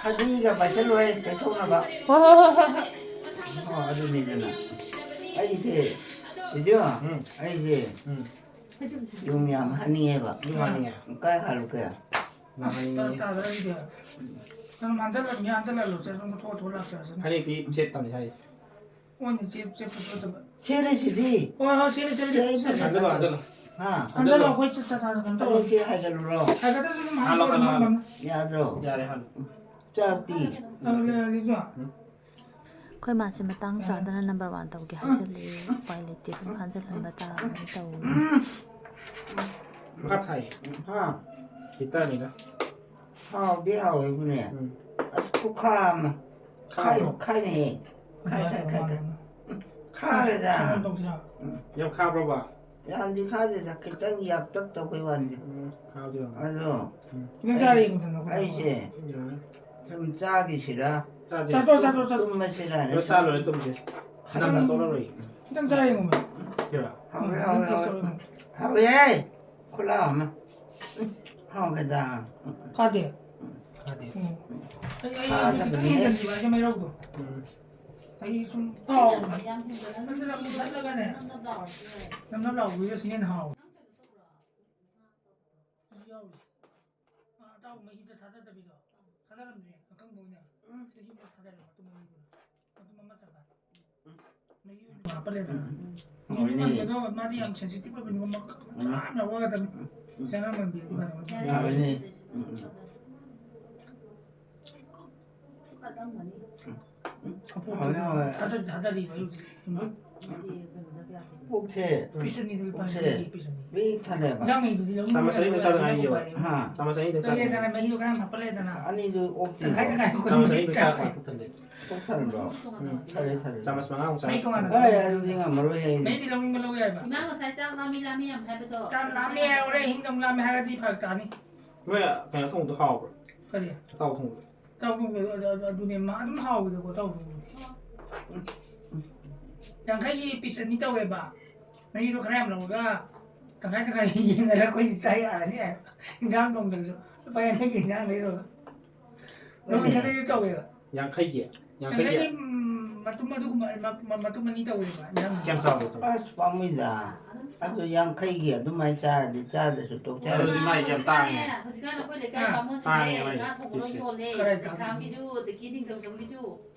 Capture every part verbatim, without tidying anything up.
ꯐꯗꯤꯒ ꯄꯥꯏꯁꯜꯂꯣꯏ ꯇꯩꯊꯣꯛꯅꯕ꯫ ꯍꯣꯏ, ꯍꯣꯏ, ꯍꯣꯏ, ꯍꯣꯏ, ꯍꯣꯏ꯫ ꯑꯣ, ꯑꯗꯨꯅꯤꯗꯅ꯫ ꯑꯩꯁꯦ, ꯕꯤꯗꯤꯑꯣ, ꯎꯝ꯫ ꯑꯩꯁꯦ ꯎꯝ꯫ ꯌꯨꯝ ꯌꯥꯝ ꯍꯥꯅꯤꯡꯉꯦꯕ꯫ ꯌꯨꯝ ꯍꯥꯅꯤꯡꯉꯦ꯫ ꯀꯥꯏ ꯍꯥꯜꯂꯨꯒꯦ? ꯌꯥꯝ ꯍꯥꯅꯤꯡꯉꯦ꯫ ꯇꯥ-, ꯇꯥꯗ꯭ꯔꯥ ꯑꯩꯗꯤ? ꯅꯪ ꯍꯟꯖꯜꯂꯛ-, ꯃꯤ ꯍꯟꯖꯜꯂꯛꯂꯣ, ꯆꯦ, ꯅꯪ ꯊꯣꯛꯑ ꯊꯣꯛꯑ ꯂꯥꯛꯆꯔꯁꯅꯤ꯫ ꯐꯅꯦꯛꯇꯤ ꯁꯦꯠꯇꯕꯅꯤ ꯍꯥꯏꯔꯤꯁꯦ꯫ ꯃꯣꯏꯅ ꯆꯦꯞ-, ꯆꯦꯞꯄ ꯆꯣꯠꯇꯕ꯫ ꯁꯦꯠꯂꯤꯁꯤꯗꯤ꯫ ꯍꯣꯏ, ꯍꯣꯏ, ꯁꯦꯠꯂꯤ, ꯁꯦꯠꯂꯤ, ꯁꯦꯠꯂꯤ, ꯁꯦꯠꯂꯤ꯫ ꯍꯟꯖꯜꯂꯣ, ꯍꯟꯖꯜꯂꯣ꯫ ꯍꯥ? ꯍꯟꯖꯜꯂꯣ, ꯑꯩꯈꯣꯏ ꯆꯠ-, ꯆꯠ-, ꯆꯠ-, ꯀꯩꯅꯣ ꯇꯧꯔꯣ꯫ ꯐꯅꯦꯛꯁꯦ ꯍꯥꯏꯒꯠꯂꯨꯔꯣ? ꯍꯥꯏꯒꯠꯇ꯭ꯔꯁꯨ ꯑꯗꯨꯝ ꯍꯥꯟꯅ ꯍꯥꯜꯂꯣ, ꯍꯥꯜꯂꯣ, ꯍꯥꯜꯂꯣ꯫ ꯌꯥꯗ꯭ꯔꯣ? ꯌꯥꯔꯦ, ꯍꯥꯜꯂꯣ꯫ ꯆꯥꯛꯇꯤ? ꯑ, ꯂꯦ-, ꯂꯦ-, ꯂꯦ-, ꯎꯝ꯫ ꯑꯩꯈꯣꯏ ꯃꯥꯁꯦ ꯃꯇꯥꯡ ꯆꯥꯗꯅ ꯅꯝꯕꯔ ꯋꯥꯟ ꯇꯧꯒꯦ ꯍꯥꯏꯖꯤꯜꯂꯛꯑꯦ꯫ ꯎꯄꯥꯏ ꯂꯩꯇꯦ, ꯑꯗꯨꯝ ꯍꯟꯖꯤꯜꯍꯟꯕ ꯇꯥꯕꯅꯤ ꯇꯧꯔꯤꯁꯦ꯫ ꯃꯈꯥ ꯊꯥꯏ꯫ ꯍꯥ? ꯍꯤꯇꯔꯅꯤꯗ꯫ ꯍꯥꯎꯗꯤ ꯍꯥꯎꯋꯦꯕꯨꯅꯦ꯫ ꯎꯝ꯫ ꯑꯁ, ꯈꯨꯈꯥ ꯑꯃ꯫ ꯈꯥꯏ-, ꯈꯥꯕ꯭ꯔꯣ? ꯈꯥꯏꯅꯦꯍꯦ꯫ ꯈꯥꯏ, ꯈꯥꯏ, ꯈꯥꯏ, ꯈꯥꯏ꯫ ꯎꯝ, ꯈꯥꯔꯦꯗ꯫ ꯁꯪꯒꯣꯝ ꯇꯧꯁꯤꯔꯥ? ꯎꯝ꯫ ꯌꯥꯝ ꯈꯥꯕ꯭ꯔꯣꯕ? ꯌꯥꯝꯗꯤ ꯈꯥꯗꯦꯗ, ꯈꯤꯇꯪ ꯌꯥꯛꯇꯛ ꯇꯧꯕꯩ ꯋꯥꯅꯤꯗ꯫ ꯎꯝ, ꯈꯥꯕꯗꯤ ꯌꯥꯝ ꯑꯗꯣ ꯈꯤꯇꯪ ꯆꯥꯔ ꯌꯦꯡꯉꯨꯗꯅ, ꯑꯩꯈꯣꯏ ꯑꯩꯁꯦ ꯌꯥꯔꯦ꯫ ꯁꯨꯝ ꯆꯥꯈꯤꯁꯤꯔꯥ? ꯆꯥꯁꯦ꯫ ꯆꯥꯊꯣꯛ, ꯆꯥꯊꯣꯛ, ꯆꯥꯊꯣꯛ꯫ ꯇꯨꯝꯃꯁꯤꯔꯥ? ꯂꯣꯏ ꯆꯥ ꯂꯣꯏꯔꯦ, ꯇꯨꯝꯁꯦ꯫ ꯈꯤꯇꯪ ꯅꯝꯅ ꯇꯣꯛꯂꯔꯣꯏ꯫ ꯈꯤꯇꯪ ꯆꯥꯔ ꯌꯦꯡꯉꯨ꯫ ꯁꯤꯔꯣ? ꯍꯥꯎꯋꯦ, ꯎꯝ, ꯍꯥꯎꯋꯦ, ꯇꯦꯁ ꯍꯥꯎꯋꯦ꯫ ꯇꯧꯔ ꯌꯦꯡꯉꯨ꯫ ꯍꯥꯎꯋꯦꯍꯦ! ꯈꯨꯂꯥꯎ ꯑꯃ꯫ ꯎꯝ, ꯍꯥꯎꯒꯗ꯭ꯔꯥ? ꯀꯥꯗꯦ? ꯀꯥꯗꯦ꯫ ꯎꯝ꯫ ꯑꯩ, ꯑꯩ, ꯑꯩ ꯈꯤꯇꯪ ꯀꯥꯗꯕꯅꯦ꯫ ꯍꯦꯟꯖꯟꯈꯤꯕ ꯍꯥꯏꯁꯦ ꯃꯩꯔꯧꯗꯣ꯫ ꯎꯝ꯫ ꯑꯩ ꯁꯨꯝ ꯀꯥꯎꯕ꯫ ꯌꯥꯝ ꯍꯦꯟꯖꯟꯅ ꯃꯨꯊꯠꯂꯒꯅꯦ꯫ ꯅꯞ ꯅꯞ ꯂꯥꯎꯔꯁꯨ ꯌꯥꯏ꯫ ꯅꯞ ꯅꯞ ꯂꯥꯎꯕꯗꯨꯗ ꯁꯤꯅ ꯍꯦꯟꯅ ꯍꯥꯎꯋꯦ꯫ ꯑꯗꯨ ꯌꯥꯎꯔꯤ꯫ ꯑꯥ, ꯑꯇꯥꯎꯕ ꯃꯍꯤꯗ ꯊꯥꯗꯗꯕꯤꯗꯣ꯫ ꯊꯥꯗꯔꯝꯗ꯭ꯔꯦ, ꯑꯀꯪꯕ ꯑꯣꯏꯅ꯫ ꯎꯝ꯫ ꯆꯍꯤ ꯑꯃ ꯊꯥꯗꯔꯦ, ꯃꯇꯨꯝ ꯑꯅꯤꯗꯨꯅ꯫ ꯃꯇꯨꯝ ꯑꯃ ꯊꯥꯗꯔꯦ꯫ ꯎꯝ꯫ ꯃꯍꯤ ꯑꯣꯏꯅ ꯍꯥꯞꯄ ꯂꯩꯗꯅ꯫ ꯎꯝ꯫ ꯃꯍꯤ ꯍꯥꯎꯋꯤꯅꯦ꯫ ꯃꯥꯡꯉꯦ ꯑꯗꯣ ꯃꯥꯗꯤ ꯌꯥꯝ sensitive ꯑꯣꯏꯕꯅꯤ, ꯃꯃꯛ ꯎꯝ꯫ ꯌꯥꯝꯅ ꯋꯥꯒꯗꯕꯅꯤ꯫ ꯎꯝ꯫ ꯆꯅꯝ ꯃꯟꯕꯤꯔꯗꯤ ꯐꯗꯧꯕ꯫ ꯌꯥꯔꯦ꯫ ꯍꯥꯎꯋꯤꯅꯦ꯫ ꯎꯝ, ꯎꯝ꯫ ꯀꯠꯂꯝꯒꯅꯤ꯫ ꯎꯝ꯫ ꯍꯥꯎꯋꯦ, ꯍꯥꯎꯋꯦ꯫ ꯊꯥꯗ-, ꯊꯥꯗꯔꯤꯕ ꯍꯧꯖꯤꯛ꯫ ꯎꯝ꯫ ꯄꯨꯛꯁꯦ, ꯄꯤꯁ ꯑꯅꯤꯗꯨ ꯂꯨꯄꯥ ꯄꯨꯛꯁꯦ ꯌꯥꯡꯈꯩ ꯄꯤꯁ ꯑꯅꯤ꯫ ꯄꯤꯛ ꯊꯜꯂꯦꯕ꯫ ꯏꯟꯖꯥꯡ ꯃꯍꯤꯗꯨꯗꯤ ꯂꯧꯅꯤꯡꯕ ꯆꯥꯃꯁ ꯑꯅꯤꯗ ꯂꯩꯔꯒ ꯆꯥꯗ ꯉꯥꯏꯔꯤꯌꯦꯕ꯫ ꯍꯥ꯫ ꯆꯥꯃꯁ ꯑꯅꯤꯗ ꯆꯥꯗ ꯂꯩꯔꯦꯗꯅ, ꯉꯥꯏꯔꯤ꯫ ꯃꯍꯤꯗꯣ ꯈꯔ ꯌꯥꯝ ꯍꯥꯞꯄ ꯂꯩꯔꯦꯗꯅ꯫ ꯑꯅꯤꯗꯨ ꯑꯣꯛꯇꯦꯕ꯫ ꯇꯪꯈꯥꯏ ꯇꯪꯈꯥꯏ ꯆꯥꯃꯁ ꯑꯅꯤꯗ ꯆꯥ ꯆꯥꯏ꯫ ꯄꯥꯛ ꯄꯨꯊꯟꯗꯦ꯫ ꯄꯨꯛ ꯊꯟꯕ꯭ꯔꯣ? ꯎꯝ꯫ ꯊꯜꯂꯦ, ꯊꯜꯂꯦ꯫ ꯆꯥꯃꯁ ꯃꯉꯥꯃꯨꯛ ꯆꯥꯏ꯫ ꯃꯍꯤ ꯇꯣꯉꯥꯟꯅ ꯑꯦ, ꯑꯗꯨꯗꯤ ꯉꯝꯃꯔꯣꯏꯍꯦ ꯑꯩꯗꯤ꯫ ꯃꯍꯤꯗꯤ ꯂꯧꯅꯤꯡꯕ ꯂꯧ ꯌꯥꯏꯕ꯫ ꯏꯃꯥ ꯉꯁꯥꯏ ꯆꯥꯛ ꯂꯥꯝꯃꯤ ꯂꯥꯝꯃꯤ ꯌꯥꯝ ꯍꯥꯏꯕꯗꯣ꯫ ꯆꯥꯛ ꯂꯥꯝꯃꯤ ꯍꯥꯏꯔꯦ, ꯍꯤꯡꯗ ꯑꯃꯨꯛ ꯂꯥꯝꯃꯤ ꯍꯥꯏꯔꯗꯤ ꯐꯔꯛ ꯇꯥꯅꯤ꯫ ꯅꯣꯏ ꯀꯩꯅꯣ ꯊꯣꯡꯕꯗꯣ ꯍꯥꯎꯕ꯭ꯔꯣ? ꯀꯔꯤ? ꯑꯇꯥꯎ ꯊꯣꯡꯕꯗꯣ꯫ ꯑꯇꯥꯎ ꯊꯣꯡꯕꯗꯣ ꯑꯗꯨ, ꯑꯗꯨ, ꯑꯗꯨꯅꯦ ꯃꯥ ꯑꯗꯨꯝ ꯍꯥꯎꯕꯗꯣꯀꯣ, ꯑꯇꯥꯎ ꯊꯣꯡꯕꯗꯣ꯫ ꯌꯥꯡꯈꯩꯒꯤ ꯄꯤꯁ ꯑꯅꯤ ꯇꯧꯋꯦꯕ꯫ ꯃꯍꯤꯗꯣ ꯈꯔ ꯌꯥꯝ ꯂꯧꯔꯒ ꯇꯪꯈꯥꯏ ꯇꯪꯈꯥꯏ ꯌꯦꯟꯅꯔꯒ ꯑꯩꯈꯣꯏꯗꯤ ꯆꯥ ꯌꯥꯔꯅꯤ ꯍꯥꯏꯕ꯫ ꯏꯟꯖꯥꯡ ꯊꯣꯡꯗ꯭ꯔꯁꯨ ꯂꯨꯄꯥ ꯌꯥꯡꯈꯩꯒꯤ ꯏꯟꯖꯥꯡ ꯂꯩꯔꯨꯔꯒ꯫ ꯅꯣꯡꯃꯩ ꯁꯥꯗꯩꯁꯨ ꯇꯧꯋꯦꯕ꯫ ꯌꯥꯡꯈꯩꯒꯤ? ꯌꯥꯡꯈꯩꯒꯤ? ꯌꯥꯡꯈꯩꯒꯤ, ꯎꯝ, ꯃꯇꯨꯝ ꯑꯗꯨꯒꯨꯝꯕ, ꯃ-, ꯃ-, ꯃꯇꯨꯝ ꯑꯅꯤ ꯇꯧꯋꯦꯕ, ꯏꯟꯖꯥꯡ꯫ ꯀꯌꯥꯝ ꯆꯥꯎꯕ ꯇꯧ? ꯑꯁ, ꯄꯥꯝꯃꯨꯏꯗ꯫ ꯑꯗꯨ ꯌꯥꯡꯈꯩꯒꯤ ꯑꯗꯨꯃꯥꯏꯅ ꯆꯥꯔꯗꯤ ꯆꯥꯗ꯭ꯔꯁꯨ ꯇꯣꯛꯆꯔꯦ꯫ ꯑꯗꯨꯗꯤ ꯃꯥꯏ ꯌꯥꯝ ꯇꯥꯡꯉꯦ꯫ ꯍꯧꯖꯤꯛꯀꯥꯟꯅꯦ, ꯍꯧꯖꯤꯛꯀꯥꯟ ꯑꯩꯈꯣꯏ ꯂꯩꯀꯥꯏ ꯑꯥ, ꯕꯥꯃꯣꯟꯁꯤꯡꯁꯦ ꯇꯥꯡꯉꯦ ꯃꯥꯏ ꯉꯥ ꯊꯣꯡꯕ ꯂꯣꯏ ꯄꯤꯁꯁꯦ꯫ ꯌꯣꯜꯂꯦ꯫ ꯀꯔꯥꯏ ꯇꯥꯡꯉꯤ? ꯈ꯭ꯔꯥꯝꯒꯤꯁꯨ, ꯑꯗꯒꯤ ꯅꯤꯡꯊꯧꯖꯝꯒꯤꯁꯨ꯫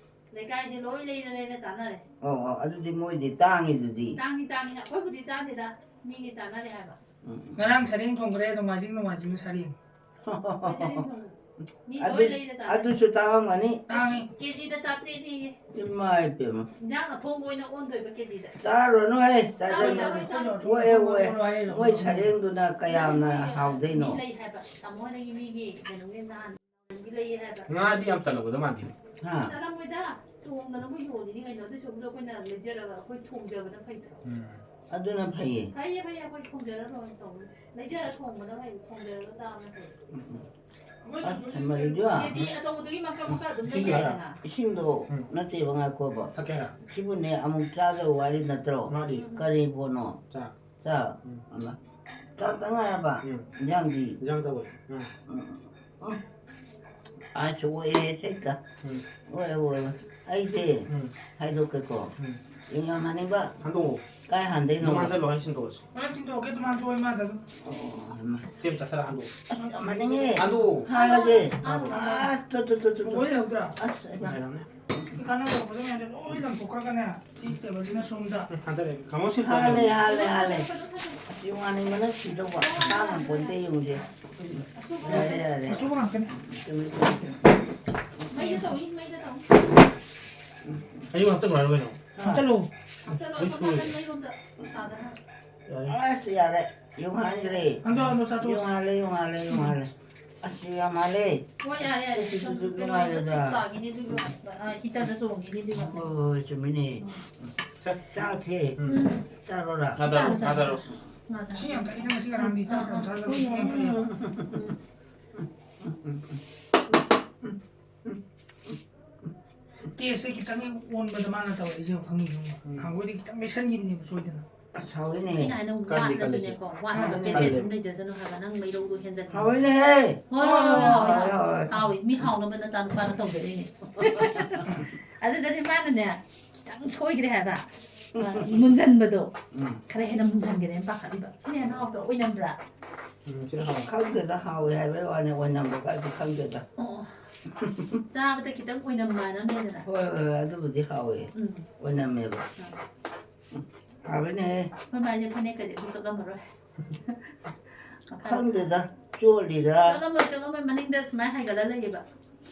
ꯂꯩꯀꯥꯏꯁꯦ ꯂꯣꯏ ꯂꯩꯔ ꯂꯩꯔ ꯆꯥꯅꯔꯦ꯫ ꯑꯣ, ꯑꯣ, ꯑꯗꯨꯗꯤ ꯃꯣꯏꯗꯤ ꯇꯥꯡꯉꯤꯗꯨꯗꯤ꯫ ꯇꯥꯡꯉꯤ, ꯇꯥꯡꯉꯤ꯫ ꯑꯩꯈꯣꯏꯕꯨꯗꯤ ꯆꯥꯗꯦꯗ, ꯃꯤꯒꯤ ꯆꯥꯅꯔꯦ ꯍꯥꯏꯕ꯫ ꯎꯝ, ꯎꯝ꯫ ꯉꯔꯥꯡ ꯁꯔꯦꯡ ꯊꯣꯡꯈ꯭ꯔꯦ, ꯅꯣꯡꯃꯥꯏꯖꯤꯡ, ꯅꯣꯡꯃꯥꯏꯖꯤꯡꯗ ꯁꯔꯦꯡ꯫ ꯑꯩꯈꯣꯏ ꯁꯔꯦꯡ ꯊꯣꯡꯕ꯫ ꯃꯤ ꯑꯗꯨ, ꯂꯣꯏ ꯂꯩꯔ ꯆꯥꯅꯔꯦ꯫ ꯑꯗꯨꯁꯨ ꯇꯥꯡꯉꯝꯒꯅꯤ꯫ ꯇꯥꯡꯉꯤ꯫ ꯀꯦꯖꯤꯗ ꯆꯥꯇ꯭ꯔꯦꯠꯅꯦꯌꯦ꯫ ꯏꯃꯥꯏ ꯄꯦꯝꯃ꯫ ꯏꯟꯖꯥꯡ ꯑꯊꯣꯡꯕ ꯑꯣꯏꯅ ꯑꯣꯟꯗꯣꯏꯕ ꯀꯦꯖꯤꯗ꯫ ꯆꯥꯔꯨꯔꯅꯨꯍꯦ, ꯆꯥꯔꯨꯔꯅꯨ, ꯆꯥꯖꯅꯨ꯫ ꯆꯥꯔꯨꯔꯅꯨ, ꯆꯥꯔꯨꯔꯅꯨ꯫ Okay, okay. ꯃꯣꯏ ꯁꯔꯦꯡꯗꯨꯅ ꯀꯌꯥꯝꯅ ꯃꯤ ꯍꯥꯎꯗꯣꯏꯅꯣ? ꯂꯩ ꯍꯥꯏꯕ, ꯇꯥꯃꯣ ꯍꯣꯏꯗꯒꯤ ꯃꯤꯒꯤ ꯀꯩꯅꯣꯒꯤ ꯅꯍꯥꯟ ꯂꯩ ꯍꯥꯏꯕ꯫ ꯉꯥꯗꯤ ꯌꯥꯝ ꯆꯜꯂꯧꯒꯗꯕ ꯃꯥꯟꯗꯦꯅꯦ꯫ ꯍꯥ? ꯆꯠꯂꯝꯃꯣꯏꯗ, ꯊꯣꯡꯗꯅꯕꯨ ꯌꯣꯜꯂꯤꯅꯤ ꯀꯩꯅꯣ꯫ ꯑꯗꯨꯏ ꯁꯔꯨꯛꯄꯨꯗꯤ ꯑꯩꯈꯣꯏꯅ ꯂꯩꯖꯔꯒ ꯑꯩꯈꯣꯏ ꯊꯣꯡꯖꯕꯅ ꯐꯩꯗ꯭ꯔꯣ? ꯎꯝ꯫ ꯑꯗꯨꯅ ꯐꯩꯌꯦ꯫ ꯐꯩꯌꯦ, ꯐꯩꯌꯦ, ꯑꯩꯈꯣꯏ ꯊꯣꯡꯖꯔ ꯂꯣꯏꯔꯦ ꯇꯧꯕꯅꯤ꯫ ꯂꯩꯖꯔ ꯊꯣꯡꯕꯅ ꯐꯩ, ꯊꯣꯡꯖꯔꯒ ꯆꯥꯕꯅ ꯐꯩ꯫ ꯎꯝ, ꯎꯝ꯫ ꯑꯁ, ꯃꯗꯨꯗꯤ ꯀꯦꯖꯤ ꯑꯆꯧꯕꯗꯨꯒꯤ ꯃꯀꯛ ꯃꯀꯛ ꯑꯗꯨꯝ ꯂꯩ ꯏꯁꯤꯡꯗꯣ, ꯌꯥꯏꯗꯅ꯫ ꯏꯁꯤꯡꯗꯣ ꯎꯝ꯫ ꯅꯠꯇꯦꯕ, ꯉꯥꯏꯈꯣꯕ꯫ ꯊꯛꯀꯦ ꯍꯥꯏꯔꯣ? ꯁꯤꯕꯨꯅꯦ, ꯑꯃꯨꯛ ꯆꯥꯗꯕ ꯋꯥꯔꯤ ꯅꯠꯇ꯭ꯔꯣ? ꯃꯥꯗꯤ? ꯎꯝ꯫ ꯀꯔꯤ ꯄꯣꯠꯅꯣ? ꯆꯥ꯫ ꯆꯥ? ꯎꯝ꯫ ꯑꯃ꯫ ꯆꯥꯛꯇ ꯉꯥꯏꯔꯕ? ꯎꯝ꯫ ꯏꯟꯖꯥꯡꯗꯤ? ꯏꯟꯖꯥꯡ ꯇꯧꯋꯦ꯫ ꯎꯝ꯫ ꯎꯝ, ꯎꯝ꯫ ꯑꯁ, ꯑꯣꯏꯌꯦ, ꯁꯦꯛꯇ꯫ ꯎꯝ꯫ ꯑꯣꯏ, ꯑꯣꯏ, ꯑꯣꯏ꯫ ꯑꯩꯁꯦ ꯎꯝ꯫ ꯍꯥꯏꯗꯣꯛꯀꯦꯀꯣ꯫ ꯎꯝ꯫ ꯌꯨꯡ ꯌꯥꯝ ꯍꯥꯅꯤꯡꯕ? ꯍꯟꯗꯣꯛꯑꯣ꯫ ꯀꯥꯏ ꯍꯥꯟꯗꯣꯏꯅꯣ? ꯑꯗꯨꯝ ꯍꯥꯟꯖꯜꯂꯣ, ꯍꯥꯟꯖꯤꯟ ꯇꯧꯔꯁꯤ꯫ ꯍꯣꯔꯦꯟ ꯆꯤꯡꯊꯣꯛꯑꯒꯦ, ꯑꯗꯨꯝ ꯍꯥꯟꯗꯣꯛꯑꯣ, ꯏꯃꯥꯗ ꯑꯗꯨꯝ꯫ ꯑꯣ, ꯍꯩꯃꯥ꯫ ꯆꯦꯝ ꯆꯥꯁꯜꯂ ꯍꯟꯗꯣꯛꯑꯣ꯫ ꯑꯁ, ꯌꯥꯝ ꯍꯥꯅꯤꯡꯉꯦ꯫ ꯍꯟꯗꯣꯛꯑꯣ꯫ ꯍꯥꯜꯂꯒꯦ꯫ ꯍꯥꯜꯂꯣ, ꯍꯥꯜꯂꯣ꯫ ꯑꯁ, two, two, two, two, two. ꯂꯣꯏ ꯂꯧꯗ꯭ꯔꯥ? ꯑꯁ, ꯍꯩꯃꯥ꯫ ꯂꯩꯔꯝꯅꯦ꯫ ꯀꯥꯟꯅꯕ ꯃꯌꯥꯝꯁꯦ ꯂꯣꯏ ꯂꯪꯊꯣꯛꯈ꯭ꯔꯒꯅꯦ, ꯁꯤ ꯇꯦꯕꯜꯁꯤꯅ ꯁꯣꯝꯗ꯫ ꯎꯝ, ꯍꯟꯊꯔꯦ꯫ ꯈꯥꯃꯣ ꯁꯤ ꯍꯥꯜꯂꯦ, ꯇꯧꯔꯦ꯫ ꯍꯥꯜꯂꯦ, ꯍꯥꯜꯂꯦ꯫ ꯑꯁ, ꯌꯨꯡ ꯍꯥꯅꯤꯡꯕꯅ ꯁꯤꯗꯧꯕ꯫ ꯈꯥꯡꯉꯝꯄꯣꯟꯇꯦ ꯌꯨꯡꯁꯦ꯫ ꯌꯥꯔꯦ, ꯌꯥꯔꯦ꯫ ꯑꯆꯨꯕ ꯉꯥꯛꯇꯅꯦ꯫ ꯆꯨꯝꯃꯤ, ꯆꯨꯝꯃꯤ, ꯆꯨꯝꯃꯤ꯫ ꯃꯩꯗ ꯇꯧꯏ, ꯃꯩꯗ ꯇꯧꯏ꯫ ꯑꯌꯨꯛ ꯍꯥꯞꯇ ꯂꯣꯏꯔꯕ ꯀꯩꯅꯣ? ꯍꯥꯞꯆꯜꯂꯣ꯫ ꯍꯥꯞꯆꯜꯂꯣ, ꯑꯁꯣꯝ ꯅꯥꯀꯟ ꯃꯩꯔꯣꯝꯗ ꯇꯥꯗꯅꯕ꯫ ꯌꯥꯔꯦ꯫ ꯑꯁ, ꯌꯥꯔꯦ꯫ ꯌꯨꯡ ꯍꯥꯟꯈ꯭ꯔꯦ꯫ ꯍꯟꯗꯣꯛ, ꯍꯟꯗꯣꯛ, ꯆꯥꯊꯣꯛ꯫ ꯌꯨꯡ ꯍꯥꯜꯂꯦ, ꯌꯨꯡ ꯍꯥꯜꯂꯦ, ꯌꯨꯡ ꯍꯥꯜꯂꯦ꯫ ꯑꯁ, ꯌꯥꯝ ꯍꯥꯜꯂꯦ꯫ ꯍꯣꯏ, ꯌꯥꯔꯦ, ꯌꯥꯔꯦ꯫ ꯁꯨꯝ, ꯁꯨꯝ, ꯁꯨꯝ ꯅꯨꯡꯉꯥꯏꯔꯦꯗ꯫ ꯀꯥꯈꯤꯅꯤ ꯑꯗꯨꯒ, ꯑ, ꯍꯤꯇꯔꯗ ꯆꯣꯡꯈꯤꯅꯤ ꯑꯗꯨꯒ꯫ ꯍꯣꯏ, ꯍꯣꯏ, ꯆꯨꯝꯃꯤꯅꯦ꯫ ꯁꯦ꯫ ꯆꯥꯛ ꯊꯦ꯫ ꯎꯝ꯫ ꯆꯥꯔꯣꯔꯥ? ꯊꯥꯗꯔꯣ, ꯆꯥꯔꯣ, ꯊꯥꯗꯔꯣ꯫ ꯆꯥꯔꯣ꯫ ꯏꯁꯤꯡ ꯌꯥꯝ ꯊꯛꯏꯗ ꯉꯁꯤ ꯉꯔꯥꯡꯗꯤ ꯆꯥꯛ ꯌꯥꯝ ꯆꯥꯗꯕꯅꯤ, ꯏꯁꯤꯡ ꯌꯥꯝ ꯊꯛꯑꯦꯕ꯫ ꯇꯦꯁꯁꯦ ꯈꯤꯇꯪ ꯍꯦꯛ ꯑꯣꯟꯕꯗ ꯃꯥꯅ ꯇꯧꯔꯛꯏꯁꯦ ꯌꯦꯡꯉꯣ, ꯈꯪꯉꯤꯁꯦ ꯌꯦꯡꯉꯣ꯫ ꯎꯝ꯫ ꯅꯍꯥꯟꯈꯣꯏꯗꯤ ꯈꯤꯇꯪ ꯃꯦꯠꯁꯟꯈꯤꯕꯅꯦꯕ ꯁꯣꯏꯗꯅ꯫ ꯑꯁ, ꯍꯥꯎꯋꯤꯅꯦ꯫ ꯑꯩꯅ ꯍꯥꯏꯅ ꯀꯜꯂꯤ, ꯀꯜꯂꯤ꯫ ꯋꯥꯠꯂꯁꯨꯅꯦꯀꯣ, ꯋꯥꯠꯅꯕ ꯎꯝ, ꯄꯦꯠ ꯀꯜꯂꯤ꯫ ꯄꯦꯠ ꯑꯗꯨꯝ ꯂꯩꯖꯁꯅꯨ ꯍꯥꯏꯕ, ꯅꯪ ꯃꯩꯔꯧꯗꯣ ꯍꯦꯟꯖꯟꯒꯅꯨ꯫ ꯍꯥꯎꯋꯤꯅꯦꯍꯦ꯫ ꯍꯣꯏ, ꯍꯣꯏ, ꯍꯣꯏ, ꯍꯣꯏ, ꯍꯣꯏ꯫ ꯍꯥꯎꯋꯦ, ꯍꯥꯎꯋꯦ꯫ ꯍꯥꯎꯋꯤ, ꯃꯤ ꯍꯥꯎꯅꯕ ꯅꯆꯥꯅꯨꯄꯥꯅ ꯇꯧꯖꯔꯤꯅꯦ꯫ ꯑꯗꯨꯗꯅꯦ ꯃꯥꯅꯅꯦ, ꯈꯤꯇꯪ ꯁꯣꯏꯈ꯭ꯔꯦ ꯍꯥꯏꯕ꯫ ꯑ, ꯃꯨꯟꯖꯟꯕꯗꯣ꯫ ꯎꯝ꯫ ꯈꯔ ꯍꯦꯟꯅ ꯃꯨꯟꯖꯟꯒꯦꯅ ꯄꯥꯈꯠꯂꯤꯕ꯫ ꯁꯤꯅ ꯍꯦꯟꯅ ꯍꯥꯎꯇ꯭ꯔꯣ? ꯑꯣꯏꯅꯝꯕ꯭ꯔꯥ? ꯎꯝ, ꯁꯤꯅ ꯍꯥꯎꯋꯦ꯫ ꯈꯪꯗꯦꯗ, ꯍꯥꯎꯋꯦ ꯍꯥꯏꯕꯩ ꯋꯥꯅꯤ, ꯑꯣꯏꯅꯝꯕ ꯀꯥꯏꯗꯤ ꯈꯪꯗꯦꯗ꯫ ꯑꯣ, ꯆꯥꯕꯗ ꯈꯤꯇꯪ ꯑꯣꯏꯅꯝ ꯃꯥꯟꯅꯕꯅꯦꯗꯅ꯫ ꯍꯣꯏ, ꯍꯣꯏ, ꯍꯣꯏ, ꯑꯗꯨꯕꯨꯗꯤ ꯍꯥꯎꯋꯦ꯫ ꯎꯝ꯫ ꯑꯣꯏꯅꯝꯃꯦꯕ꯫ ꯑꯥ꯫ ꯍꯥꯎꯋꯤꯅꯦꯍꯦ꯫ ꯑꯩꯈꯣꯏ ꯃꯥꯏꯁꯦ ꯐꯅꯦꯛꯀꯗꯤ ꯑꯗꯨ ꯆꯣꯠꯂꯝꯃꯔꯣꯏ꯫ ꯃꯈꯥꯗ꯫ ꯈꯪꯗꯦꯗ, ꯆꯣꯠꯂꯤꯔꯥ? ꯆꯣꯠꯂꯝꯃꯣꯏ, ꯆꯣꯠꯂꯝꯃꯣꯏ, ꯃꯅꯤꯡꯗ ꯁꯨꯃꯥꯏꯅ ꯍꯥꯏꯒꯠꯂ ꯂꯩꯌꯦꯕ꯫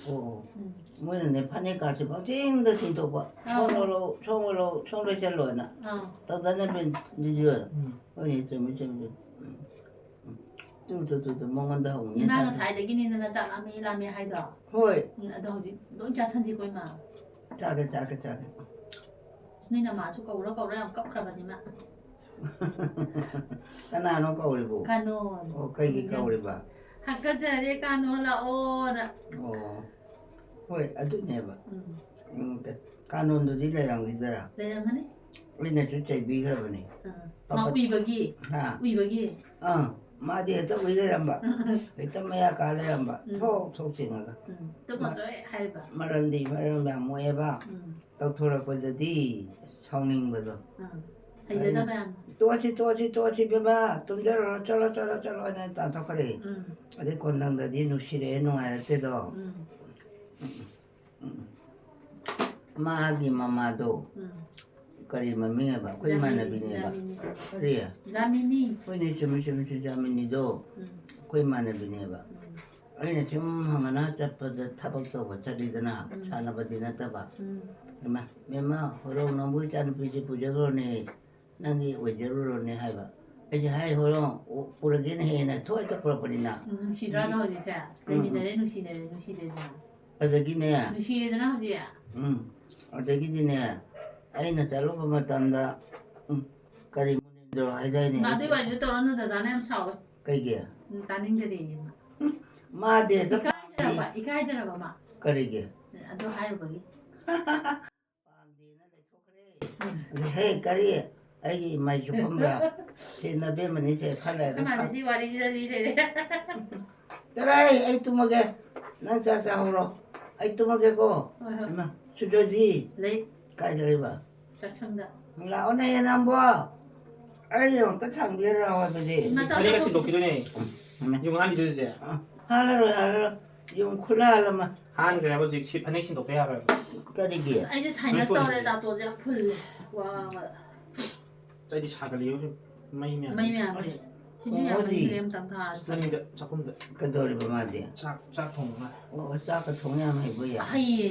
ꯑꯣ, ꯎꯝ꯫ ꯃꯣꯏꯅꯅꯦ ꯐꯅꯦꯛꯀꯥꯁꯦ ꯄꯪꯆꯤꯡꯗ ꯆꯤꯡꯊꯣꯛꯄ꯫ ꯑꯥ꯫ ꯁꯣꯝ ꯑꯣꯜꯂꯣ, ꯁꯣꯝ ꯑꯣꯜꯂꯣ, ꯁꯣꯝꯗ ꯆꯠꯂꯣꯅ꯫ ꯑꯥ꯫ ꯇꯧꯗꯅ ꯕꯤꯟꯗꯤꯖꯨ꯫ ꯎꯝ꯫ ꯍꯣꯏꯅꯦ, ꯆꯨꯝꯃꯤ, ꯆꯨꯝꯃꯤ, ꯆꯨꯝꯃꯤ꯫ ꯎꯝ꯫ ꯇꯨ, ꯇꯨ, ꯇꯨ, ꯇꯨ, ꯃꯉꯣꯟꯗ ꯍꯧꯅꯤ꯫ ꯏꯃꯥ ꯉꯁꯥꯏꯗꯒꯤꯅꯤꯗꯅ ꯆꯥꯛ ꯂꯥꯝꯃꯦ, ꯂꯥꯝꯃꯦ ꯍꯥꯏꯗꯣ꯫ ꯍꯣꯏ꯫ ꯎꯝ, ꯑꯗꯣ ꯍꯧꯖꯤꯛ ꯂꯣꯏ ꯆꯥꯁꯟꯁꯤꯀꯣ, ꯏꯃꯥ꯫ ꯆꯥꯒꯦ, ꯆꯥꯒꯦ, ꯆꯥꯒꯦ꯫ ꯑꯁ, ꯅꯣꯏ ꯅꯃꯥꯁꯨ ꯀꯧꯔ ꯀꯧꯔ ꯌꯥꯝ ꯀꯞꯈ꯭ꯔꯕꯅꯤ, ꯃꯥ꯫ ꯀꯅꯥꯅꯣ ꯀꯧꯔꯤꯕꯣ? ꯀꯥꯅꯣꯟ꯫ ꯑꯣ, ꯀꯩꯒꯤ ꯎꯝ꯫ ꯀꯧꯔꯤꯕ? ꯍꯥꯀꯠꯆꯔꯦ, ꯀꯥꯅꯣꯟ ꯂꯥꯛꯑꯣꯅ꯫ ꯑꯣ꯫ ꯍꯣꯏ, ꯑꯗꯨꯅꯦꯕ꯫ ꯎꯝ꯫ ꯎꯝ, ꯀ-, ꯀꯥꯅꯣꯟꯗꯨꯗꯤ ꯂꯩꯔꯝꯈꯤꯗ꯭ꯔꯥ? ꯂꯩꯔꯝꯒꯅꯤ꯫ ꯑꯩꯅꯁꯨ ꯆꯩꯕꯤꯈ꯭ꯔꯕꯅꯤ꯫ ꯑꯥ꯫ ꯄꯥꯄꯠ-, ꯃꯥ ꯎꯏꯕꯒꯤ? ꯍꯥ? ꯎꯏꯕꯒꯤ? ꯑꯥ, ꯃꯥꯗꯤ ꯍꯦꯛꯇ ꯎꯏ ꯂꯩꯔꯝꯕ꯫ ꯍꯦꯛꯇ ꯃꯌꯥ ꯀꯥ ꯂꯩꯔꯝꯕ꯫ ꯎꯝ꯫ ꯊꯣꯛ ꯊꯣꯛ ꯆꯤꯡꯉꯒ꯫ ꯎꯝ꯫ ꯇꯨꯝꯃꯣ ꯆꯣꯏ ꯍꯥꯏꯔꯤꯕ? ꯃꯔꯝꯗꯤ ꯃꯔꯝ ꯌꯥꯝ ꯃꯣꯛꯑꯦꯕ꯫ ꯎꯝ꯫ ꯇꯧꯊꯣꯔꯛꯄꯗꯗꯤ ꯁꯥꯎꯅꯤꯡꯕꯗꯣ꯫ ꯑꯥ꯫ ꯍꯩꯖꯗꯕ ꯌꯥꯝ꯫ "ꯇꯣꯛꯑꯁꯤ, ꯇꯣꯛꯑꯁꯤ, ꯇꯣꯛꯑꯁꯤ, ꯏꯕꯦꯝꯃ, ꯇꯨꯝꯖꯔꯨꯔꯣ, ꯆꯠꯂꯣ, ꯆꯠꯂꯣ, ꯆꯠꯂꯣ" ꯍꯥꯏꯅ ꯇꯥꯟꯊꯣꯛꯈ꯭ꯔꯦ꯫ ꯎꯝ꯫ ꯑꯗꯩ ꯀꯣꯟꯊꯪꯗꯗꯤ ꯅꯨꯡꯁꯤꯔꯛꯑꯦ, ꯅꯨꯡꯉꯥꯏꯔꯛꯇꯦꯗꯣ꯫ ꯎꯝ꯫ ꯎꯝ꯫ ꯃꯥꯒꯤ ꯃꯃꯥꯗꯣ ꯎꯝ꯫ ꯀꯔꯤ ꯃꯃꯤꯡ ꯍꯥꯏꯕ? ꯑꯩꯈꯣꯏ ꯖꯥꯃꯤꯅꯤ, ꯏꯃꯥꯟꯅꯕꯤꯅꯦꯕ꯫ ꯖꯥꯃꯤꯅꯤ꯫ ꯀꯔꯤ? ꯖꯥꯃꯤꯅꯤ꯫ ꯍꯣꯏꯅꯦ, ꯆꯨꯝꯃꯤ, ꯆꯨꯝꯃꯤ, ꯆꯨꯝꯃꯤ, ꯖꯥꯃꯤꯅꯤꯗꯣ ꯎꯝ꯫ ꯑꯩꯈꯣꯏ ꯏꯃꯥꯟꯅꯕꯤꯅꯦꯕ꯫ ꯎꯝ꯫ ꯑꯩꯅ ꯁꯨꯝ ꯍꯪꯉꯅ ꯆꯠꯄꯗ ꯊꯕꯛ ꯇꯧꯕ ꯆꯠꯂꯤꯗꯅ, ꯎꯝ꯫ ꯁꯥꯟꯅꯕꯗꯤ ꯅꯠꯇꯕ꯫ ꯎꯝ꯫ "ꯏꯃꯥ, ꯃꯦꯝꯃ, ꯍꯣꯔꯣꯡ ꯅꯪꯕꯨ ꯏꯆꯥꯅꯨꯄꯤꯁꯦ ꯄꯨꯖꯈ꯭ꯔꯣꯅꯦ, ꯅꯪꯒꯤ ꯑꯣꯏꯖꯔꯨꯔꯣꯅꯦ" ꯍꯥꯏꯕ꯫ ꯑꯩꯁꯦ, "ꯍꯥꯏ ꯍꯣꯔꯣꯡ, ꯑꯣ, ꯄꯨꯔꯒꯦꯅꯦ" ꯍꯦꯟꯅ ꯊꯣꯛ ꯍꯦꯛꯇ ꯄꯨꯔꯛꯄꯅꯤꯅ꯫ ꯎꯝ, ꯅꯨꯡꯁꯤꯗ꯭ꯔꯥ ꯑꯗꯣ ꯍꯧꯖꯤꯛꯁꯦ? ꯎꯝ, ꯎꯝ꯫ ꯂꯩꯃꯤꯟꯅꯔꯦ, ꯅꯨꯡꯁꯤꯅꯔꯦ, ꯅꯨꯡꯁꯤꯗꯦꯗꯅ꯫ ꯑꯗꯒꯤꯅꯦ, ꯅꯨꯡꯁꯤꯔꯦꯗꯅ ꯍꯧꯖꯤꯛ? ꯎꯝ, ꯑꯗꯒꯤꯗꯤꯅꯦ, ꯑꯩꯅ ꯆꯠꯂꯨꯕ ꯃꯇꯝꯗ, ꯎꯝ, ꯀꯔꯤ ꯃꯨꯅꯤꯟꯗ꯭ꯔꯣ ꯍꯥꯏꯗꯥꯏꯅꯦ? ꯃꯥ ꯑꯗꯨꯏ ꯋꯥꯔꯤꯗꯣ ꯇꯧꯔꯅꯨ, ꯗꯗꯥꯅ ꯌꯥꯝ ꯁꯥꯎꯋꯦ꯫ ꯀꯩꯒꯤ? ꯎꯝ, ꯇꯥꯅꯤꯡꯗꯔꯦꯌꯦ ꯃꯥ꯫ ꯃꯥꯗꯤ ꯍꯦꯛꯇ ꯏꯀꯥꯏꯖꯔꯕ, ꯏꯀꯥꯏꯖꯔꯕ ꯃꯥ꯫ ꯀꯔꯤꯒꯤ? ꯑꯗꯨ ꯍꯥꯏꯔꯨꯕꯒꯤ꯫ ꯄꯥꯝꯗꯦꯅ ꯂꯩꯊꯣꯛꯈ꯭ꯔꯦ꯫ ꯑꯗꯨ, ꯍꯦ, ꯀꯔꯤ? ꯑꯩꯒꯤ ꯏꯃꯥꯏꯁꯨ ꯐꯝꯕ꯭ꯔꯥ? ꯁꯤ ꯅꯕꯦꯝꯃꯅꯤꯁꯦ ꯈꯔ ꯂꯩꯔꯒ ꯑꯩꯈꯣꯏ ꯃꯥꯁꯦ ꯈꯪ- ꯁꯤ ꯋꯥꯔꯤꯁꯤꯗ ꯂꯤ ꯂꯩꯔꯦ꯫ ꯆꯠꯂꯣꯍꯦ, ꯑꯩ ꯇꯨꯝꯃꯒꯦ꯫ ꯅꯪ ꯆꯥꯛ ꯆꯥꯍꯧꯔꯣ꯫ ꯑꯩ ꯇꯨꯝꯃꯒꯦꯀꯣ꯫ ꯍꯣꯏ, ꯍꯣꯏ꯫ ꯏꯃꯥ, ꯁꯨꯖꯣꯏꯖꯤ꯫ ꯂꯩ꯫ ꯀꯥꯏꯗ ꯂꯩꯕ? ꯆꯥꯛꯁꯪꯗ꯫ ꯂꯥꯛꯑꯣꯅꯦ, ꯅꯪꯕꯣ꯫ ꯑꯩ ꯑꯃꯨꯛꯇ ꯊꯥꯡꯕꯤꯔꯣ ꯍꯥꯏꯕꯗꯤ꯫ ꯏꯃꯥ, ꯆꯥꯛ ꯐꯅꯦꯛꯀ ꯆꯥꯊꯣꯛ- ꯁꯤꯟꯗꯣꯛꯈꯤꯗꯣꯏꯅꯦ꯫ ꯎꯝ꯫ ꯌꯨꯡ ꯍꯥꯜꯂꯤꯗꯣꯏꯁꯦ꯫ ꯑ, ꯍꯥꯜꯂꯔꯣꯏ, ꯍꯥꯜꯂꯔꯣꯏ꯫ ꯌꯨꯡ ꯈꯨꯜꯂ ꯍꯥꯜꯂꯝꯃ꯫ ꯍꯥꯟꯈ꯭ꯔꯦ ꯍꯥꯏꯕ ꯍꯧꯖꯤꯛ ꯁꯤ ꯐꯅꯦꯛ ꯁꯤꯟꯗꯣꯛꯇ ꯌꯥꯔꯣꯏꯕ꯫ ꯀꯔꯤꯒꯤ? ꯑꯁ, ꯑꯩꯁꯦ sinus ꯅꯣꯏ ꯇꯧꯔꯦ, ꯁꯣꯟꯕꯁꯦ꯫ ꯅꯥꯇꯣꯟꯁꯦ ꯌꯥꯝ ꯐꯨꯜꯂꯦ꯫ ꯋꯥ ꯉꯥꯡꯕꯗ꯫ ꯑꯩꯗꯤ ꯁꯥꯒꯠꯂꯛꯑꯦ ꯍꯧꯖꯤꯛ ꯃꯩ ꯃꯌꯥꯝ꯫ ꯃꯩ ꯃꯌꯥꯝꯁꯦ꯫ ꯑꯁ, ꯁꯤꯁꯨ ꯌꯥꯝ ꯀꯣꯡꯃꯣꯗꯤ꯫ ꯃꯅꯤꯡꯗ ꯑꯃꯇꯪ ꯊꯥꯔꯁꯤ꯫ ꯃꯅꯤꯡꯗ ꯆꯥꯛꯈꯨꯝꯗ꯫ ꯀꯩꯗꯧꯔꯤꯕ ꯃꯥꯗꯤ? ꯆꯥꯛ, ꯆꯥꯛ ꯊꯣꯡꯕ ꯃꯥꯜꯂꯦ꯫ ꯑꯣ, ꯆꯥꯛꯀ ꯊꯣꯡ ꯌꯥꯝ ꯍꯩꯕ ꯌꯥꯏ꯫ ꯍꯩꯌꯦ꯫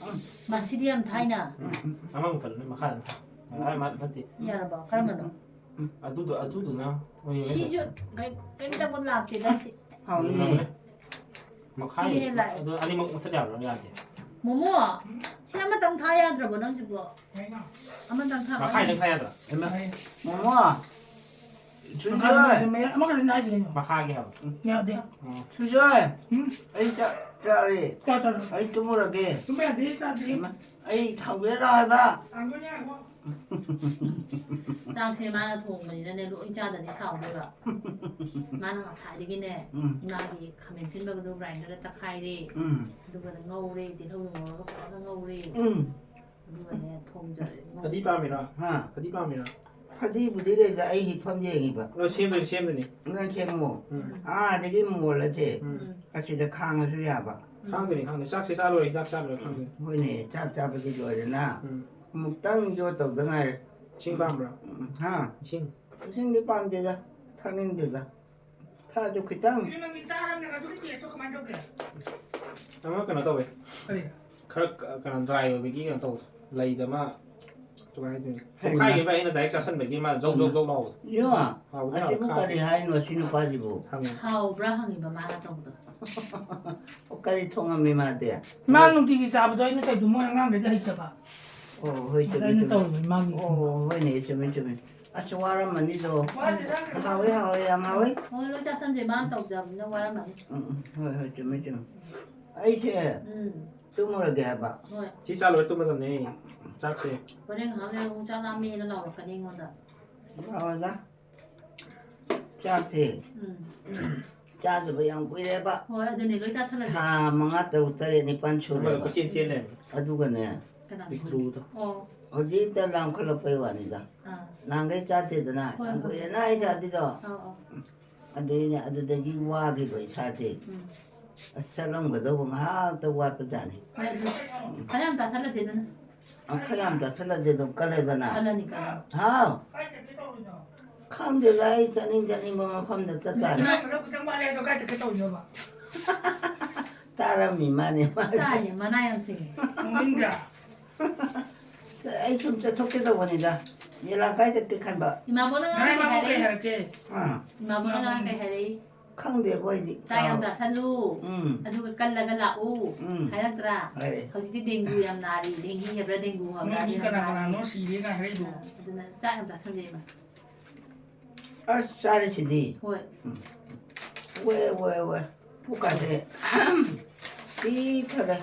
ꯎꯝ꯫ ꯃꯁꯤꯗꯤ ꯌꯥꯝ ꯊꯥꯏꯅ꯫ ꯎꯝ, ꯎꯝ, ꯎꯝ꯫ ꯑꯃꯃꯨꯛ ꯊꯜꯂꯨꯅꯦ, ꯃꯈꯥꯗ ꯊꯝ-, ꯑ, ꯃꯥ ꯅꯠꯇꯦ꯫ ꯌꯥꯔꯕꯣ? ꯀꯔꯝꯕꯅꯣ? ꯑꯗꯨꯗꯣ, ꯑꯗꯨꯗꯨꯅ ꯑꯣꯏꯔꯦ꯫ ꯁꯤꯁꯨ ꯀꯩ-, ꯀꯩꯝꯇ ꯂꯥꯛꯇꯦꯗ ꯁꯤ꯫ ꯍꯥꯎꯅꯤꯅꯦ꯫ ꯃꯈꯥꯏ ꯁꯤꯅ ꯍꯦꯟꯅ ꯂꯥꯛꯑꯦ꯫ ꯑꯗꯨ ꯑꯅꯤꯃꯛ ꯃꯨꯊꯠ ꯌꯥꯕ꯭ꯔꯣ? ꯌꯥꯗꯦ꯫ ꯃꯣꯃꯣ, ꯁꯤ ꯑꯃꯇꯪ ꯊꯥ ꯌꯥꯗ꯭ꯔꯕꯣ ꯅꯪꯁꯤꯕꯣ? ꯑꯃꯇꯪ ꯊꯥ꯫ ꯃꯈꯥꯏꯗꯪ ꯊꯥ ꯌꯥꯗ꯭ꯔꯥ? ꯃꯣꯃꯣ, ꯁꯨꯖꯣꯏ꯫ ꯃꯈꯥꯗ ꯃꯌꯥ-, ꯑꯃꯈꯛꯇꯅꯦ ꯍꯥꯏꯁꯦ ꯀꯩꯅꯣ? ꯃꯈꯥꯒꯤ ꯍꯥꯏꯕ꯫ ꯌꯥꯗꯦ꯫ ꯎꯝ꯫ ꯁꯨꯖꯣꯏ, ꯎꯝ? ꯑꯩ ꯆꯥꯛ ꯆꯥꯔꯦ꯫ ꯆꯥ, ꯆꯥ, ꯆꯥ꯫ ꯑꯩ ꯇꯨꯝꯃꯨꯔꯒꯦ꯫ ꯇꯨꯝꯕ ꯌꯥꯗꯦ, ꯆꯥꯗꯦ꯫ ꯏꯃꯥ, ꯑꯩ ꯊꯥꯡꯕꯤꯔ ꯂꯥꯛꯑꯣ ꯍꯥꯏꯕ꯫ ꯊꯥꯡꯕ ꯌꯥꯔꯕꯣ? ꯆꯥꯛꯁꯦ ꯃꯥꯅ ꯊꯣꯡꯕꯅꯤꯅꯅꯦ, ꯂꯣꯏ ꯆꯥꯗꯗꯤ ꯁꯥꯎꯗꯣꯏꯕ꯫ ꯃꯥꯅ ꯉꯁꯥꯏꯗꯒꯤꯅꯦ, ꯎꯝ꯫ ꯏꯃꯥꯒꯤ ꯈꯥꯃꯦꯟ ꯑꯁꯤꯟꯕꯒꯗꯣ grinderꯗ ꯇꯛꯈꯥꯏꯔꯦ꯫ ꯎꯝ꯫ ꯑꯗꯨꯒ ꯉꯧꯔꯦ, ꯇꯤꯜꯍꯧ ꯉꯧꯔꯒ ꯐꯖꯅ ꯉꯧꯔꯦ꯫ ꯎꯝ꯫ ꯑꯗꯨꯒꯅꯦ, ꯊꯣꯡꯖꯔꯦ, ꯉꯧꯔꯦ꯫ ꯐꯗꯤ ꯄꯥꯝꯃꯤꯔꯣ? ꯍꯥ? ꯐꯗꯤ ꯄꯥꯝꯃꯤꯔꯣ? ꯐꯗꯤꯕꯨꯗꯤ ꯂꯩꯗ, ꯑꯩ ꯍꯤꯞꯐꯝ ꯌꯦꯡꯉꯤꯕ꯫ ꯑꯣ, ꯁꯦꯝꯗꯣꯏꯅꯤ, ꯁꯦꯝꯗꯣꯏꯅꯤ꯫ ꯅꯪ ꯁꯦꯝꯃꯣ꯫ ꯎꯝ꯫ ꯑꯥꯗꯒꯤ ꯃꯣꯜꯂꯁꯦ꯫ ꯎꯝ꯫ ꯑꯁꯤꯗ ꯈꯥꯡꯉꯁꯨ ꯌꯥꯕ꯫ ꯈꯥꯡꯗꯣꯏꯅꯤ, ꯈꯥꯡꯗꯣꯏꯅꯤ꯫ ꯆꯥꯛꯁꯦ ꯆꯥ ꯂꯣꯏꯔꯦ, ꯍꯤꯗꯥꯛ ꯆꯥ ꯂꯣꯏꯔꯦ, ꯈꯥꯡꯗꯣꯏꯅꯤ꯫ ꯍꯣꯏꯅꯦ, ꯆꯥꯛ ꯆꯥꯕꯗꯤ ꯂꯣꯏꯔꯦꯅ꯫ ꯎꯝ꯫ ꯑꯃꯨꯛꯇꯪ ꯌꯣꯠ ꯇꯧꯗ ꯉꯥꯏꯔꯦ꯫ ꯏꯁꯤꯡ ꯄꯥꯝꯕ꯭ꯔꯥ? ꯎꯝ, ꯍꯥ? ꯏꯁꯤꯡ? ꯏꯁꯤꯡꯗꯤ ꯄꯥꯝꯗꯦꯗ, ꯊꯛꯅꯤꯡꯗꯦꯗ꯫ ꯊꯛꯑꯁꯨ ꯈꯤꯇꯪ꯫ ꯑꯗꯨ ꯅꯪꯗꯤ ꯆꯥꯔꯕꯅꯤꯅ ꯑꯗꯨꯒꯤ tasteꯇꯣ ꯀꯃꯥꯏꯅ ꯇꯧꯒꯦ? ꯑꯃ ꯀꯩꯅꯣ ꯇꯧꯋꯦ꯫ ꯀꯔꯤ? ꯈꯔ ꯀ-, ꯀꯩꯅꯣ, dry ꯑꯣꯏꯕꯒꯤ ꯀꯩꯅꯣ ꯇꯧꯕꯗꯣ꯫ ꯂꯩꯗ ꯑꯃ, ꯀꯃꯥꯏꯅ ꯍꯥꯏꯗꯣꯏꯅꯣ? ꯍꯩ ꯃꯅꯥ꯫ ꯄꯣꯛꯈꯥꯏꯈꯤꯕ ꯑꯩꯅ direct ꯆꯥꯁꯟꯕꯒꯤ ꯑꯃ ꯖꯧ ꯖꯧ ꯖꯧ ꯂꯥꯎꯕꯗꯣ꯫ ꯏꯃꯥ, ꯍꯥꯎꯕꯅꯦ, ꯑꯁꯤꯕꯨ ꯍꯥꯎꯕꯅꯦ꯫ ꯀꯔꯤ ꯍꯥꯏꯅꯣ ꯁꯤ ꯅꯨꯄꯥꯁꯤꯕꯨ? ꯍꯪꯉꯣ꯫ ꯍꯥꯎꯕ꯭ꯔꯥ ꯍꯪꯉꯤꯕ ꯃꯥꯅ ꯇꯧꯕꯗꯣ? ꯀꯔꯤ ꯊꯣꯡꯉꯝꯃꯤ ꯃꯥꯗꯤ? ꯃꯥ ꯅꯨꯡꯇꯤꯒꯤ ꯆꯥꯕꯗꯣ ꯑꯩꯅ ꯇꯧꯔꯤꯗꯣ ꯃꯣꯏ ꯑꯉꯥꯡꯈꯩꯗꯤ ꯍꯩꯇꯕ꯫ ꯑꯣ, ꯍꯣꯏ, ꯑꯗ ꯆꯨꯝꯃꯤ, ꯑꯩꯅ ꯆꯨꯝꯃꯤ꯫ ꯇꯧꯔꯤꯕ ꯃꯥꯒꯤ꯫ ꯑꯣ, ꯍꯣꯏꯅꯦ, ꯆꯨꯝꯃꯤ, ꯆꯨꯝꯃꯤ꯫ ꯑꯁ, ꯋꯥꯔꯝꯃꯅꯤꯗꯣ꯫ ꯋꯥꯗꯦꯗ꯫ ꯍꯥꯎꯋꯦ, ꯍꯥꯎꯋꯦ, ꯌꯥꯝ ꯍꯥꯎꯋꯦ꯫ ꯍꯣꯏ, ꯂꯣꯏ ꯆꯥꯁꯟꯁꯦ, ꯃꯥꯅ ꯇꯧꯖꯕꯅꯤꯅ ꯋꯥꯔꯝꯃꯅꯤ꯫ ꯎꯝ, ꯎꯝ, ꯍꯣꯏ, ꯍꯣꯏ, ꯆꯨꯝꯃꯤ, ꯆꯨꯝꯃꯤ꯫ ꯑꯩꯁꯦ ꯎꯝ꯫ ꯇꯨꯝꯃꯨꯔꯒꯦ ꯍꯥꯏꯕ꯫ ꯍꯣꯏ꯫ ꯆꯦ ꯆꯥ ꯂꯣꯏꯔ ꯇꯨꯝꯃꯗꯕꯅꯦ꯫ ꯆꯥꯛꯁꯦ꯫ ꯍꯣꯔꯦꯟ ꯉꯥꯏꯍꯥꯛ ꯂꯩꯔꯒ ꯑꯃꯨꯛ ꯆꯥꯛ ꯂꯥꯝꯃꯦꯅ ꯂꯥꯎꯔꯛꯀꯅꯤ ꯑꯩꯉꯣꯟꯗ꯫ ꯂꯥꯛꯑꯣꯗ꯫ ꯆꯥꯛꯁꯦ꯫ ꯎꯝ꯫ ꯆꯥꯗꯕ ꯌꯥꯝ ꯀꯨꯏꯔꯦꯕ꯫ ꯍꯣꯏ, ꯑꯗꯨꯅꯦ, ꯂꯣꯏ ꯆꯥꯁꯜꯂꯁꯦ꯫ ꯊꯥ ꯃꯉꯥ, ꯇꯔꯨꯛ, ꯇꯔꯦꯠ, ꯅꯤꯄꯥꯟ ꯑꯃꯅ ꯁꯨꯔꯦꯕ꯫ ꯀꯣꯏꯆꯦꯟ ꯆꯦꯟ ꯂꯩꯔꯝꯃꯦ꯫ ꯑꯗꯨꯒꯅꯦ꯫ ꯀꯅꯥꯅꯣ? ꯄꯤꯛꯇ꯭ꯔꯨꯗꯣ꯫ ꯑꯣ꯫ ꯍꯧꯖꯤꯛꯇ ꯂꯥꯝꯈꯠꯂꯛꯄꯩ ꯋꯥꯅꯤꯗ꯫ ꯑꯥ꯫ ꯅꯍꯥꯟꯈꯩ ꯆꯥꯗꯦꯗꯅ, ꯍꯣꯏ, ꯌꯥꯝ ꯍꯣꯏ, ꯀꯨꯏꯔꯦꯅ ꯍꯣꯏ꯫ ꯑꯩ ꯆꯥꯗ꯭ꯔꯤꯗꯣ꯫ ꯑꯧ, ꯑꯧ꯫ ꯑꯗꯨꯏꯅꯦ, ꯑꯗꯨꯗꯒꯤ ꯋꯥꯈꯤꯕ ꯏꯁꯥꯁꯦ꯫ ꯎꯝ꯫ ꯑꯁ, ꯆꯠꯂꯝꯒꯗꯧꯕ ꯉꯥꯏꯍꯥꯛꯇ ꯋꯥꯠꯄꯖꯥꯠꯅꯤ꯫ ꯍꯣꯏ, ꯑꯗꯨ ꯈꯔ ꯌꯥꯝ ꯆꯥꯁꯜꯂꯁꯦ ꯑꯗꯨꯅ꯫ ꯑ, ꯈꯔ ꯌꯥꯝ ꯆꯥꯁꯜꯂꯁꯦ ꯑꯗꯨꯝ ꯀꯜꯂꯦꯗꯅ꯫ ꯀꯜꯂꯅꯤ, ꯀꯜꯂꯅꯤ꯫ ꯍꯥꯎ꯫ ꯈꯪꯗꯦꯗ, ꯑꯩ ꯆꯠꯅꯤꯡ ꯆꯠꯅꯤꯡꯕ ꯃꯐꯝꯗ ꯆꯠꯇꯥꯔꯦ꯫ ꯏꯃꯥ ꯄꯨꯂꯞ ꯈꯤꯇꯪ ꯋꯥꯠꯂꯦ, ꯑꯗꯣ ꯀꯥꯏ ꯆꯠꯀꯦ ꯇꯧꯔꯤꯅꯣꯕ? ꯇꯥꯔꯝꯃꯤ ꯃꯥꯅꯦ, ꯃꯥꯅꯦ꯫ ꯇꯥꯏꯌꯦ, ꯃꯅꯥ ꯌꯥꯝ ꯁꯤꯡꯉꯦ꯫ ꯅꯣꯛꯅꯤꯡꯗ꯭ꯔꯥ? ꯑꯩ ꯁꯨꯝ ꯆꯠꯊꯣꯛꯀꯦ ꯇꯧꯕꯅꯤꯗ꯫ ꯃꯦꯂꯥ ꯀꯥꯏ ꯆꯠꯀꯦ ꯈꯟꯕ? ꯏꯃꯥꯕꯣꯛꯅ ꯉꯔꯥꯡ ꯀꯩ ꯉꯔꯥꯡ ꯏꯃꯥꯕꯣꯛ ꯀꯩ ꯍꯥꯏꯔꯛꯏ? ꯍꯥꯏꯔꯛꯀꯦ? ꯑꯥ꯫ ꯏꯃꯥꯕꯣꯛꯅ ꯉꯔꯥꯡ ꯀꯩ ꯍꯥꯏꯔꯛꯏ? ꯈꯪꯗꯦꯕꯣ ꯑꯩꯗꯤ꯫ ꯆꯥꯛ ꯌꯥꯝ ꯀꯥꯎ- ꯆꯥꯁꯜꯂꯨ꯫ ꯎꯝ꯫ ꯑꯗꯨꯒ ꯀꯜꯂꯒ ꯂꯥꯛꯎ꯫ ꯎꯝ꯫ ꯍꯥꯏꯔꯛꯇ꯭ꯔꯥ? ꯍꯥꯏꯔꯛꯑꯦ꯫ ꯍꯧꯖꯤꯛꯇꯤ ꯗꯦꯡꯒꯨ ꯌꯥꯝ ꯅꯥꯔꯤ, ꯗꯦꯡꯒꯤ ꯍꯥꯏꯕ꯭ꯔꯥ, ꯗꯦꯡꯒꯨ ꯃꯣꯏ ꯍꯥꯏꯕ꯭ꯔꯥ, ꯃꯤ ꯑꯗꯨ ꯌꯥꯝ ꯀꯅꯥ ꯅꯥꯔꯤ꯫ ꯀꯅꯥꯅꯣ ꯁꯤꯔꯦ ꯀꯥꯏ ꯍꯥꯏꯔꯛꯏꯗꯣ? ꯑꯥ, ꯑꯗꯨꯅ ꯆꯥꯛ ꯌꯥꯝ ꯆꯥꯁꯟꯁꯦ ꯏꯃꯥ꯫ ꯑꯁ, ꯆꯥꯔꯤꯁꯤꯗꯤ꯫ ꯍꯣꯏ꯫ ꯎꯝ꯫ ꯋꯦ, ꯋꯦ, ꯋꯦ꯫ ꯄꯨꯛꯀꯥꯁꯦ ꯄꯤꯛ ꯊꯜꯂꯦ꯫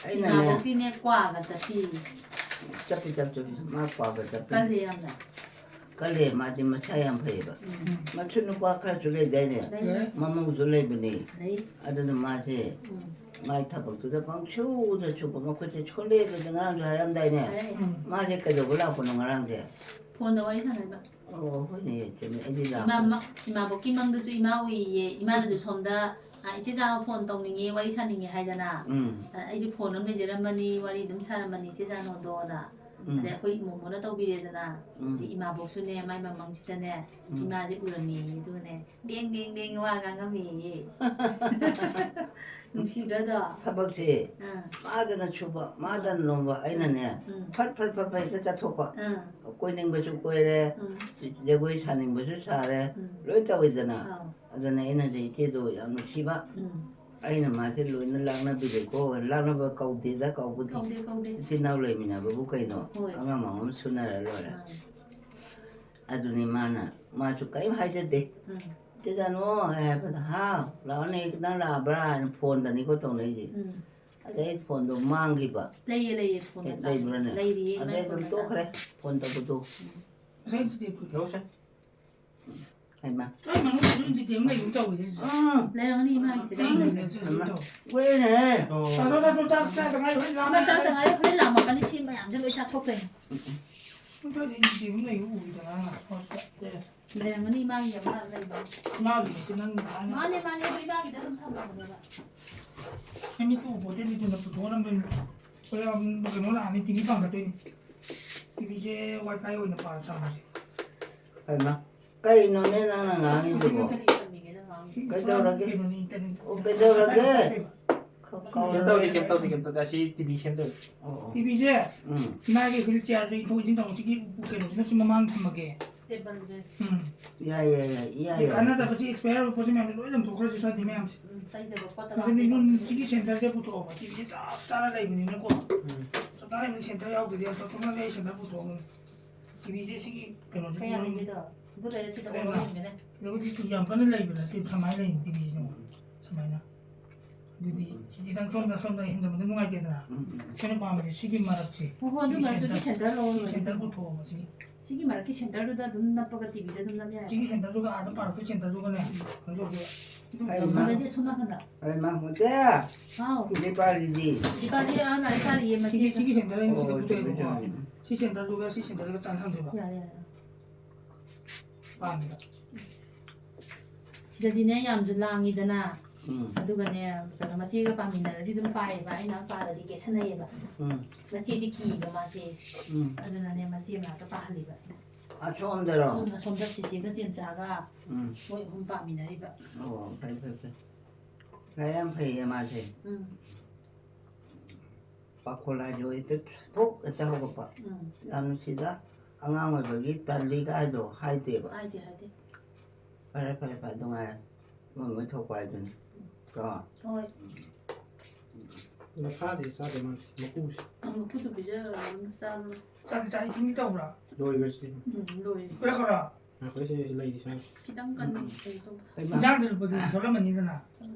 ꯑꯩꯅꯅꯦ꯫ ꯏꯃꯥꯕꯣꯛꯇꯤꯅꯦ ꯀ꯭ꯋꯥꯒ ꯆꯠꯄꯤ꯫ ꯆꯠꯄꯤ, ꯆꯠꯄꯤ, ꯆꯠꯄꯤ꯫ ꯃꯥ ꯀ꯭ꯋꯥꯒ ꯆꯠꯄꯤ꯫ ꯀꯜꯂꯤ ꯌꯥꯝꯅ꯫ ꯀꯜꯂꯦ, ꯃꯥꯗꯤ ꯃꯁꯥ ꯌꯥꯝ ꯐꯩꯌꯦꯕ꯫ ꯎꯝ꯫ ꯃꯁꯨ ꯅꯨꯄꯥ ꯈꯔꯁꯨ ꯂꯩꯗꯥꯏꯅꯦ? ꯂꯩ꯫ ꯃꯃꯧꯁꯨ ꯂꯩꯕꯅꯦ꯫ ꯂꯩ꯫ ꯑꯗꯨꯅ ꯃꯥꯁꯦ ꯎꯝ꯫ ꯃꯥꯏ ꯊꯕꯛꯇꯨꯗ ꯄꯪꯁꯨꯗ ꯁꯨꯕ, ꯃꯈꯨꯠꯁꯦ ꯁꯣꯜꯂꯦ ꯑꯗꯨꯗ ꯉꯔꯥꯡꯁꯨ ꯍꯥꯏꯔꯝꯗꯥꯏꯅꯦ? ꯍꯥꯏꯔꯛꯑꯦ꯫ ꯎꯝ꯫ ꯃꯥꯁꯦ ꯀꯩꯗꯧꯕ ꯂꯥꯛꯄꯅꯣ ꯉꯔꯥꯡꯁꯦ? ꯐꯣꯟꯗ ꯋꯥꯔꯤ ꯁꯥꯟꯅꯕ꯫ ꯑꯣ, ꯍꯣꯏꯅꯦ, ꯆꯨꯝꯃꯦ, ꯑꯩꯗꯤ ꯏꯃꯥ-, ꯂꯥꯛꯄꯅꯦ꯫ ꯃ-, ꯏꯃꯥꯕꯣꯛꯀꯤ ꯃꯪꯗꯁꯨ ꯏꯃꯥ ꯎꯏꯌꯦ, ꯏꯃꯥꯅꯁꯨ ꯁꯣꯝꯗ, "ꯑ, ꯏꯆꯦ ꯆꯥꯅꯣ ꯐꯣꯟ ꯇꯧꯅꯤꯡꯉꯦ, ꯋꯥꯔꯤ ꯁꯥꯅꯤꯡꯉꯦ" ꯍꯥꯏꯗꯅ꯫ ꯎꯝ꯫ ꯑ, "ꯑꯩꯁꯦ ꯐꯣꯟ ꯑꯃ ꯂꯩꯖꯔꯝꯕꯅꯤ, ꯋꯥꯔꯤ ꯑꯗꯨꯝ ꯁꯥꯔꯝꯕꯅꯤ ꯏꯆꯦ ꯆꯥꯅꯣꯗꯣꯅ"꯫ ꯎꯝ꯫ ꯑꯗꯩ ꯑꯩꯈꯣꯏ ꯏꯃꯣꯃꯣꯅ ꯇꯧꯕꯤꯔꯦꯗꯅ꯫ ꯎꯝ꯫ ꯑꯗꯩ ꯏꯃꯥꯕꯣꯛꯁꯨꯅꯦ, ꯃꯥꯏ ꯃꯃꯪꯁꯤꯗꯅꯦ, ꯎꯝ꯫ ꯏꯃꯥꯁꯦ ꯎꯔꯝꯃꯦꯌꯦ, ꯑꯗꯨꯒꯅꯦ, ꯕꯦꯡ, ꯕꯦꯡ, ꯕꯦꯡ ꯋꯥ ꯉꯥꯡꯉꯝꯃꯦꯌꯦ꯫ ꯅꯨꯡꯁꯤꯗ꯭ꯔꯗꯣ? ꯊꯕꯛꯁꯦ ꯑꯥ꯫ ꯃꯥꯗꯅ ꯁꯨꯕ, ꯃꯥꯗꯅ ꯅꯣꯝꯕ, ꯑꯩꯅꯅꯦ, ꯎꯝ꯫ ꯐꯠ, ꯐꯠ, ꯐꯠ, ꯐꯠ ꯍꯦꯛꯇ ꯆꯠꯊꯣꯛꯄ꯫ ꯑꯥ꯫ ꯀꯣꯏꯅꯤꯡꯕꯁꯨ ꯀꯣꯏꯔꯦ, ꯎꯝ꯫ ꯖꯒꯣꯏ ꯁꯥꯅꯤꯡꯕꯁꯨ ꯁꯥꯔꯦ, ꯎꯝ꯫ ꯂꯣꯏ ꯇꯧꯋꯤꯗꯅ꯫ ꯑꯥꯎ꯫ ꯑꯗꯨꯅ ꯑꯩꯅꯁꯨ ꯏꯆꯦꯗꯣ ꯌꯥꯝ ꯅꯨꯡꯁꯤꯕ꯫ ꯎꯝ꯫ ꯑꯩꯅ ꯃꯥꯁꯦ ꯂꯣꯏꯅ ꯂꯥꯛꯅꯕꯤꯔꯦꯀꯣ, ꯂꯥꯛꯅꯕ ꯀꯧꯗꯦꯗ, ꯀꯧꯕꯗꯤ꯫ ꯀꯧꯗꯦ, ꯀꯧꯗꯦ꯫ ꯏꯆꯤꯟ ꯏꯅꯥꯎ ꯂꯩꯃꯤꯟꯅꯕꯕꯨ ꯀꯩꯅꯣ? ꯍꯣꯏ꯫ ꯑꯉꯝ ꯑꯉꯝ ꯁꯨꯅꯔ ꯂꯣꯏꯔꯦ꯫ ꯃꯥꯅꯤ꯫ ꯑꯗꯨꯅꯤ ꯃꯥꯅ, ꯃꯥꯁꯨ ꯀꯔꯤꯝ ꯍꯥꯏꯖꯗꯦ꯫ ꯎꯝ꯫ "ꯏꯆꯦ ꯆꯥꯅꯨ" ꯍꯥꯏꯕꯗ, "ꯍꯥꯎ, ꯂꯥꯛꯑꯣꯅꯦ, ꯅꯪ ꯂꯥꯛꯑꯕ꯭ꯔꯥ?" ꯍꯥꯏꯅ ꯐꯣꯟꯗꯅꯤꯀꯣ ꯇꯧꯅꯩꯁꯦ꯫ ꯎꯝ꯫ ꯑꯗꯩ ꯐꯣꯟꯗꯣ ꯃꯥꯡꯈꯤꯕ꯫ ꯂꯩꯌꯦ, ꯂꯩꯌꯦ, ꯐꯣꯟ ꯃꯆꯥ ꯂꯩꯕ꯭ꯔꯅꯦ? ꯂꯩꯔꯤꯌꯦ, ꯑꯗꯩ ꯃꯥꯏ ꯑꯗꯨꯝ ꯐꯣꯟ ꯃꯆꯥ꯫ ꯇꯣꯛꯈ꯭ꯔꯦ, ꯐꯣꯟ ꯇꯧꯕꯗꯣ꯫ ꯉꯁꯥꯏ ꯁꯤꯗꯤ ꯄꯨꯊꯣꯛꯁꯦ꯫ ꯍꯩꯃꯥ꯫ ꯁ꯭ꯋꯥꯏ ꯃꯅꯨꯡꯗ ꯑꯗꯨꯝ ꯁꯤꯗꯤ ꯑꯃ ꯂꯩꯒꯨꯝ ꯇꯧꯋꯤꯗꯦ ꯁꯤꯁꯦ꯫ ꯎꯝ꯫ ꯂꯩꯔꯝꯒꯅꯤ ꯏꯃꯥꯒꯤꯁꯤꯗ꯫ ꯂꯩꯔꯝꯒꯅꯤ ꯁꯤꯗ ꯑꯗꯨꯝ ꯇꯧ꯫ ꯀꯨꯏꯔꯦꯅꯦ꯫ ꯑꯣ꯫ ꯆꯥꯊꯣꯛ, ꯆꯥꯊꯣꯛ, ꯆꯥꯛ ꯆꯥꯗ ꯉꯥꯏꯔꯤ, ꯍꯣꯔꯦꯟ ꯂꯥꯝꯃꯦ꯫ ꯏꯃꯥ ꯆꯥꯛꯇ ꯉꯥꯏꯔꯤ, ꯍꯣꯔꯦꯟ ꯂꯥꯝꯃꯛꯀꯅꯤ, ꯁꯤ ꯃꯌꯥꯝꯁꯦ ꯂꯣꯏ ꯆꯥꯊꯣꯛꯇꯣꯏꯅꯦ꯫ ꯁ꯭ꯋꯥꯏꯗ ꯁꯤꯗꯤ ꯑꯃ ꯂꯩꯕ ꯎꯈꯤꯗꯅ꯫ ꯂꯩꯔꯝꯒꯅꯤ ꯏꯃꯥꯒꯤ ꯑꯃ ꯂꯩꯕ꯫ ꯏꯃꯥꯒꯤ ꯅꯠꯇꯦ, ꯅꯪ ꯅꯍꯥꯟ꯫ ꯃꯥꯅꯦ, ꯃꯥꯅꯦ, ꯑꯗꯨ ꯏꯃꯥꯒꯤꯗ ꯑꯗꯨꯝ ꯊꯝꯃꯕꯅꯦꯕ꯫ ꯑꯩ ꯃꯤꯠꯇ ꯎꯄꯣꯠꯇꯦ, ꯃꯤꯠꯇꯨꯅ ꯄꯨꯊꯣꯛꯑꯔꯝꯗꯣꯏꯅꯤ꯫ ꯍꯣꯔꯦꯟ ꯀꯩꯅꯣ ꯂꯥꯛꯑꯅꯤ, ꯇꯤ ꯚꯤ ꯄꯥꯡꯈꯠꯇꯣꯏꯅꯤ꯫ ꯇꯤ ꯚꯤꯁꯦ ꯋꯥꯏ ꯐꯥꯏ ꯑꯣꯏꯅ ꯄꯥ ꯆꯥꯝꯃꯁꯦ꯫ ꯍꯩꯃꯥ, ꯀꯩꯅꯣꯅꯦ ꯅꯪꯅ ꯉꯥꯡꯉꯤꯗꯨꯕꯣ? ꯀꯔꯤ ꯇꯝꯃꯤꯒꯦ ꯅꯪ ꯉꯥꯡꯉꯤꯗꯣ? ꯀꯩꯗꯧꯔꯒꯦ? ꯀꯩꯅꯣꯅꯤ, ꯏꯟꯇꯔꯅꯦꯠ꯫ ꯑꯣ, ꯀꯩꯗꯧꯔꯒꯦ? ꯀꯩꯝ ꯇꯧꯗꯦ, ꯀꯩꯝ ꯇꯧꯗꯦ, ꯑꯁꯤ ꯇꯤ ꯚꯤ ꯁꯦꯝꯗꯣꯏꯅꯤ꯫ ꯑꯣ, ꯑꯣ꯫ ꯇꯤ ꯚꯤꯁꯦ ꯎꯝ꯫ ꯏꯃꯥꯒꯤ ꯍꯨꯏꯜ ꯆꯤꯌꯥꯔꯁꯦ ꯏꯟꯊꯣꯛ ꯏꯟꯁꯤꯟ ꯇꯧ, ꯁꯤꯒꯤ ꯀꯩꯅꯣꯁꯤꯅ ꯁꯤ ꯃꯃꯥꯡ ꯊꯝꯃꯒꯦ꯫ ꯇꯦꯕꯜꯁꯦ꯫ ꯎꯝ꯫ ꯌꯥꯏ, ꯌꯥꯏ, ꯌꯥꯏ, ꯏꯌꯥ, ꯑꯗꯩ ꯌꯥꯏ꯫ ꯀꯥꯟꯅꯗꯕ ꯁꯤ ꯑꯦꯛꯁꯄꯥꯌꯔ ꯑꯣꯏꯕ ꯄꯣꯠꯁꯦ ꯃꯌꯥꯝꯁꯦ ꯂꯣꯏ ꯂꯪꯊꯣꯛꯈ꯭ꯔꯁꯤ, ꯁ꯭ꯋꯥꯏꯗꯤ ꯃꯌꯥꯝꯁꯦ꯫ ꯎꯝ, ꯇꯩꯗꯕ ꯈꯣꯠꯇꯕ ꯑꯗꯨꯗꯤ ꯑꯇꯩ ꯅꯪ ꯁꯤꯒꯤ ꯁꯦꯟꯇꯔꯁꯦ ꯄꯨꯊꯣꯛꯑꯣꯕ, ꯇꯤ ꯚꯤꯁꯦ ꯆꯞ ꯆꯥꯅ ꯂꯩꯕꯅꯤꯅꯀꯣ꯫ ꯎꯝ꯫ ꯆꯞ ꯆꯥꯅ ꯂꯩꯕꯅꯤ, ꯁꯦꯟꯇꯔ ꯌꯥꯎꯗ꯭ꯔꯗꯤ ꯑꯁꯣꯝ ꯁꯣꯝꯗ ꯑꯩ ꯁꯦꯟꯇꯔ ꯄꯨꯊꯣꯛꯑꯝꯒꯅꯤ꯫ ꯇꯤ ꯚꯤꯁꯦ ꯁꯤꯒꯤ ꯀꯩꯅꯣꯁꯦ ꯀꯌꯥ ꯄꯨꯔꯝ-, ꯂꯩꯒꯦꯗꯣ? ꯑꯗꯨ ꯂꯩꯔ ꯁꯤꯗ ꯂꯩꯔꯦ꯫ ꯑꯣꯟꯂꯥꯏꯟꯒꯤꯅꯦ꯫ ꯑꯗꯨꯕꯨꯗꯤ ꯌꯥꯝ ꯀꯟꯅ ꯂꯩꯕ ꯅꯠꯇꯦ, ꯁꯨꯃꯥꯏꯅ ꯂꯩꯅꯤ ꯇꯤ ꯚꯤꯁꯦ꯫ ꯁꯨꯃꯥꯏꯅ꯫ ꯑꯗꯨꯗꯤ ꯁꯤꯗꯤ ꯅꯪ ꯁꯣꯝꯗ, ꯁꯣꯝꯗ ꯍꯦꯟꯖꯟꯕꯗꯣ ꯅꯨꯡꯉꯥꯏꯇꯦꯗꯅ꯫ ꯎꯝ, ꯎꯝ꯫ ꯑꯩꯈꯣꯏꯅ ꯄꯥꯝꯕꯗꯤ ꯁꯤꯒꯤ ꯃꯔꯛꯁꯦ꯫ ꯍꯣꯏ, ꯍꯣꯏ, ꯑꯗꯨ ꯁꯤꯒꯤ ꯃꯔꯛꯇꯨꯗꯤ ꯁꯦꯟꯇꯔ, ꯁꯦꯟꯇꯔ ꯂꯧꯔ ꯁꯤ ꯂꯣꯏꯔꯦ ꯁꯦꯟꯇꯔ ꯀꯩꯅꯣ꯫ ꯄꯨꯊꯣꯛꯑꯣꯕ ꯁꯤꯒꯤ꯫ ꯁꯤꯒꯤ ꯃꯔꯛꯀꯤ ꯁꯦꯟꯇꯔꯗꯨꯗ ꯑꯗꯨꯝ ꯅꯞꯄꯒ ꯇꯤ ꯚꯤꯗ ꯑꯗꯨꯝ ꯅꯞ ꯌꯥꯏ꯫ ꯁꯤꯒꯤ ꯁꯦꯟꯇꯔꯗꯨꯒ ꯑꯥꯗ ꯄꯥꯔꯛꯇꯣꯏ ꯁꯦꯟꯇꯔꯗꯨꯒꯅꯦ, ꯀꯩꯅꯣ ꯇꯧꯗꯣꯏꯕ꯫ ꯑꯩ ꯃꯥ-, ꯑꯗꯩꯗꯤ ꯑꯁꯣꯝ ꯅꯥꯀꯟꯗ꯫ ꯑꯩ ꯃꯥ ꯃꯣꯇꯦ! ꯍꯥꯎ꯫ ꯗꯤꯄꯥꯂꯤꯗꯤ? ꯗꯤꯄꯥꯂꯤ ꯑꯥ ꯂꯥꯏꯔꯤꯛ ꯄꯥꯔꯤꯌꯦ ꯁꯤꯒꯤ, ꯃꯆꯦꯒ꯫ ꯁꯤꯒꯤ ꯁꯦꯟꯇꯔ ꯑꯩꯅ ꯁꯤꯗ ꯑꯣ, ꯄꯨꯊꯣꯛꯑꯦꯕꯀꯣ꯫ ꯆꯨꯝꯃꯦ, ꯆꯨꯝꯃꯦ꯫ ꯁꯤ ꯁꯦꯟꯇꯔꯗꯨꯒ ꯁꯤ ꯁꯦꯟꯇꯔꯗꯨꯒ ꯆꯥꯟꯅꯍꯟꯗꯣꯏꯕ꯫ ꯌꯥꯔꯦ, ꯌꯥꯔꯦ꯫ ꯄꯥꯝꯃꯤꯕ꯫ ꯁꯤꯗꯗꯤꯅꯦ ꯌꯥꯝꯁꯨ ꯂꯥꯡꯉꯤꯗꯅ꯫ ꯎꯝ꯫ ꯑꯗꯨꯒꯅꯦ, ꯀꯩꯅꯣ, ꯃꯆꯦꯒ ꯄꯥꯃꯤꯟꯅꯔꯗꯤ ꯑꯗꯨꯝ ꯄꯥꯏꯌꯦꯕ, ꯑꯩꯅ ꯄꯥꯔꯗꯤ ꯀꯦꯠꯁꯟꯅꯩꯌꯦꯕ꯫ ꯎꯝ꯫ ꯃꯆꯦꯗꯤ ꯀꯤꯕ ꯃꯥꯁꯦ꯫ ꯎꯝ꯫ ꯑꯗꯨꯅꯅꯦ, ꯃꯆꯦ ꯃꯅꯥꯛꯇ ꯄꯥꯍꯜꯂꯤꯕ꯫ ꯑꯁꯣꯝꯗꯔꯣ? ꯎꯝ, ꯑꯁꯣꯝꯗ ꯆꯤꯆꯦꯒ ꯆꯦꯟꯆꯥꯒ ꯎꯝ꯫ ꯃꯣꯏ ꯑꯍꯨꯝ ꯄꯥꯃꯤꯟꯅꯔꯤꯕ꯫ ꯑꯣ, ꯐꯩ, ꯐꯩ, ꯐꯩ꯫ ꯂꯥꯏꯔꯤꯛ ꯌꯥꯝ ꯐꯩꯌꯦ ꯃꯥꯁꯦ꯫ ꯎꯝ꯫ ꯄꯥꯈꯣꯜ ꯍꯥꯏꯗꯣ ꯍꯦꯛꯇ ꯊꯣꯛ ꯍꯦꯛꯇ ꯍꯧꯒꯠꯄ꯫ ꯎꯝ꯫ ꯌꯥꯝ ꯅꯨꯡꯁꯤꯗ, ꯑꯉꯥꯡ ꯑꯣꯏꯕꯒꯤ ꯇꯜꯂꯤꯒ ꯍꯥꯏꯗꯣ ꯍꯥꯏꯗꯦꯕ꯫ ꯍꯥꯏꯗꯦ, ꯍꯥꯏꯗꯦ꯫ ꯐꯔꯦ, ꯐꯔꯦ, ꯐꯔꯦ, ꯑꯗꯨ ꯉꯥꯏꯔꯦ꯫ ꯃꯣꯏ, ꯃꯣꯏ ꯊꯣꯛꯄ ꯍꯥꯏꯗꯨꯅꯤ꯫ ꯀꯣ? ꯍꯣꯏ꯫ ꯃꯈꯥꯁꯦ ꯆꯥꯗꯦ ꯃꯥꯁꯦ, ꯃꯀꯨꯁꯦ꯫ ꯑ, ꯃꯀꯨꯗꯨ ꯄꯤꯖꯔꯒ ꯑꯗꯨꯝ ꯆꯥꯕ꯫ ꯆꯥꯛꯇꯤ ꯆꯥꯛ ꯏꯊꯤꯡꯗꯤ ꯇꯧꯕ꯭ꯔꯥ? ꯂꯣꯏꯈ꯭ꯔꯦ ꯁꯤꯗꯤ꯫ ꯎꯝ, ꯂꯣꯏꯔꯦ꯫ ꯄꯤꯔꯛꯈ꯭ꯔꯣ? ꯑꯩꯈꯣꯏ ꯁꯤ ꯂꯩꯔꯤ ꯁ꯭ꯋꯥꯏꯗ꯫ ꯈꯤꯇꯪ ꯀꯟꯅ ꯀꯩꯅꯣ ꯇꯧꯕ꯫ ꯏꯟꯖꯥꯡꯗꯨꯕꯨꯗꯤ ꯁꯣꯠꯂꯝꯃꯅꯤꯗꯅ꯫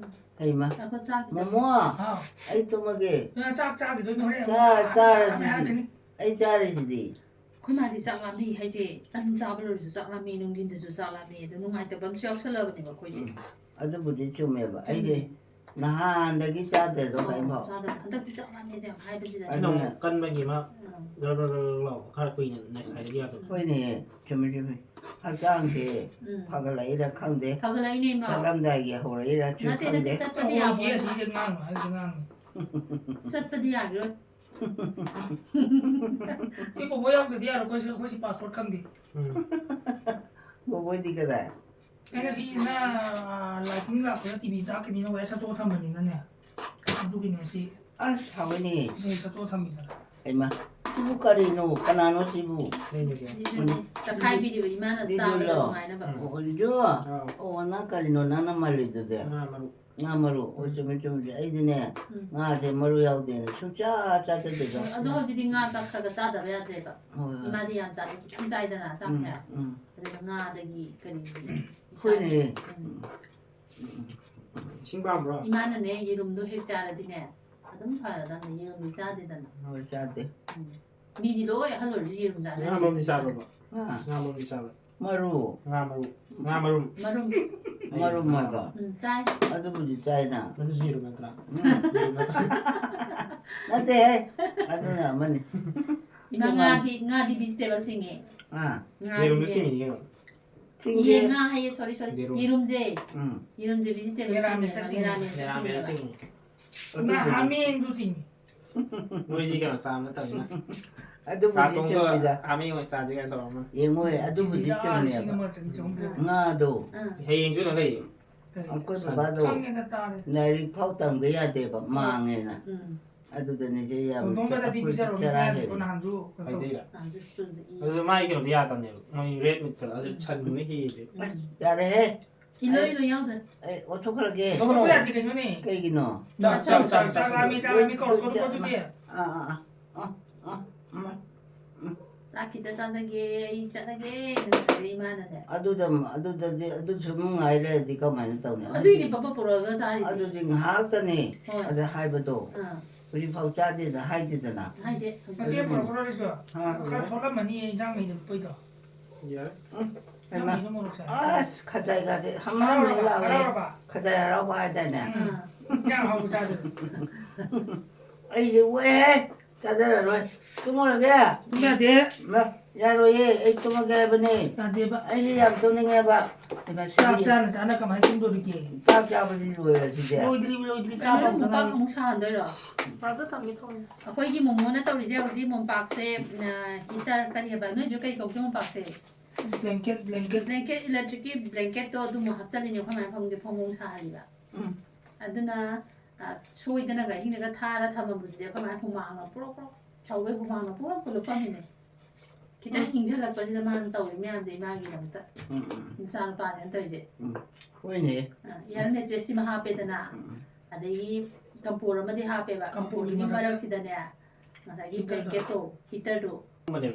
ꯍꯩꯃ ꯉꯥꯏꯈꯣ, ꯆꯥꯈꯤꯗꯪ꯫ ꯃꯣꯃꯣ ꯍꯥꯎ꯫ ꯑꯩ ꯇꯨꯝꯃꯒꯦ꯫ ꯅꯪ ꯆꯥꯛ ꯆꯥꯈꯤꯗꯣꯏꯅꯤ ꯍꯣꯔꯦꯟ꯫ ꯆꯥꯔ- ꯆꯥꯔꯁꯤꯗꯤ꯫ ꯍꯥꯏꯔꯛꯀꯅꯤ꯫ ꯑꯩ ꯆꯥꯔꯤꯁꯤꯗꯤ꯫ ꯑꯩꯈꯣꯏ ꯃꯥꯗꯤ ꯆꯥꯛ ꯂꯥꯝꯃꯤ ꯍꯥꯏꯁꯦ, ꯇꯟ ꯆꯥꯕ ꯂꯣꯏꯔꯁꯨ ꯆꯥꯛ ꯂꯥꯝꯃꯤ, ꯅꯨꯡꯊꯤꯟꯗꯁꯨ ꯆꯥꯛ ꯂꯥꯝꯃꯤ, ꯑꯗꯨ ꯅꯨꯡꯉꯥꯏꯇꯕ ꯑꯃꯁꯨ ꯌꯥꯎꯁꯜꯂꯕꯅꯦꯕ ꯑꯩꯈꯣꯏꯁꯦ꯫ ꯎꯝ꯫ ꯑꯗꯨꯕꯨꯗꯤ ꯆꯨꯝꯃꯦꯕ꯫ ꯑꯩꯁꯦ ꯅꯍꯥꯟꯗꯒꯤ ꯆꯥꯗꯦꯗꯣ ꯑꯣ, ꯍꯥꯏꯐꯥꯎ꯫ ꯆꯥꯗꯕ꯫ ꯍꯟꯗꯛꯇꯤ ꯆꯥꯛ ꯂꯥꯝꯃꯦꯁꯦ ꯌꯥꯝ ꯍꯥꯏꯕꯁꯤꯗ꯫ ꯁꯤꯅ ꯑꯃꯨꯛ ꯀꯟꯕꯒꯤ ꯑꯃ ꯎꯝ꯫ ꯔ ꯔ ꯔ ꯔ ꯂꯥꯎꯕ ꯈꯔ ꯀꯨꯏꯅ ꯅꯩꯈꯥꯏꯔꯗꯤ ꯌꯥꯗꯕ꯫ ꯍꯣꯏꯅꯦ, ꯆꯨꯝꯃꯤ ꯆꯨꯝꯃꯤ꯫ ꯍꯛꯆꯥꯡꯁꯦ ꯎꯝ꯫ ꯐꯒꯠꯂꯛꯏꯔ ꯈꯪꯗꯦ꯫ ꯐꯒꯠꯂꯛꯏꯅꯦ ꯏꯃꯥ꯫ ꯆꯠꯂꯝꯗꯥꯏꯒꯤ ꯍꯧꯔꯛꯏꯔ ꯁꯨ ꯅꯠꯇꯦ, ꯅꯠꯇꯦ, ꯈꯪꯗꯦ꯫ ꯆꯠꯄꯗꯤ ꯑꯣꯏꯗꯦ, ꯌꯥꯕ꯫ ꯑꯁꯤꯗꯤ ꯑꯉꯥꯡꯅꯤ, ꯑꯁꯤꯗꯤ ꯑꯉꯥꯡꯅꯤ꯫ ꯆꯠꯄꯗꯤ ꯌꯥꯈꯤꯔꯣꯏ꯫ ꯁꯤ ꯕꯣꯕꯣ ꯌꯥꯎꯗ꯭ꯔꯗꯤ ꯌꯥꯔꯣꯏ, ꯑꯩꯈꯣꯏꯁꯨ, ꯑꯩꯈꯣꯏꯁꯤ password ꯈꯪꯗꯦ꯫ ꯎꯝ꯫ ꯕꯣꯕꯣꯏꯗꯤ ꯀꯗꯥꯏ? ꯑꯩꯅ ꯁꯤꯁꯤꯅ, ꯑ, lighting ꯂꯥꯛꯄꯗ T V ꯆꯥꯛꯀꯅꯤꯅ wire ꯁꯠꯇꯣꯛꯑ ꯊꯝꯕꯅꯤꯅꯅꯦ꯫ ꯑꯗꯨꯒꯤꯅꯦ ꯁꯤ, ꯑꯁ, ꯍꯥꯎꯋꯤꯅꯦ꯫ ꯁꯤ ꯁꯠꯇꯣꯛꯑ ꯊꯝꯃꯤꯗꯅ꯫ ꯍꯩꯃ, ꯁꯤꯕꯨ ꯀꯔꯤꯅꯣ? ꯀꯅꯥꯅꯣ ꯁꯤꯕꯨ? ꯂꯩꯔꯒꯦ꯫ ꯑꯗꯨꯅꯦ, ꯇꯛꯈꯥꯏꯕꯤꯔꯤꯕ ꯏꯃꯥꯅ ꯆꯥꯕꯗ ꯕꯤꯗꯨꯜꯂꯣ? ꯅꯨꯡꯉꯥꯏꯅꯕ꯫ ꯎꯝ꯫ ꯑꯣ, ꯑꯣ, ꯏꯟꯖꯣ? ꯑꯥꯎ꯫ ꯑꯣ, ꯅꯪ ꯀꯔꯤꯅꯣ ꯅꯪꯅ ꯃꯜꯂꯤꯗꯨꯗꯤ? ꯉꯥ ꯃꯔꯨ꯫ ꯉꯥ ꯃꯔꯨ꯫ ꯑꯣ, ꯆꯨꯝꯃꯤ, ꯆꯨꯝꯃꯤ꯫ ꯑꯩꯗꯤꯅꯦ, ꯎꯝ꯫ ꯉꯥꯁꯦ ꯃꯔꯨ ꯌꯥꯎꯗꯦꯅ ꯁꯨꯡꯆꯥ ꯆꯥꯗꯗꯦꯗꯣ꯫ ꯑꯗꯣ ꯍꯧꯖꯤꯛꯇꯤ ꯉꯥ ꯆꯥꯛ ꯈꯔ ꯈꯔ ꯆꯥꯗꯕ ꯌꯥꯗ꯭ꯔꯦꯕ꯫ ꯍꯣꯏ, ꯍꯣꯏ꯫ ꯏꯃꯥꯗꯤ ꯌꯥꯝ ꯆꯥꯗꯦ, ꯈꯤꯇꯪ ꯆꯥꯏꯗꯅ ꯎꯝ, ꯆꯥꯛꯁꯦ꯫ ꯎꯝ꯫ ꯑꯗꯨꯅ ꯉꯥꯗꯒꯤ ꯀꯔꯤꯒꯤ ꯍꯣꯏꯅꯦ꯫ ꯎꯝ꯫ ꯏꯁꯤꯡ ꯄꯥꯝꯕ꯭ꯔꯣ? ꯏꯃꯥꯅꯅꯦ, ꯌꯦꯔꯨꯝꯗꯣ ꯍꯦꯛ ꯆꯥꯔꯗꯤꯅꯦ, ꯑꯗꯨꯝ ꯐꯔꯗꯝꯅꯦ, ꯌꯦꯔꯨꯝꯗꯤ ꯆꯥꯗꯦꯗꯅ꯫ ꯍꯣꯏ, ꯆꯥꯗꯦ꯫ ꯎꯝ꯫ ꯃꯤꯗꯤ ꯂꯣꯏ ꯑꯍꯜ ꯑꯣꯏꯔꯁꯨ ꯌꯦꯔꯨꯝ ꯆꯥꯅꯩ꯫ ꯉꯥ ꯃꯔꯨꯝꯗꯤ ꯆꯥꯕ꯭ꯔꯕ? ꯍꯥ? ꯉꯥ ꯃꯔꯨꯝꯗꯤ ꯆꯥꯕ꯭ꯔꯥ? ꯃꯔꯨ꯫ ꯉꯥ ꯃꯔꯨ꯫ ꯉꯥ ꯃꯔꯨꯝ꯫ ꯃꯔꯨꯝ꯫ ꯃꯔꯨꯝ ꯍꯥꯏꯕ꯫ ꯎꯝ, ꯆꯥꯏ꯫ ꯑꯗꯨꯕꯨꯗꯤ ꯆꯥꯏꯅ꯫ ꯑꯗꯨꯁꯨ ꯌꯦꯔꯨꯝ ꯅꯠꯇ꯭ꯔꯥ? ꯎꯝ꯫ ꯌꯦꯔꯨꯝ ꯅꯠꯇ꯭ꯔꯥ? ꯅꯠꯇꯦꯍꯦ꯫ ꯑꯗꯨꯅ ꯑꯃꯅꯤ꯫ ꯏꯃꯥ, ꯉꯥꯗꯤ, ꯉꯥꯗꯤ vegetable ꯆꯤꯡꯉꯦ꯫ ꯑꯥ꯫ ꯉꯥꯗꯤ ꯌꯦꯔꯨꯝꯗ ꯌꯦ-, ꯆꯤꯡꯉꯤꯅꯦ ꯀꯩꯅꯣ꯫ ꯌꯦ, ꯆꯤꯡꯗꯦ꯫ ꯉꯥ ꯍꯥꯏꯌꯦ, sorry, sorry꯫ ꯌꯦꯔꯨꯝ꯫ ꯌꯦꯔꯨꯝꯁꯦ꯫ ꯎꯝ꯫ ꯌꯦꯔꯨꯝꯁꯦ vegetable ꯃꯦꯔꯥꯃꯦꯁꯇ ꯆꯤꯡꯉꯦ꯫ ꯆꯤꯡꯉꯦ꯫ ꯃꯦꯔꯥꯃꯦꯁꯇ ꯃꯦꯔꯥꯃꯦꯁ ꯆꯤꯡꯉꯦꯕ꯫ ꯆꯤꯡꯉꯦ꯫ ꯉꯥ ꯑꯗꯨꯕꯨꯗꯤ ꯍꯥꯃꯦꯡꯁꯨ ꯆꯤꯡꯉꯤ꯫ ꯃꯣꯏꯗꯤ ꯀꯩꯅꯣ ꯆꯥꯕ ꯅꯠꯇꯕꯅꯤꯅ꯫ ꯑꯗꯨꯕꯨꯗꯤ ꯀꯥꯇꯣꯡꯒ ꯆꯨꯝꯃꯤꯗ꯫ ꯍꯥꯃꯦꯡ ꯑꯣꯏꯅ ꯆꯥꯁꯦ ꯀꯥꯏꯅ ꯇꯧꯔꯝꯃ꯫ ꯌꯦꯡꯉꯣꯏ, ꯑꯗꯨꯕꯨꯗꯤ ꯀꯦꯖꯤꯗ ꯆꯨꯝꯃꯦꯕ꯫ ꯂꯤꯁꯤꯡ ꯑꯃ ꯆꯅꯤ ꯆꯍꯨꯝ ꯄꯤꯔꯛꯑꯦ꯫ ꯉꯥꯗꯣ ꯑꯥ꯫ ꯍꯌꯦꯡꯁꯨ ꯀꯩꯅꯣ ꯂꯩꯌꯦ꯫ ꯀꯔꯤ? ꯑꯩꯈꯣꯏ ꯁꯟ꯫ ꯕꯕꯥꯗꯣ ꯈꯪꯉꯦꯗ, ꯇꯥꯔꯦ꯫ ꯂꯥꯏꯔꯤꯛ ꯐꯥꯎ ꯇꯝꯕ ꯌꯥꯗꯦꯕ, ꯃꯥꯡꯉꯦꯅ꯫ ꯎꯝ꯫ ꯑꯗꯨꯗꯅꯦ ꯆꯦ ꯌꯥꯝ ꯍꯧꯗꯣꯡꯕꯗꯗꯤ ꯑꯩꯈꯣꯏ ꯄꯤꯖꯔꯣ, ꯆꯔꯥ ꯄꯤꯖꯔꯣ, ꯍꯦꯜꯂꯦ꯫ ꯀꯣꯟꯅ ꯍꯥꯟꯁꯨ ꯀꯩꯅꯣ ꯇꯧ꯫ ꯃꯩꯇꯩꯗ꯫ ꯅꯍꯥꯟꯁꯨ ꯁ꯭ꯀꯨꯜꯗ ꯏ꯫ ꯑꯗꯨ ꯃꯥꯒꯤ ꯀꯩꯅꯣꯗꯤ ꯌꯥꯗꯕꯅꯦꯕ꯫ ꯃꯣꯏ ꯔꯦꯠ ꯃꯤꯠꯇ ꯑꯗꯨ ꯁꯟꯗꯨꯅ ꯍꯦꯜꯂꯦ꯫ ꯎꯝ꯫ ꯌꯥꯔꯦꯍꯦ꯫ ꯏꯂꯣꯏ ꯏꯂꯣꯏ ꯌꯥꯎꯗ꯭ꯔꯦ꯫ ꯑꯩ ꯑꯣꯟꯊꯣꯛꯈ꯭ꯔꯒꯦ꯫ ꯇꯧꯕ ꯌꯥꯗꯦ ꯀꯩꯅꯣꯅꯦ꯫ ꯀꯩꯒꯤꯅꯣ? ꯆꯥꯛ, ꯆꯥꯛ, ꯆꯥꯛ, ꯆꯥꯛ ꯂꯥꯝꯃꯤ, ꯆꯥꯛ ꯂꯥꯝꯃꯤ ꯀꯧꯔꯛꯀꯅꯨꯀꯣ ꯑꯗꯨꯗꯤ꯫ ꯑꯥ, ꯑꯥ, ꯑꯥ, ꯑꯥ, ꯑꯥ, ꯑꯥ, ꯑꯥ, ꯑꯥ, "ꯆꯥꯛ ꯈꯤꯇ ꯆꯥꯖꯒꯦ, ꯑꯩ ꯆꯠꯂꯒꯦ" ꯅꯠꯇ꯭ꯔꯒ ꯏꯃꯥꯅꯅꯦ? ꯑꯗꯨꯗ, ꯑꯗꯨꯗꯗꯤ, ꯑꯗꯨ ꯁꯨꯝ ꯉꯥꯏ ꯂꯩꯔꯗꯤ ꯀꯃꯥꯏꯅ ꯇꯧꯅꯤ? ꯑꯗꯨꯏꯅꯦ ꯑꯗꯨꯗꯤ, ꯄꯞꯄ ꯄꯨꯔꯛꯑꯒ ꯆꯥꯔꯤꯁꯦ꯫ ꯑꯗꯨꯗꯤ ꯉꯥꯏꯍꯥꯛꯇꯅꯤ꯫ ꯍꯣꯏ꯫ ꯑꯗ ꯍꯥꯏꯕꯗꯣ꯫ ꯑꯥ꯫ "ꯍꯧꯖꯤꯛꯐꯥꯎ ꯆꯥꯗꯦꯗ" ꯍꯥꯏꯗꯦꯗꯅ꯫ ꯍꯥꯏꯗꯦ, ꯍꯧꯖꯤꯛ꯫ ꯃꯆꯦ ꯑꯗꯨꯗꯤ ꯄꯨꯔꯛꯄ꯭ꯔꯣ ꯂꯩꯁꯨ? ꯑꯥ꯫ ꯈꯔ ꯊꯣꯛꯂꯝꯃꯅꯤ ꯏꯟꯖꯥꯡ ꯃꯩꯗ ꯄꯨꯄꯩꯗꯣ꯫ ꯌꯥꯔꯦ꯫ ꯎꯝ, ꯏꯟꯖꯥꯡ ꯍꯩꯃꯥ꯫ ꯃꯩꯗ ꯃꯣꯔꯣꯛ ꯁꯥꯏ꯫ ꯑꯁ, ꯈꯖꯥꯏꯒꯗꯤ ꯍꯝ ꯍꯝ ꯍꯦꯛ ꯍꯔꯥꯎꯔꯕ? ꯂꯥꯎꯋꯦ꯫ ꯍꯔꯥꯎꯔꯕ? ꯈꯖꯥꯏ ꯍꯔꯥꯎꯕ ꯍꯥꯏꯗꯥꯏꯅꯦ? ꯎꯝ꯫ ꯏꯟꯖꯥꯡ ꯑꯍꯥꯎꯕ ꯆꯥꯗꯣꯏꯅꯤ꯫ ꯑꯩꯁꯦ ꯑꯣꯛꯑꯦꯍꯦ꯫ ꯆꯥꯖꯔꯔꯣꯏ꯫ ꯇꯨꯝꯃꯨꯔꯒꯦ꯫ ꯇꯨꯝ ꯌꯥꯗꯦ꯫ ꯃ-, ꯌꯥꯔꯣꯏꯌꯦ, ꯑꯩ ꯇꯨꯝꯃꯒꯦ ꯍꯥꯏꯕꯅꯦ꯫ ꯌꯥꯗꯦꯕ꯫ ꯑꯩꯁꯦ ꯌꯥꯝ ꯇꯨꯝꯅꯤꯡꯉꯦꯕ꯫ ꯍꯩꯃꯥ, ꯆꯥꯛ ꯁꯤꯗꯤ ꯆꯥꯅ ꯆꯥꯅ ꯀꯃꯥꯏꯅ ꯇꯨꯝꯗꯣꯔꯤꯒꯦ? ꯆꯥꯛ ꯆꯥꯕꯗꯤ ꯂꯣꯏꯔꯦ ꯁꯤꯗꯤ꯫ ꯂꯣꯏꯗ꯭ꯔꯤ, ꯂꯣꯏꯗ꯭ꯔꯤ, ꯀꯩꯅꯣ, ꯆꯥꯕ ꯅꯪ ꯍꯧꯗ ꯃꯨꯛꯕꯥꯡ ꯉꯥꯏꯔꯤ꯫ ꯑꯃꯨꯛ ꯁꯥꯍꯟꯗꯣꯏꯔꯣ? ꯄꯥꯗ ꯊꯝꯒꯦ ꯇꯧꯅꯤ꯫ ꯑꯩꯈꯣꯏꯒꯤ ꯃꯣꯃꯣꯅ ꯇꯧꯔꯤꯁꯦ ꯍꯧꯖꯤꯛ ꯃꯣꯝꯄꯥꯛꯁꯦ, ꯑ, heater ꯀꯔꯤ ꯍꯥꯏꯕ? ꯅꯣꯏꯁꯨ ꯀꯩ ꯀꯧꯒꯦ ꯃꯣꯝꯄꯥꯛꯁꯦ? Blanket, blanket꯫ Blanket, electricꯀꯤ blanketꯇꯣ ꯑꯗꯨꯃ ꯍꯥꯞꯆꯜꯂꯤꯅꯦ ꯑꯩꯈꯣꯏ ꯃꯥꯏ ꯐꯃꯨꯡꯁꯦ, ꯐꯃꯨꯡ ꯁꯥꯍꯜꯂꯤꯕ꯫ ꯎꯝ꯫ ꯑꯗꯨꯅ, ꯑ, ꯁꯣꯏꯗꯅꯒ ꯑꯍꯤꯡꯗꯒ ꯊꯥꯔ ꯊꯝꯃꯝꯕꯗꯨꯗꯤ ꯑꯩꯈꯣꯏ ꯃꯥꯏ ꯍꯨꯃꯥꯡꯅ ꯄꯨꯔꯣꯛ ꯄꯨꯔꯣꯛ ꯁꯧꯒꯩ ꯍꯨꯃꯥꯡꯅ ꯄꯨꯔꯞ ꯄꯨꯔꯞ ꯂꯨꯞꯄꯝꯃꯤꯅꯦ꯫ ꯈꯤꯇꯪ ꯎꯝ꯫ ꯏꯪꯁꯜꯂꯛꯄꯁꯤꯗ ꯃꯥꯅ ꯇꯧꯔꯤ ꯃꯌꯥꯝꯁꯦ ꯏꯃꯥꯒꯤꯗꯃꯛꯇ꯫ ꯎꯝ, ꯎꯝ꯫ ꯃꯆꯥꯅꯨꯄꯥꯁꯤꯅ ꯇꯧꯔꯤꯁꯦ꯫ ꯎꯝ꯫ ꯍꯣꯏꯅꯦ꯫ ꯑ, air mattressꯁꯤꯃ ꯍꯥꯞꯄꯦꯗꯅ, ꯎꯝ, ꯎꯝ꯫ ꯑꯗꯒꯤ ꯀꯝꯄꯣꯔ ꯑꯃꯗꯤ ꯍꯥꯞꯄꯦꯕ꯫ ꯀꯝꯄꯣꯔꯒꯤ ꯀꯝꯄꯣꯔꯒꯤ ꯃꯔꯛꯇ ꯃꯔꯛꯁꯤꯗꯅꯦ, ꯉꯁꯥꯏꯒꯤ heaterꯗꯣ꯫ Blanketꯇꯣ, heaterꯗꯣ꯫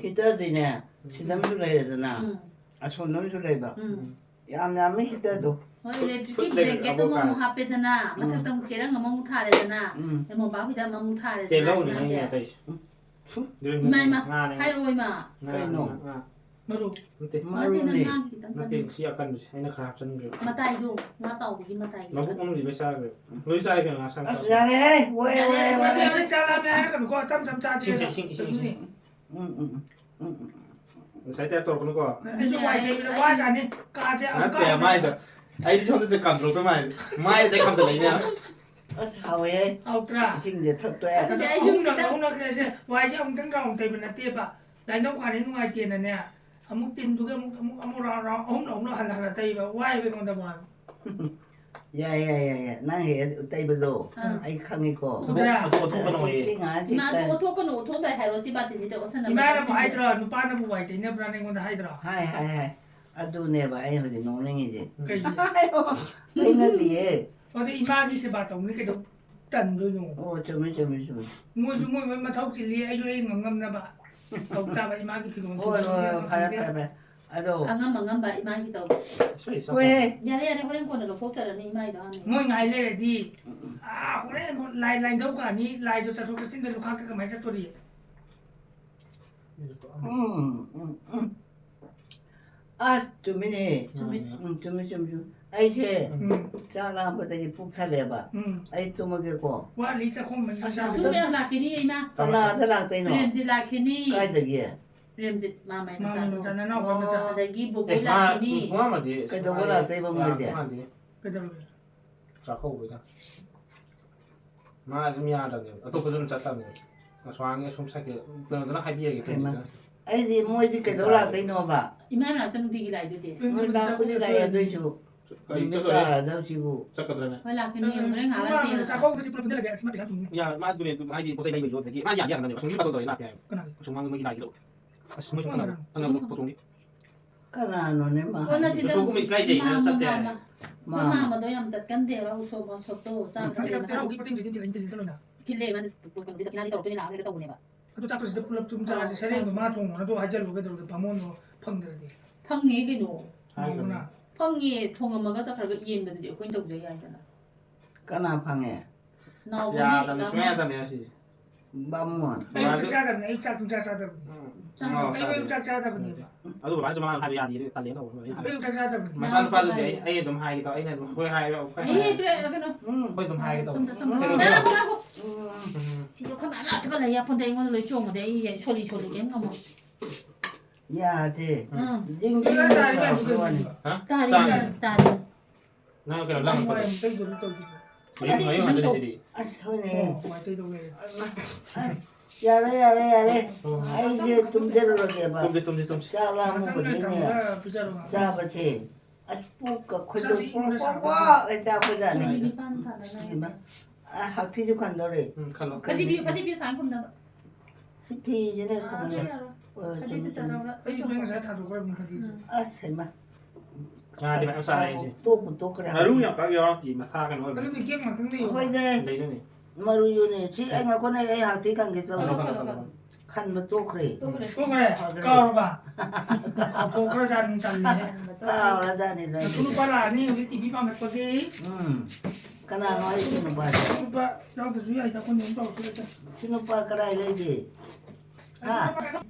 Heaterꯗꯤꯅꯦ, ꯎꯝ꯫ ꯁꯤꯗ ꯑꯃꯁꯨ ꯂꯩꯔꯦꯗꯅ, ꯎꯝ꯫ ꯑꯁꯣꯝꯗ ꯑꯃꯁꯨ ꯂꯩꯕ꯫ ꯎꯝ꯫ ꯌꯥꯝ ꯌꯥꯝꯃꯤ heaterꯗꯣ꯫ ꯍꯣꯏ, electricꯀꯤ ꯐꯨꯠ ꯂꯩꯕ blanketꯇꯣ ꯑꯃꯨꯛ ꯀꯥ-, ꯍꯥꯞꯄꯦꯗꯅ, ꯎꯝ꯫ ꯃꯊꯛꯇ ꯑꯃꯨꯛ ꯆꯦꯔꯪ ꯑꯃꯃꯨꯛ ꯊꯥꯔꯦꯗꯅ, ꯎꯝ꯫ ꯃꯣꯝꯄꯥꯛ ꯐꯤꯗꯛ ꯑꯃꯃꯨꯛ ꯊꯥꯔꯦꯗꯅ, ꯇꯦꯜꯍꯧꯅꯦ ꯏꯃꯥꯁꯦ꯫ ꯅꯪꯅ ꯇꯧꯔꯤꯁꯦ꯫ ꯎꯝ꯫ ꯐꯨ꯫ ꯏꯃꯥ, ꯏꯃꯥ, ꯉꯥꯅꯦ꯫ ꯍꯥꯏꯔꯛꯑꯣ, ꯏꯃꯥ꯫ ꯉꯥ, ꯀꯩꯅꯣ? ꯉꯥ, ꯉꯥ꯫ ꯃꯔꯨ꯫ ꯅꯠꯇꯦ꯫ ꯅꯠꯇꯦ, ꯅꯪ ꯃꯔꯨꯅꯦ꯫ ꯉꯥ ꯈꯤꯇꯪ ꯅꯠꯇꯦ, ꯀꯟꯕ꯫ ꯁꯤ ꯑꯀꯟꯕꯁꯦ ꯑꯩꯅ ꯈꯔ ꯍꯥꯞꯆꯤꯟꯈ꯭ꯔꯦ꯫ ꯃꯇꯥꯏꯗꯣ, ꯉꯥ ꯇꯥꯎꯕꯒꯤ ꯃꯇꯥꯏꯒꯤ ꯃꯕꯨꯛ ꯑꯀꯟꯕ꯫ ꯃꯅꯨꯡꯁꯤ ꯂꯣꯏ ꯆꯥꯈ꯭ꯔꯦ꯫ ꯂꯣꯏ ꯆꯥꯈ꯭ꯔꯦ ꯉꯥ ꯁꯥ ꯑꯁ, ꯃꯆꯥꯗꯣ꯫ ꯌꯥꯔꯦꯍꯦ! ꯍꯣꯏ, ꯌꯥꯔꯦ, ꯍꯣꯏ, ꯌꯥꯔꯦ, ꯍꯣꯏ, ꯌꯥꯔꯦ꯫ ꯌꯥꯔꯦ꯫ ꯆꯥꯛ ꯂꯥꯝꯃꯦ ꯍꯥꯏꯔꯛꯀꯅꯨꯀꯣ, ꯇꯞ ꯇꯞ ꯆꯥꯁꯦ꯫ ꯏꯁꯤꯡ, ꯏꯁꯤꯡ, ꯏꯁꯤꯡ, ꯏꯁꯤꯡ꯫ ꯎꯝ, ꯎꯝ, ꯎꯝ, ꯎꯝ, ꯎꯝ꯫ ꯉꯁꯥꯏ type ꯇꯧꯔꯛꯀꯅꯨꯀꯣ꯫ ꯑꯩꯁꯨ ꯑꯗꯨꯅꯦ, ꯋꯥꯏ ꯑꯩ, ꯇꯩꯕꯗ ꯑꯩ ꯋꯥꯖꯥꯠꯅꯤ꯫ ꯀꯥꯁꯦ ꯑꯃꯨꯛ ꯅꯠꯇꯦ, ꯀꯥ ꯃꯥꯏꯗꯣ꯫ ꯑꯩꯗꯤ ꯁꯣꯝꯗ control ꯇꯧ ꯃꯥꯏ-, ꯃꯥꯏꯗ ꯈꯥꯝꯖꯜꯂꯛꯏꯅꯦ꯫ ꯑꯁ, ꯍꯥꯎꯋꯦꯍꯦ꯫ ꯍꯥꯎꯇ꯭ꯔꯥ? ꯏꯁꯤꯡꯁꯦ ꯊꯛꯇꯣꯛꯑꯦ꯫ ꯑꯗꯨꯗꯤ ꯑꯗꯨꯅ ꯑꯩꯁꯨ ꯑꯍꯨꯝꯂꯛ, ꯈꯤꯇꯪ ꯑꯍꯨꯝꯂꯛ ꯁꯦ, ꯋꯥꯏꯁꯦ ꯑꯃꯨꯛꯇꯪ round ꯇꯩꯕ ꯅꯠꯇꯦꯕ꯫ ꯂꯥꯏꯅꯧ ꯈ꯭ꯋꯥꯅꯤ ꯅꯨꯡꯉꯥꯏꯇꯦꯅꯅꯦ, ꯑꯃꯨꯛ ꯇꯤꯟꯗꯨꯒꯤ ꯑꯃꯨꯛ, ꯑꯃꯨꯛ, ꯑꯃꯨꯛ round, round, ꯑꯍꯨꯝꯂꯛ, ꯑꯍꯨꯝꯂꯛ ꯍꯜꯂ ꯍꯜꯂ ꯇꯩꯕ꯫ ꯋꯥꯏꯕ ꯑꯩꯉꯣꯟꯗ ꯋꯥꯕ꯫ ꯌꯥꯏ, ꯌꯥꯏ, ꯌꯥꯏ, ꯌꯥꯏ꯫ ꯅꯪ ꯍꯦꯛ ꯇꯩꯕꯗꯣ ꯑꯥ꯫ ꯑꯩ ꯈꯪꯉꯤꯀꯣ꯫ ꯎꯗ꯭ꯔꯥ? ꯑꯗꯨ ꯑꯣꯠꯊꯣꯛꯀꯅꯣꯌꯦ꯫ ꯁꯤ ꯉꯥꯏꯍꯥꯛ ꯏꯃꯥ, ꯑꯗꯨ ꯆꯤꯛꯇ-, ꯑꯣꯠꯊꯣꯛꯀꯅꯨ, ꯑꯣꯠꯊꯣꯛꯇ ꯍꯥꯏꯔꯣ, ꯁꯤ ꯕꯥꯇꯤꯟꯁꯤꯗ ꯑꯣꯠꯁꯟꯅꯕ ꯏꯃꯥꯅꯕꯨ ꯇꯧꯁꯟꯅꯕ꯫ ꯍꯥꯏꯗ꯭ꯔꯣ? ꯅꯨꯄꯥꯅꯕꯨ ꯋꯥꯏ ꯇꯩꯅꯕ꯭ꯔꯥꯅ ꯑꯩꯉꯣꯟꯗ ꯍꯥꯏꯗ꯭ꯔꯣ? ꯍꯥꯏ, ꯍꯥꯏ, ꯍꯥꯏ꯫ ꯑꯗꯨꯅꯦꯕ ꯑꯩ ꯍꯧꯖꯤꯛ ꯅꯣꯛꯅꯤꯡꯉꯤꯁꯦ꯫ ꯀꯩꯒꯤ? ꯇꯩꯅꯗꯤꯌꯦ꯫ ꯑꯗꯨ ꯏꯃꯥꯒꯤ ꯁꯦꯕꯥ ꯇꯧꯅꯤ ꯀꯩꯗꯧ ꯇꯟꯗꯣꯏꯅꯣ? ꯑꯣ, ꯆꯨꯝꯃꯤ, ꯆꯨꯝꯃꯤ, ꯆꯨꯝꯃꯤ꯫ ꯃꯣꯏꯁꯨ ꯃꯣꯏ ꯃꯣꯏ ꯃꯊꯧ ꯆꯤꯜꯂꯤ, ꯑꯩꯁꯨ ꯑꯩ ꯉꯝ ꯉꯝꯅꯕ꯫ ꯇꯧ ꯇꯥꯕ ꯏꯃꯥꯒꯤ ꯐꯤꯔꯣꯜꯁꯤꯡꯗꯣ ꯍꯣꯏ, ꯍꯣꯏ, ꯍꯣꯏ, ꯈꯪꯗꯦ꯫ ꯐꯔꯦ, ꯐꯔꯦ, ꯐꯔꯦ꯫ ꯑꯗꯣ ꯑꯉꯝ ꯑꯉꯝꯕ ꯏꯃꯥꯒꯤ ꯇꯧ꯫ ꯁꯣꯏ, ꯁꯣꯏ꯫ ꯍꯣꯏꯍꯦ꯫ ꯌꯥꯔꯦ, ꯌꯥꯔꯦ, ꯍꯣꯔꯦꯟ ꯀꯣꯟꯅ ꯂꯧꯊꯣꯛꯆꯔꯅꯤ ꯏꯃꯥꯒꯤꯗꯣ ꯍꯥꯟꯅ꯫ ꯃꯣꯏ ꯉꯥꯏ ꯂꯩꯔꯗꯤ, ꯑꯥ, ꯍꯣꯔꯦꯟ ꯂꯥꯏ, ꯂꯥꯏꯟꯗꯧ ꯀꯥꯅꯤ, ꯂꯥꯏꯗꯣ ꯆꯠꯊꯣꯛ ꯆꯠꯁꯤꯟꯗ ꯂꯨꯈꯥꯛꯇ ꯀꯃꯥꯏꯅ ꯆꯠꯇꯣꯔꯤ? ꯎꯝ, ꯎꯝ, ꯎꯝ꯫ ꯑꯁ, ꯆꯨꯝꯃꯤꯅꯦ꯫ ꯆꯨꯝꯃꯤ꯫ ꯎꯝ, ꯆꯨꯝꯃꯤ, ꯆꯨꯝꯃꯤ, ꯆꯨꯝꯃꯤ꯫ ꯑꯩꯁꯦ ꯎꯝ꯫ ꯆꯥꯛ ꯂꯥꯝꯕꯗꯒꯤ ꯄꯨꯛ ꯊꯜꯂꯦꯕ꯫ ꯎꯝ꯫ ꯑꯩ ꯇꯨꯝꯃꯒꯦꯀꯣ꯫ ꯋꯥꯠꯂꯤ ꯆꯥꯛꯈꯨꯝ ꯃꯅꯨꯡꯗ ꯑꯁ, ꯆꯥꯛ ꯑꯁꯨꯝ ꯌꯥꯝ ꯂꯥꯛꯈꯤꯅꯤ, ꯏꯃꯥ꯫ ꯀꯅꯥꯗ ꯂꯥꯛꯇꯣꯏꯅꯣ? ꯄ꯭ꯔꯦꯝꯖꯤꯠ ꯂꯥꯛꯈꯤꯅꯤ꯫ ꯀꯥꯏꯗꯒꯤ? ꯄ꯭ꯔꯦꯝꯖꯤꯠ ꯃꯥꯝꯃꯩ ꯃꯥꯝꯃꯩ ꯃꯆꯥꯗꯣ꯫ ꯃꯆꯥ, ꯅꯅꯥꯎꯄꯥ ꯃꯆꯥ꯫ ꯑꯣ꯫ ꯑꯗꯒꯤ ꯕꯣꯕꯣꯏ ꯑꯦ, ꯃꯥ ꯂꯥꯛꯈꯤꯅꯤ꯫ ꯄꯨꯡ ꯑꯃꯗꯤ ꯀꯩꯗꯧꯕ ꯂꯥꯛꯇꯣꯏꯕ ꯃꯣꯏꯗꯤ? ꯂꯥꯛꯇꯣꯏ ꯃꯥꯟꯗꯦ꯫ ꯀꯩꯗꯧꯔꯒꯦ? ꯆꯥꯛꯀꯧꯕꯩꯗ꯫ ꯃꯥ ꯑꯗꯨꯝ ꯌꯥꯗꯕꯅꯦꯕ꯫ ꯑꯇꯣꯞꯄꯁꯨ ꯑꯗꯨꯝ ꯆꯠꯇꯕꯅꯦꯕ꯫ ꯑꯁ꯭ꯋꯥꯡꯒꯤ ꯑꯁꯨꯝ ꯁꯥꯏꯀꯦꯜ ꯀꯩꯅꯣꯗꯨꯅ ꯍꯥꯏꯕꯤꯔꯒꯦ, ꯍꯩꯃꯥ꯫ ꯄ꯭ꯔꯦꯝꯖꯤꯠꯇꯨꯅ꯫ ꯑꯩꯗꯤ ꯃꯣꯏꯗꯤ ꯀꯩꯗꯧ ꯂꯥꯛꯇꯣꯏꯅꯣꯕ? ꯏꯃꯥ ꯃꯅꯥꯛꯇ ꯅꯨꯡꯇꯤꯒꯤ ꯂꯥꯛꯏꯗꯨꯗꯤ꯫ ꯃꯣꯏ ꯂꯥꯛꯄꯨꯗꯤ ꯂꯥꯛꯑꯦ, ꯑꯗꯨꯏꯁꯨ ꯀꯔꯤ ꯅꯨꯃꯤꯠ ꯆꯠꯂꯣꯏꯌꯦ? ꯇꯥꯔꯗꯧꯁꯤꯕꯨ꯫ ꯆꯠꯀꯗ꯭ꯔꯅꯦ? ꯍꯣꯏ, ꯂꯥꯛꯀꯅꯤ, ꯍꯣꯔꯦꯟ ꯉꯥꯏꯍꯥꯛ ꯂꯩꯇꯦ꯫ ꯆꯥꯛꯀꯧꯕꯁꯤ ꯄꯨꯂꯞ ꯄꯨꯟꯁꯤꯜꯂꯁꯦ, ꯑꯁ, ꯃꯥ ꯄꯩꯁꯥ ꯊꯝꯃꯤ꯫ ꯌꯥ, ꯃꯥ ꯑꯗꯨꯅꯦ, ꯑꯗꯨꯝ ꯍꯥꯏꯗꯤ ꯄꯣꯠ ꯆꯩ ꯂꯩꯕꯩꯁꯨ, ꯑꯗꯒꯤ ꯃꯥ ꯌꯥꯗꯤ ꯌꯥꯗꯕꯅꯦꯕ, ꯑꯁꯣꯝꯒꯤ ꯃꯇꯧ ꯇꯧꯔ ꯂꯥꯛꯇꯦ ꯍꯥꯏꯕ꯫ ꯀꯅꯥꯒꯤ? ꯑꯁꯣꯝ ꯃꯥꯡꯂꯣꯝꯒꯤ ꯂꯥꯏꯒꯤꯗꯣ꯫ ꯑꯁ, ꯃꯣꯏ ꯁꯨꯝ ꯀꯅꯥꯅꯣ? ꯈꯪꯅꯕ ꯄꯣꯠ ꯍꯣꯡꯒꯤ꯫ ꯀꯅꯥꯅꯣꯅꯦ ꯃꯥ? ꯑꯣ, ꯅꯠꯇꯦ, ꯎꯁꯣꯞꯀꯨꯝꯕ ꯏꯀꯥꯏꯖꯩꯅ ꯃꯥꯃ, ꯆꯠꯇꯦ ꯍꯥꯏ꯫ ꯃꯥꯃ꯫ ꯑꯩꯈꯣꯏ ꯃꯥꯃ꯫ ꯃꯥꯃꯗꯣ ꯌꯥꯝ ꯆꯠꯀꯟꯗꯦꯕ, ꯎꯁꯣꯞ ꯋꯥꯁꯣꯞꯇꯣ ꯆꯥꯕ ꯎꯝ꯫ ꯊꯛꯑꯦꯕ꯫ ꯆꯩꯔꯥꯎꯒꯤ ꯄꯣꯠ ꯆꯩ ꯊꯤꯜꯂꯦ, ꯃꯥꯗꯤ ꯄꯨꯂꯞ ꯁꯨꯝ ꯆꯥꯔꯁꯦ, ꯁꯔꯦꯡꯗꯣ ꯃꯥ ꯊꯣꯡꯉꯣꯅ ꯑꯗꯨ ꯍꯥꯏꯖꯜꯂꯨ ꯀꯩꯗꯧꯔꯒꯦ? ꯕꯥꯃꯣꯟꯗꯣ ꯐꯪꯗ꯭ꯔꯗꯤ꯫ ꯐꯪꯉꯦ ꯀꯩꯅꯣ꯫ ꯍꯥꯏꯈ꯭ꯔꯕꯅꯦ꯫ ꯃꯥꯃꯅ꯫ ꯐꯪꯉꯦ, ꯊꯣꯡꯉꯝꯃꯒ ꯆꯠꯈ꯭ꯔꯒ ꯌꯦꯟꯕꯗꯨꯗꯤ ꯑꯩꯈꯣꯏꯅ ꯇꯧꯖ ꯌꯥꯏꯗꯅ꯫ ꯀꯅꯥ ꯐꯪꯉꯦ? ꯅꯥꯎꯕꯒꯤ ꯌꯥꯗꯕꯅꯤ, ꯁꯨꯡꯌꯥ ꯕꯥꯃꯣꯟ꯫ ꯌꯥꯗꯕꯅꯤ ꯑꯁꯤ꯫ ꯕꯥꯃꯣꯟ꯫ ꯑꯌꯨꯛ ꯆꯥꯛ ꯆꯥꯗꯕꯅꯤ, ꯑꯌꯨꯛ ꯆꯥꯛ ꯁꯨꯡꯆꯥ ꯆꯥꯗꯕꯅꯤ꯫ ꯎꯝ꯫ ꯆꯥꯗꯕꯅꯤ꯫ ꯑꯌꯨꯛ, ꯑꯌꯨꯛ ꯆꯥꯛ ꯆꯥꯗꯕꯅꯦꯕ꯫ ꯑꯗꯨ ꯕꯕꯥꯁꯨ ꯃꯥꯅ ꯍꯥꯏꯕ ꯌꯥꯗꯦ, ꯇꯜꯂꯦꯅ ꯇꯧꯕꯅꯦ꯫ ꯑꯩꯅ ꯍꯥꯏꯕ꯫ ꯑꯌꯨꯛ ꯆꯥꯛ ꯆꯥꯗꯕꯅꯤ꯫ ꯃꯆꯥꯅꯨꯄꯥꯗꯨꯗꯤ ꯑꯩ, ꯑꯩ ꯑꯗꯨꯝ ꯍꯥꯏꯒꯦ ꯇꯧ-, ꯑꯩꯅ ꯑꯗꯨꯝ ꯍꯣꯏ ꯍꯥꯏꯔꯣ, ꯍꯣꯏ ꯑꯩ ꯍꯥꯏꯔꯣ꯫ ꯄ꯭ꯔꯦ-, ꯀꯩꯅꯣ꯫ ꯎꯝ꯫ ꯍꯣꯏ ꯑꯗꯨꯝ ꯍꯥꯏꯒꯦ ꯇꯧ-, ꯁꯣꯝꯗ, ꯁꯣꯝꯗ꯫ ꯀꯩꯗꯧꯒꯦ? ꯉꯥꯏꯈꯣ, ꯉꯥꯏꯈꯣ꯫ ꯎꯝ꯫ ꯎꯝ꯫ ꯑꯩꯗꯣ ꯑꯩꯈꯣꯏ ꯃꯥ ꯂꯥꯛꯇꯒ ꯂꯩ ꯌꯥꯄꯣꯟꯗꯦ, ꯑꯩꯉꯣꯟꯗ ꯂꯣꯏ ꯆꯣꯡꯕꯗꯤ ꯑꯩ ꯁꯣꯜꯂꯤ, ꯁꯣꯜꯂꯤ, ꯀꯩꯝ ꯉꯝꯃꯣꯏ꯫ ꯌꯥꯁꯦ꯫ ꯎꯝ꯫ ꯗꯤꯡ ꯗꯤꯡ ꯂꯥꯎꯔꯛꯄ ꯋꯥꯅꯤ꯫ ꯍꯥ? ꯇꯥꯔꯤꯅꯤ, ꯆꯥꯔꯤ꯫ ꯇꯥꯔꯤꯅꯤ꯫ ꯅꯪ ꯀꯩꯅꯣ ꯂꯪꯉꯛꯄꯗꯣ? ꯃꯌꯨꯝ ꯃꯌꯨꯝ ꯉꯥꯛꯇꯅꯤ ꯁꯤꯗꯤ꯫ ꯑꯁ, ꯍꯣꯏꯅꯦ꯫ ꯑꯁ, ꯌꯥꯔꯦ, ꯌꯥꯔꯦ, ꯌꯥꯔꯦ꯫ ꯑꯣ꯫ ꯑꯩꯁꯦ ꯇꯨꯝꯖꯔꯨꯔꯒꯦꯕ꯫ ꯇꯨꯝꯁꯤ, ꯇꯨꯝꯁꯤ, ꯇꯨꯝꯁꯤ꯫ ꯆꯥꯛ ꯂꯥꯝꯃꯨꯕꯒꯤꯅꯦ꯫ ꯆꯥꯕꯁꯦ꯫ ꯑꯁ, ꯄꯨꯛꯀ ꯈꯣꯏꯗꯧ ꯄ꯭ꯔꯣꯛ ꯄ꯭ꯔꯣꯛ ꯄ꯭ꯔꯣꯛ ꯍꯦꯛ ꯆꯥꯛꯄꯖꯥꯠꯅꯤ꯫ ꯏꯃꯥ, ꯑ, ꯍꯛꯊꯤꯁꯨ ꯈꯟꯗꯧꯔꯦ꯫ ꯎꯝ, ꯈꯜꯂꯣ꯫ ꯐꯗꯤ ꯄꯤꯌꯨ, ꯐꯗꯤ ꯄꯤꯌꯨ, ꯁꯥꯏꯅ ꯈꯨꯝꯅꯕ꯫ ꯁꯤ ꯐꯤꯁꯤꯅ ꯑꯥ, ꯑꯗꯨ ꯈꯨꯝꯅ-, ꯌꯥꯔꯣꯏ꯫ ꯑꯣ, ꯐꯗꯤꯗꯨ ꯆꯨꯝꯃꯤ꯫ ꯆꯔꯒ ꯑꯩ ꯆꯨꯝꯃꯤ꯫ ꯉꯁꯥꯏ ꯊꯥꯗꯣꯛꯈ꯭ꯔꯕꯅꯤ ꯐꯗꯤꯗꯨ꯫ ꯎꯝ꯫ ꯑꯁ, ꯍꯩꯃꯥ꯫ ꯉꯥꯗꯤ ꯃꯌꯥꯝ ꯆꯥꯔꯦ ꯑꯩꯁꯦ꯫ ꯇꯣꯛꯄꯨ ꯇꯣꯛꯈ꯭ꯔꯦ ꯃꯔꯨ ꯍꯥꯏꯗꯤ꯫ ꯌꯥꯝ ꯄꯥꯛ ꯌꯥꯎꯔꯛꯇꯦ, ꯃꯊꯥ ꯀꯩꯅꯣ ꯑꯣꯏꯕꯅꯤ꯫ ꯑꯗꯨꯗꯤ ꯀꯦꯞ ꯉꯥꯛꯇꯪ ꯂꯩꯌꯣ꯫ ꯍꯣꯏꯗ꯫ ꯂꯩꯗꯣꯏꯅꯤ꯫ ꯃꯔꯨ ꯌꯨꯅꯤ꯫ ꯁꯤ ꯑꯩ ꯉꯥꯏꯈꯣꯅꯦ, ꯑꯩ ꯍꯥꯛꯊꯤ ꯈꯟꯒꯦ ꯇꯧꯕꯅꯤ꯫ ꯈꯜꯂꯣ, ꯈꯜꯂꯣ, ꯈꯜꯂꯣ꯫ ꯈꯟꯕ ꯇꯣꯛꯈ꯭ꯔꯦ꯫ ꯇꯣꯛꯈ꯭ꯔꯦ꯫ ꯇꯣꯛꯈ꯭ꯔꯦ꯫ ꯀꯥꯎꯔꯕ? ꯀꯥꯎꯊꯣꯛꯈ꯭ꯔꯖꯥꯠꯅꯤ, ꯇꯜꯂꯤꯍꯦ꯫ ꯀꯥꯎꯔꯖꯥꯠꯅꯤꯗ ꯃꯁꯨ ꯑꯩꯗꯤ꯫ ꯅꯨꯄꯥ ꯂꯥꯛꯑꯅꯤ ꯍꯧꯖꯤꯛ ꯇꯤ ꯚꯤ ꯄꯥꯡꯈꯠꯄꯒꯤ꯫ ꯎꯝ꯫ ꯀꯅꯥꯅꯣ ꯑꯩꯁꯤ ꯅꯨꯄꯥꯁꯦ? ꯅꯨꯄꯥ ꯌꯥꯎꯗ꯭ꯔꯁꯨ ꯌꯥꯏꯗ, ꯑꯩꯈꯣꯏꯅ ꯑꯗꯨꯝ ꯇꯧꯔꯁꯨ ꯌꯥꯏꯗ꯫ ꯁꯤ ꯅꯨꯄꯥ ꯀꯗꯥꯏ ꯂꯩꯒꯦ? ꯍꯥ?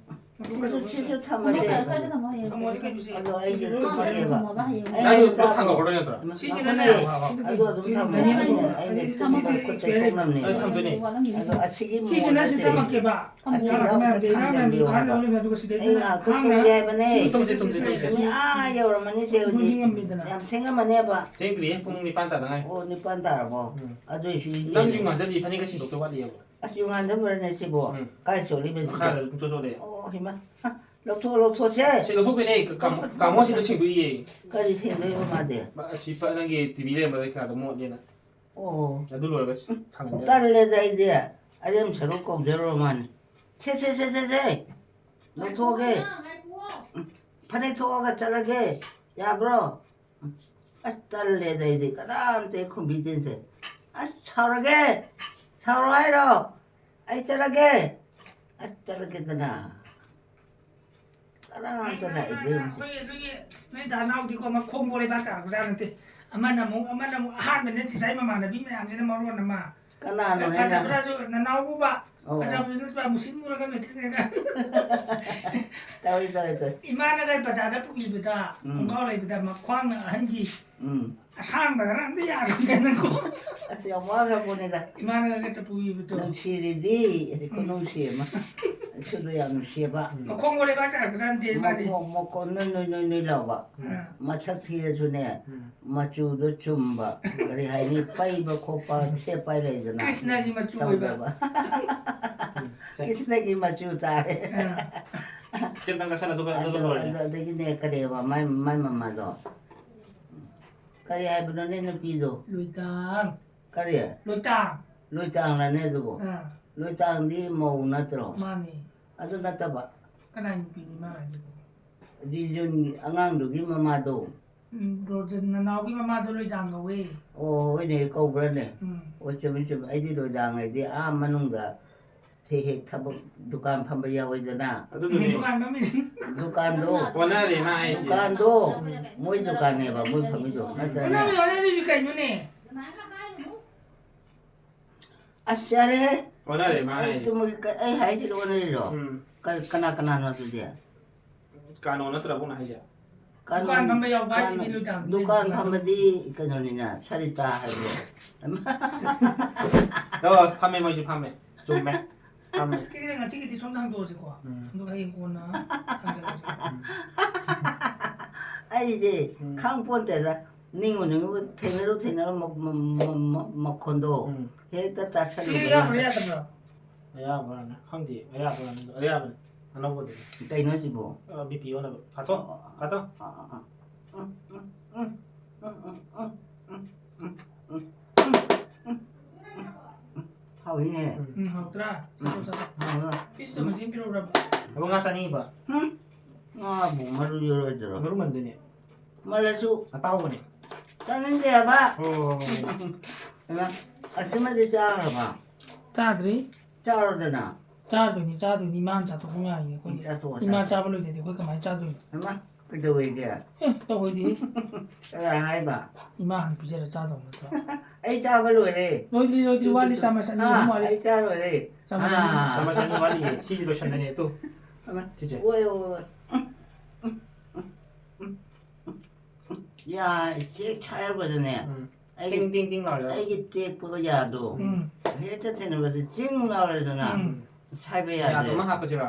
ꯁꯤꯁꯨ, ꯁꯤꯁꯨ ꯊꯝꯃꯁꯦ꯫ ꯊꯝꯃꯣ, ꯀꯩꯅꯣꯁꯦ꯫ ꯑꯗꯣ ꯑꯩꯁꯦ ꯇꯨꯝꯃꯒꯦꯕ꯫ ꯑꯩ ꯑꯗꯨ ꯇꯥꯕ꯭ꯔꯣ? ꯊꯥꯡꯗꯣꯛꯈ꯭ꯔꯣ ꯅꯠꯇ꯭ꯔꯣ? ꯁꯤꯁꯤꯅꯅꯦ꯫ ꯑꯗꯨ ꯑꯗꯨꯝ ꯊꯝꯃꯣ꯫ ꯑꯩꯅ, ꯑꯩꯅ ꯈꯨꯠ ꯇꯩꯊꯣꯛꯅꯕꯅꯦ꯫ ꯑꯩ ꯊꯝꯗꯣꯏꯅꯦ꯫ ꯑꯗꯣ ꯑꯁꯤꯒꯤ ꯁꯤꯁꯤꯅ ꯁꯤ ꯃꯑꯣꯡꯁꯦ ꯊꯝꯃꯛꯀꯦꯕ꯫ ꯑꯁꯤꯗ ꯃꯌꯥꯝꯁꯦ ꯑꯝꯇ ꯏꯅꯥꯎ ꯃꯌꯥꯝꯁꯦ ꯊꯝꯖꯟꯕꯤꯌꯣ ꯈꯥꯡꯗ ꯍꯥꯏꯕ꯫ ꯑꯣꯏꯅ ꯑꯗꯨꯒ ꯁꯤꯗꯩꯗ ꯑꯩ ꯉꯥꯏꯍꯥꯛꯇꯪ ꯍꯥꯡꯅ ꯇꯨꯝꯒꯦ ꯍꯥꯏꯕꯅꯦ꯫ ꯁꯤ ꯇꯧꯁꯦ, ꯁꯤ ꯇꯧꯁꯦ꯫ ꯃꯤ ꯑꯥ ꯌꯧꯔꯝꯃꯅꯤ ꯆꯦ ꯍꯧꯖꯤꯛ꯫ ꯉꯝꯃꯤꯗꯅ꯫ ꯌꯥꯝ ꯊꯦꯡꯉꯝꯃꯅꯦꯕ꯫ ꯊꯦꯡꯗ꯭ꯔꯤꯌꯦ, ꯄꯨꯡ ꯅꯤꯄꯥꯟ ꯇꯥꯗ ꯉꯥꯏ꯫ ꯑꯣ, ꯅꯤꯄꯥꯟ ꯇꯥꯔꯕꯣ? ꯎꯝ꯫ ꯑꯗꯨꯏꯁꯨ ꯅꯪ ꯌꯨꯝ ꯉꯥꯟꯖꯜꯂꯤ, ꯐꯅꯦꯛꯀ ꯁꯤꯟꯗꯣꯛꯇ ꯋꯥꯠꯂꯤꯑꯕ꯫ ꯑꯁ, ꯌꯨꯝ ꯉꯥꯟꯖꯟꯕ꯭ꯔꯅꯦ ꯁꯤꯕꯣ? ꯎꯝ꯫ ꯀꯥꯏ ꯆꯣꯠꯂꯤꯕ ꯁꯤꯗꯤ? ꯃꯈꯥꯗ ꯑꯗꯨꯝ ꯆꯣꯠ ꯆꯣꯠꯂꯦ꯫ ꯑꯣ, ꯍꯩꯃꯥ꯫ ꯂꯧꯊꯣꯛ, ꯂꯧꯊꯣꯛꯁꯦ꯫ ꯁꯤ ꯂꯧꯊꯣꯛꯄꯤꯅꯦ, ꯀꯥ-, ꯀꯥ-, ꯀꯥꯡꯉꯣꯁꯤꯗ ꯁꯦꯡꯗꯣꯛꯏꯌꯦ꯫ ꯀꯔꯤ ꯁꯦꯡꯗꯣꯏꯕ ꯃꯥꯗꯤ? ꯃꯥ ꯑꯁꯤ ꯄ-, ꯅꯪꯒꯤ ꯇꯤ ꯚꯤ ꯂꯩꯔꯝꯕꯗ ꯀꯩꯀꯥꯗꯣ ꯃꯣꯠꯂꯦꯅ꯫ ꯑꯣ꯫ ꯑꯗꯨ ꯂꯣꯏꯔꯒ ꯊꯥꯡꯒꯠꯂꯦ꯫ ꯇꯜꯂꯦꯗ ꯑꯩꯗꯤ꯫ ꯑꯔꯦꯝ ꯁꯔꯨꯛ ꯀꯧꯖꯔꯨꯔ ꯃꯥꯅꯤ꯫ ꯁꯦ, ꯁꯦ, ꯁꯦ, ꯁꯦ, ꯁꯦ꯫ ꯂꯧꯊꯣꯛꯑꯒꯦ꯫ ꯐꯅꯦꯛ ꯊꯣꯛꯑꯒ ꯆꯠꯂꯒꯦ꯫ ꯌꯥꯕ꯭ꯔꯣ? ꯑꯁ, ꯇꯜꯂꯦꯗ ꯑꯩꯗꯤ꯫ ꯀꯅꯥꯝꯇ ꯍꯦꯛ ꯈꯨꯝꯕꯤꯗꯦꯁꯦ꯫ ꯑꯁ, ꯁꯥꯎꯔꯒꯦ꯫ ꯁꯥꯎꯔꯣ ꯍꯥꯏꯔꯣ? ꯑꯩ ꯆꯠꯂꯒꯦ꯫ ꯑꯁ, ꯆꯠꯂꯒꯦꯗꯅ꯫ ꯀꯅꯥꯝꯇ ꯂꯥꯛꯏꯕ ꯌꯦꯡꯉꯨꯁꯦ꯫ ꯑꯩꯈꯣꯏ ꯑꯗꯨꯒꯤ ꯅꯣꯏ ꯗꯥ ꯅꯥꯎꯗꯤꯀꯣ ꯃꯈꯣꯡꯕꯣ ꯂꯩꯕꯥꯛ ꯇꯥꯔꯛꯄꯖꯥꯠ ꯅꯠꯇꯦ꯫ ꯑꯃꯅ ꯑꯃꯨꯛ, ꯑꯃꯅ ꯑꯃꯨꯛ ꯑꯍꯥꯟꯕꯅꯦ ꯁꯤꯁꯥꯏ ꯃꯃꯥꯟꯅꯕꯤ ꯃꯌꯥꯝꯁꯤꯅ ꯃꯔꯣꯟ ꯑꯃ꯫ ꯀꯅꯥꯅꯣ ꯍꯦꯟꯅ? ꯐꯖꯕ꯭ꯔꯥꯁꯨ ꯅꯅꯥꯎꯕꯨꯕ꯫ ꯑꯣ꯫ ꯐꯖꯕꯗꯨ ꯅꯠꯇꯕ ꯃꯨꯁꯤꯟ ꯃꯨꯔꯒ ꯅꯣꯏꯊꯛꯅꯒ꯫ ꯇꯧꯏ, ꯇꯧꯏ, ꯇꯧꯏ꯫ ꯏꯃꯥꯅꯒ ꯕꯖꯥꯔꯗ ꯄꯨꯕꯤꯕꯗ, ꯎꯝ꯫ ꯈꯣꯡꯒ꯭ꯔꯥꯎ ꯂꯩꯕꯗ ꯃꯈ꯭ꯋꯥꯡꯅ ꯑꯍꯟꯒꯤ꯫ ꯎꯝ꯫ ꯑꯁꯥꯡꯕꯗꯅ ꯑꯝꯇ ꯌꯥꯔꯝꯗꯦꯅꯀꯣ꯫ ꯑꯁ, ꯌꯥꯝ ꯋꯥꯈ꯭ꯔ ꯄꯣꯠꯅꯤꯗ꯫ ꯏꯃꯥꯅꯒ ꯆꯠꯄꯨ ꯏꯕꯗꯣ꯫ ꯅꯨꯡꯁꯤꯔꯤꯗꯤ, ꯑꯁꯤ ꯈꯨꯅꯨꯡꯁꯤ ꯑꯃ꯫ ꯏꯁꯨꯗꯣ ꯌꯥꯝ ꯅꯨꯡꯁꯤꯑꯕ꯫ ꯃꯈꯣꯡ ꯃꯔꯩ ꯄꯥꯛ ꯆꯥꯔꯛꯄ ꯖꯥꯠ ꯅꯠꯇꯦ ꯃꯥꯗꯤ꯫ ꯃꯈꯣꯡ, ꯃꯈꯣꯡ ꯅꯣꯏ, ꯅꯣꯏ, ꯅꯣꯏ, ꯅꯣꯏ ꯂꯥꯎꯕ꯫ ꯑꯥ꯫ ꯃꯁꯛ ꯊꯤꯔꯁꯨꯅꯦ, ꯎꯝ꯫ ꯃꯆꯨꯗꯣ ꯆꯨꯝꯕ꯫ ꯀꯔꯤ ꯍꯥꯏꯅꯤ? ꯄꯩꯕ ꯈꯣꯠꯄ, ꯁꯦꯠꯄ ꯂꯩꯗꯅ꯫ ꯀ꯭ꯔꯤꯁꯅꯒꯤ ꯃꯆꯨ ꯑꯣꯏꯕ꯫ ꯇꯧꯗꯕ꯫ ꯎꯝ꯫ ꯀ꯭ꯔꯤꯁꯅꯒꯤ ꯃꯆꯨ ꯇꯥꯔꯦ꯫ ꯑꯥ꯫ ꯁꯤ ꯑꯝꯇꯪ ꯆꯥꯁꯜꯂꯣ, ꯑꯗꯨꯒ, ꯑꯗꯨꯒ ꯑꯗꯣ, ꯂꯣꯏꯔꯦ꯫ ꯑꯗꯣ, ꯑꯗꯒꯤꯅꯦ, ꯀꯔꯤꯑꯕ, ꯃꯥꯏ, ꯃꯥꯏ ꯃꯃꯥꯗꯣ? ꯀꯔꯤ ꯍꯥꯏꯕꯅꯣꯅꯦ ꯅꯨꯄꯤꯗꯣ? ꯂꯣꯏꯇꯥꯡ꯫ ꯀꯔꯤ? ꯂꯣꯏꯇꯥꯡ꯫ ꯂꯣꯏꯇꯥꯡꯂꯅꯦ ꯑꯗꯨꯕꯣ? ꯑꯥ꯫ ꯂꯣꯏꯇꯥꯡꯗꯤ ꯃꯧ ꯅꯠꯇ꯭ꯔꯣ? ꯃꯥꯅꯤ꯫ ꯑꯗꯨ ꯅꯠꯇꯕ꯫ ꯀꯅꯥꯏ ꯅꯨꯄꯤꯅꯣ ꯏꯃꯥꯅ ꯍꯥꯏꯗꯨꯕꯣ? ꯗꯤꯖꯨꯟ ꯑꯉꯥꯡꯗꯨꯒꯤ ꯃꯃꯥꯗꯣ꯫ ꯎꯝ, ꯔꯣꯖꯟ ꯅꯅꯥꯎꯒꯤ ꯃꯃꯥꯗꯣ ꯂꯣꯏꯇꯥꯡ ꯀꯧꯋꯦ꯫ ꯑꯣ, ꯍꯣꯏꯅꯦ, ꯀꯧꯕ꯭ꯔꯅꯦ? ꯎꯝ꯫ ꯑꯣ, ꯆꯨꯝꯃꯤ, ꯆꯨꯝꯃꯤ꯫ ꯑꯩꯗꯤ ꯂꯣꯏꯇꯥꯡ ꯍꯥꯏꯗꯤ ꯑꯥ ꯃꯅꯨꯡꯗ ꯍꯦꯛ ꯍꯦꯛ ꯊꯕꯛ ꯗꯨꯀꯥꯟ ꯐꯝꯕ ꯌꯥꯎꯋꯤꯗꯅ꯫ ꯑꯗꯨꯗꯨꯅꯦ꯫ ꯗꯨꯀꯥꯟ ꯐꯝꯃꯤꯁꯤ꯫ ꯗꯨꯀꯥꯟꯗꯣ꯫ ꯑꯣꯟꯅꯔꯦ ꯃꯥ ꯍꯥꯏꯁꯦ꯫ ꯗꯨꯀꯥꯟꯗꯣ꯫ ꯃꯣꯏ ꯗꯨꯀꯥꯟꯅꯦꯕ ꯃꯣꯏ ꯐꯝꯃꯤꯗꯣ ꯅꯠꯇ꯭ꯔꯅꯦ? ꯑꯣꯟꯅꯔꯦ, ꯑꯣꯟꯅꯔꯦ, ꯑꯗꯨꯏꯁꯨ ꯀꯩꯅꯣꯅꯦ? ꯑꯁ ꯌꯥꯔꯦꯍꯦ꯫ ꯑꯣꯟꯅꯔꯦ ꯃꯥ ꯑꯩ ꯍꯥꯏꯁꯦ꯫ ꯇꯨꯝꯃꯒꯦ꯫ ꯀ-, ꯑꯩ ꯍꯥꯏꯁꯤꯗꯤ ꯑꯣꯟꯅꯔꯤꯔꯣ? ꯎꯝ꯫ ꯀ-, ꯀꯅꯥ ꯀꯅꯥꯅꯣ ꯑꯗꯨꯗꯤ? ꯀꯥꯅꯣ ꯅꯠꯇ꯭ꯔꯕꯣ ꯅꯪ ꯍꯥꯏꯁꯦ? ꯀꯥꯅꯣ-, ꯗꯨꯀꯥꯟ ꯐꯝꯕ ꯌꯥꯎꯕ ꯍꯥꯏꯁꯤꯗꯤ ꯀꯥꯅꯣ-, ꯂꯣꯏ ꯇꯥꯕꯅꯤ꯫ ꯗꯨꯀꯥꯟ ꯐꯝꯕꯗꯤ ꯀꯩꯅꯣꯅꯤꯅ, ꯁꯔꯤꯇꯥ ꯍꯥꯏꯕ꯭ꯔꯣ? ꯑꯣ, ꯐꯝꯃꯦ, ꯃꯣꯏꯁꯨ ꯐꯝꯃꯦ꯫ ꯆꯨꯝꯃꯦ꯫ ꯐꯝꯃꯦ꯫ ꯀꯦꯛꯁꯦ ꯉꯁꯤꯒꯤꯗꯤ ꯁꯣꯝꯗ ꯍꯥꯡꯗꯣꯛꯑꯁꯤꯀꯣ꯫ ꯎꯝ꯫ ꯑꯗꯨꯒ ꯍꯌꯦꯡ ꯀꯣꯟꯅ ꯊꯥꯡꯖꯜꯂꯁꯤ꯫ ꯎꯝ꯫ ꯑꯩꯁꯦ ꯎꯝ꯫ ꯈꯪ ꯄꯣꯟꯇꯦꯗ꯫ ꯅꯤꯡꯉꯨ ꯅꯤꯡꯉꯨ ꯊꯦꯡꯅꯔꯨ ꯊꯦꯡꯅꯔꯨ ꯃ-, ꯃ-, ꯃ-, ꯃ-, ꯃꯈꯣꯟꯗꯣ ꯎꯝ꯫ ꯍꯦꯛꯇ ꯁꯤ ꯇꯥꯁꯜꯂꯨꯕ ꯌꯥꯕ꯭ꯔꯥ ꯃꯥꯁꯦ꯫ ꯌꯥꯗꯕ꯭ꯔꯥ? ꯑꯌꯥꯕ꯭ꯔꯥꯅꯦ? ꯈꯪꯗꯦ꯫ ꯑꯌꯥꯕ꯭ꯔꯥꯅꯦ? ꯑꯌꯥꯕꯅꯦ꯫ ꯑꯅꯧꯕꯗꯨꯅꯦ꯫ ꯀꯩꯅꯣ ꯁꯤꯕꯣ? ꯑ, ꯕꯤ ꯄꯤ ꯑꯣꯟꯅꯕ꯫ ꯐꯥꯊꯣ, ꯐꯥꯊꯣ꯫ ꯍꯥꯎꯏꯅꯦ꯫ ꯎꯝ, ꯍꯥꯎꯇ꯭ꯔꯥ? ꯎꯝ꯫ ꯆꯥꯊꯣꯛ, ꯆꯥꯊꯣꯛ꯫ ꯍꯥꯎꯔꯣ꯫ ꯄꯤꯁꯇꯣ ꯃꯁꯤꯡ ꯄꯤꯔꯛꯎꯔꯕ? ꯑꯕꯣ, ꯉꯥ ꯆꯥꯅꯤꯡꯉꯤꯕ? ꯎꯝ꯫ ꯉꯥꯕꯨ ꯃꯔꯨ ꯌꯥꯎꯔꯣꯏꯗ꯭ꯔꯣ? ꯃꯔꯨ ꯃꯟꯗꯣꯏꯅꯦ꯫ ꯃꯜꯂꯁꯨ꯫ ꯑꯇꯥꯎꯕꯅꯦ꯫ ꯆꯥꯅꯤꯡꯗꯦ ꯍꯥꯏꯕ꯫ ꯑꯣ꯫ ꯍꯩꯃꯥ, ꯑꯁꯤꯃꯗꯤ ꯆꯥꯈ꯭ꯔꯕ? ꯆꯥꯗ꯭ꯔꯤ꯫ ꯆꯥꯔꯣꯗꯅ꯫ ꯆꯥꯗꯣꯏꯅꯤ, ꯆꯥꯗꯣꯏꯅꯤ꯫ ꯏꯃꯥꯅ ꯆꯥꯊꯣꯛꯄ ꯉꯥꯏꯔꯤꯅꯦ ꯑꯩꯈꯣꯏꯗꯤ꯫ ꯆꯥꯊꯣꯛꯑꯣ, ꯏꯃꯥ ꯆꯥꯊꯣꯛꯑꯣ꯫ ꯆꯥꯕ ꯂꯣꯏꯗ꯭ꯔꯗꯤ ꯑꯩꯈꯣꯏ ꯀꯃꯥꯏꯅ ꯆꯥꯗꯣꯏꯅꯣ? ꯍꯩꯃꯥ, ꯀꯩꯗꯧꯋꯦꯒꯦ? ꯑꯦ, ꯇꯧꯋꯦꯗꯤ꯫ ꯀꯅꯥ ꯍꯥꯏꯕ? ꯏꯃꯥ ꯍꯥꯟꯅ ꯄꯤꯖꯔ ꯆꯥꯗꯧ ꯅꯠꯇ꯭ꯔꯣ? ꯑꯩ ꯆꯥꯕ ꯂꯣꯏꯔꯦ꯫ ꯂꯣꯏꯗ꯭ꯔꯤ, ꯂꯣꯏꯗ꯭ꯔꯤ, ꯋꯥꯠꯂꯤ, ꯆꯥꯃꯁ ꯑꯅꯤ ꯑꯍꯨꯝ ꯑꯥ, ꯋꯥꯠꯂꯤ꯫ ꯑꯩ ꯆꯥ ꯂꯣꯏꯔꯦ꯫ ꯆꯥꯃꯁ ꯑꯅꯤ꯫ ꯑꯥ꯫ ꯆꯥꯃꯁ ꯑꯅꯤ ꯋꯥꯠꯂꯤꯌꯦ꯫ ꯁꯤꯁꯦ ꯂꯣꯏꯁꯟꯗꯣꯏꯅꯦ, ꯇꯨ꯫ ꯍꯩꯃꯥ, ꯁꯤꯁꯦ꯫ ꯑꯣꯏ, ꯑꯣꯏ, ꯑꯣꯏ꯫ ꯎꯝ, ꯎꯝ, ꯎꯝ, ꯎꯝ, ꯎꯝ꯫ ꯌꯥ ꯆꯦꯛ ꯍꯥꯏꯔꯕꯗꯅꯦ, ꯎꯝ꯫ ꯑꯩꯒꯤ, ꯇꯤꯡ, ꯇꯤꯡ, ꯇꯤꯡ ꯂꯥꯎꯔꯦ꯫ ꯑꯩꯒꯤ ꯇꯦꯛꯄꯒ ꯌꯥꯗꯣ ꯎꯝ꯫ ꯍꯦꯛꯇ ꯊꯦꯡꯅꯕꯗ ꯆꯤꯡ ꯂꯥꯎꯔꯦꯗꯅ꯫ ꯎꯝ꯫ ꯁꯥꯏꯕ ꯌꯥꯗꯦ꯫ ꯌꯥꯗꯣ ꯑꯃ ꯍꯥꯞꯄꯁꯤꯔꯣ?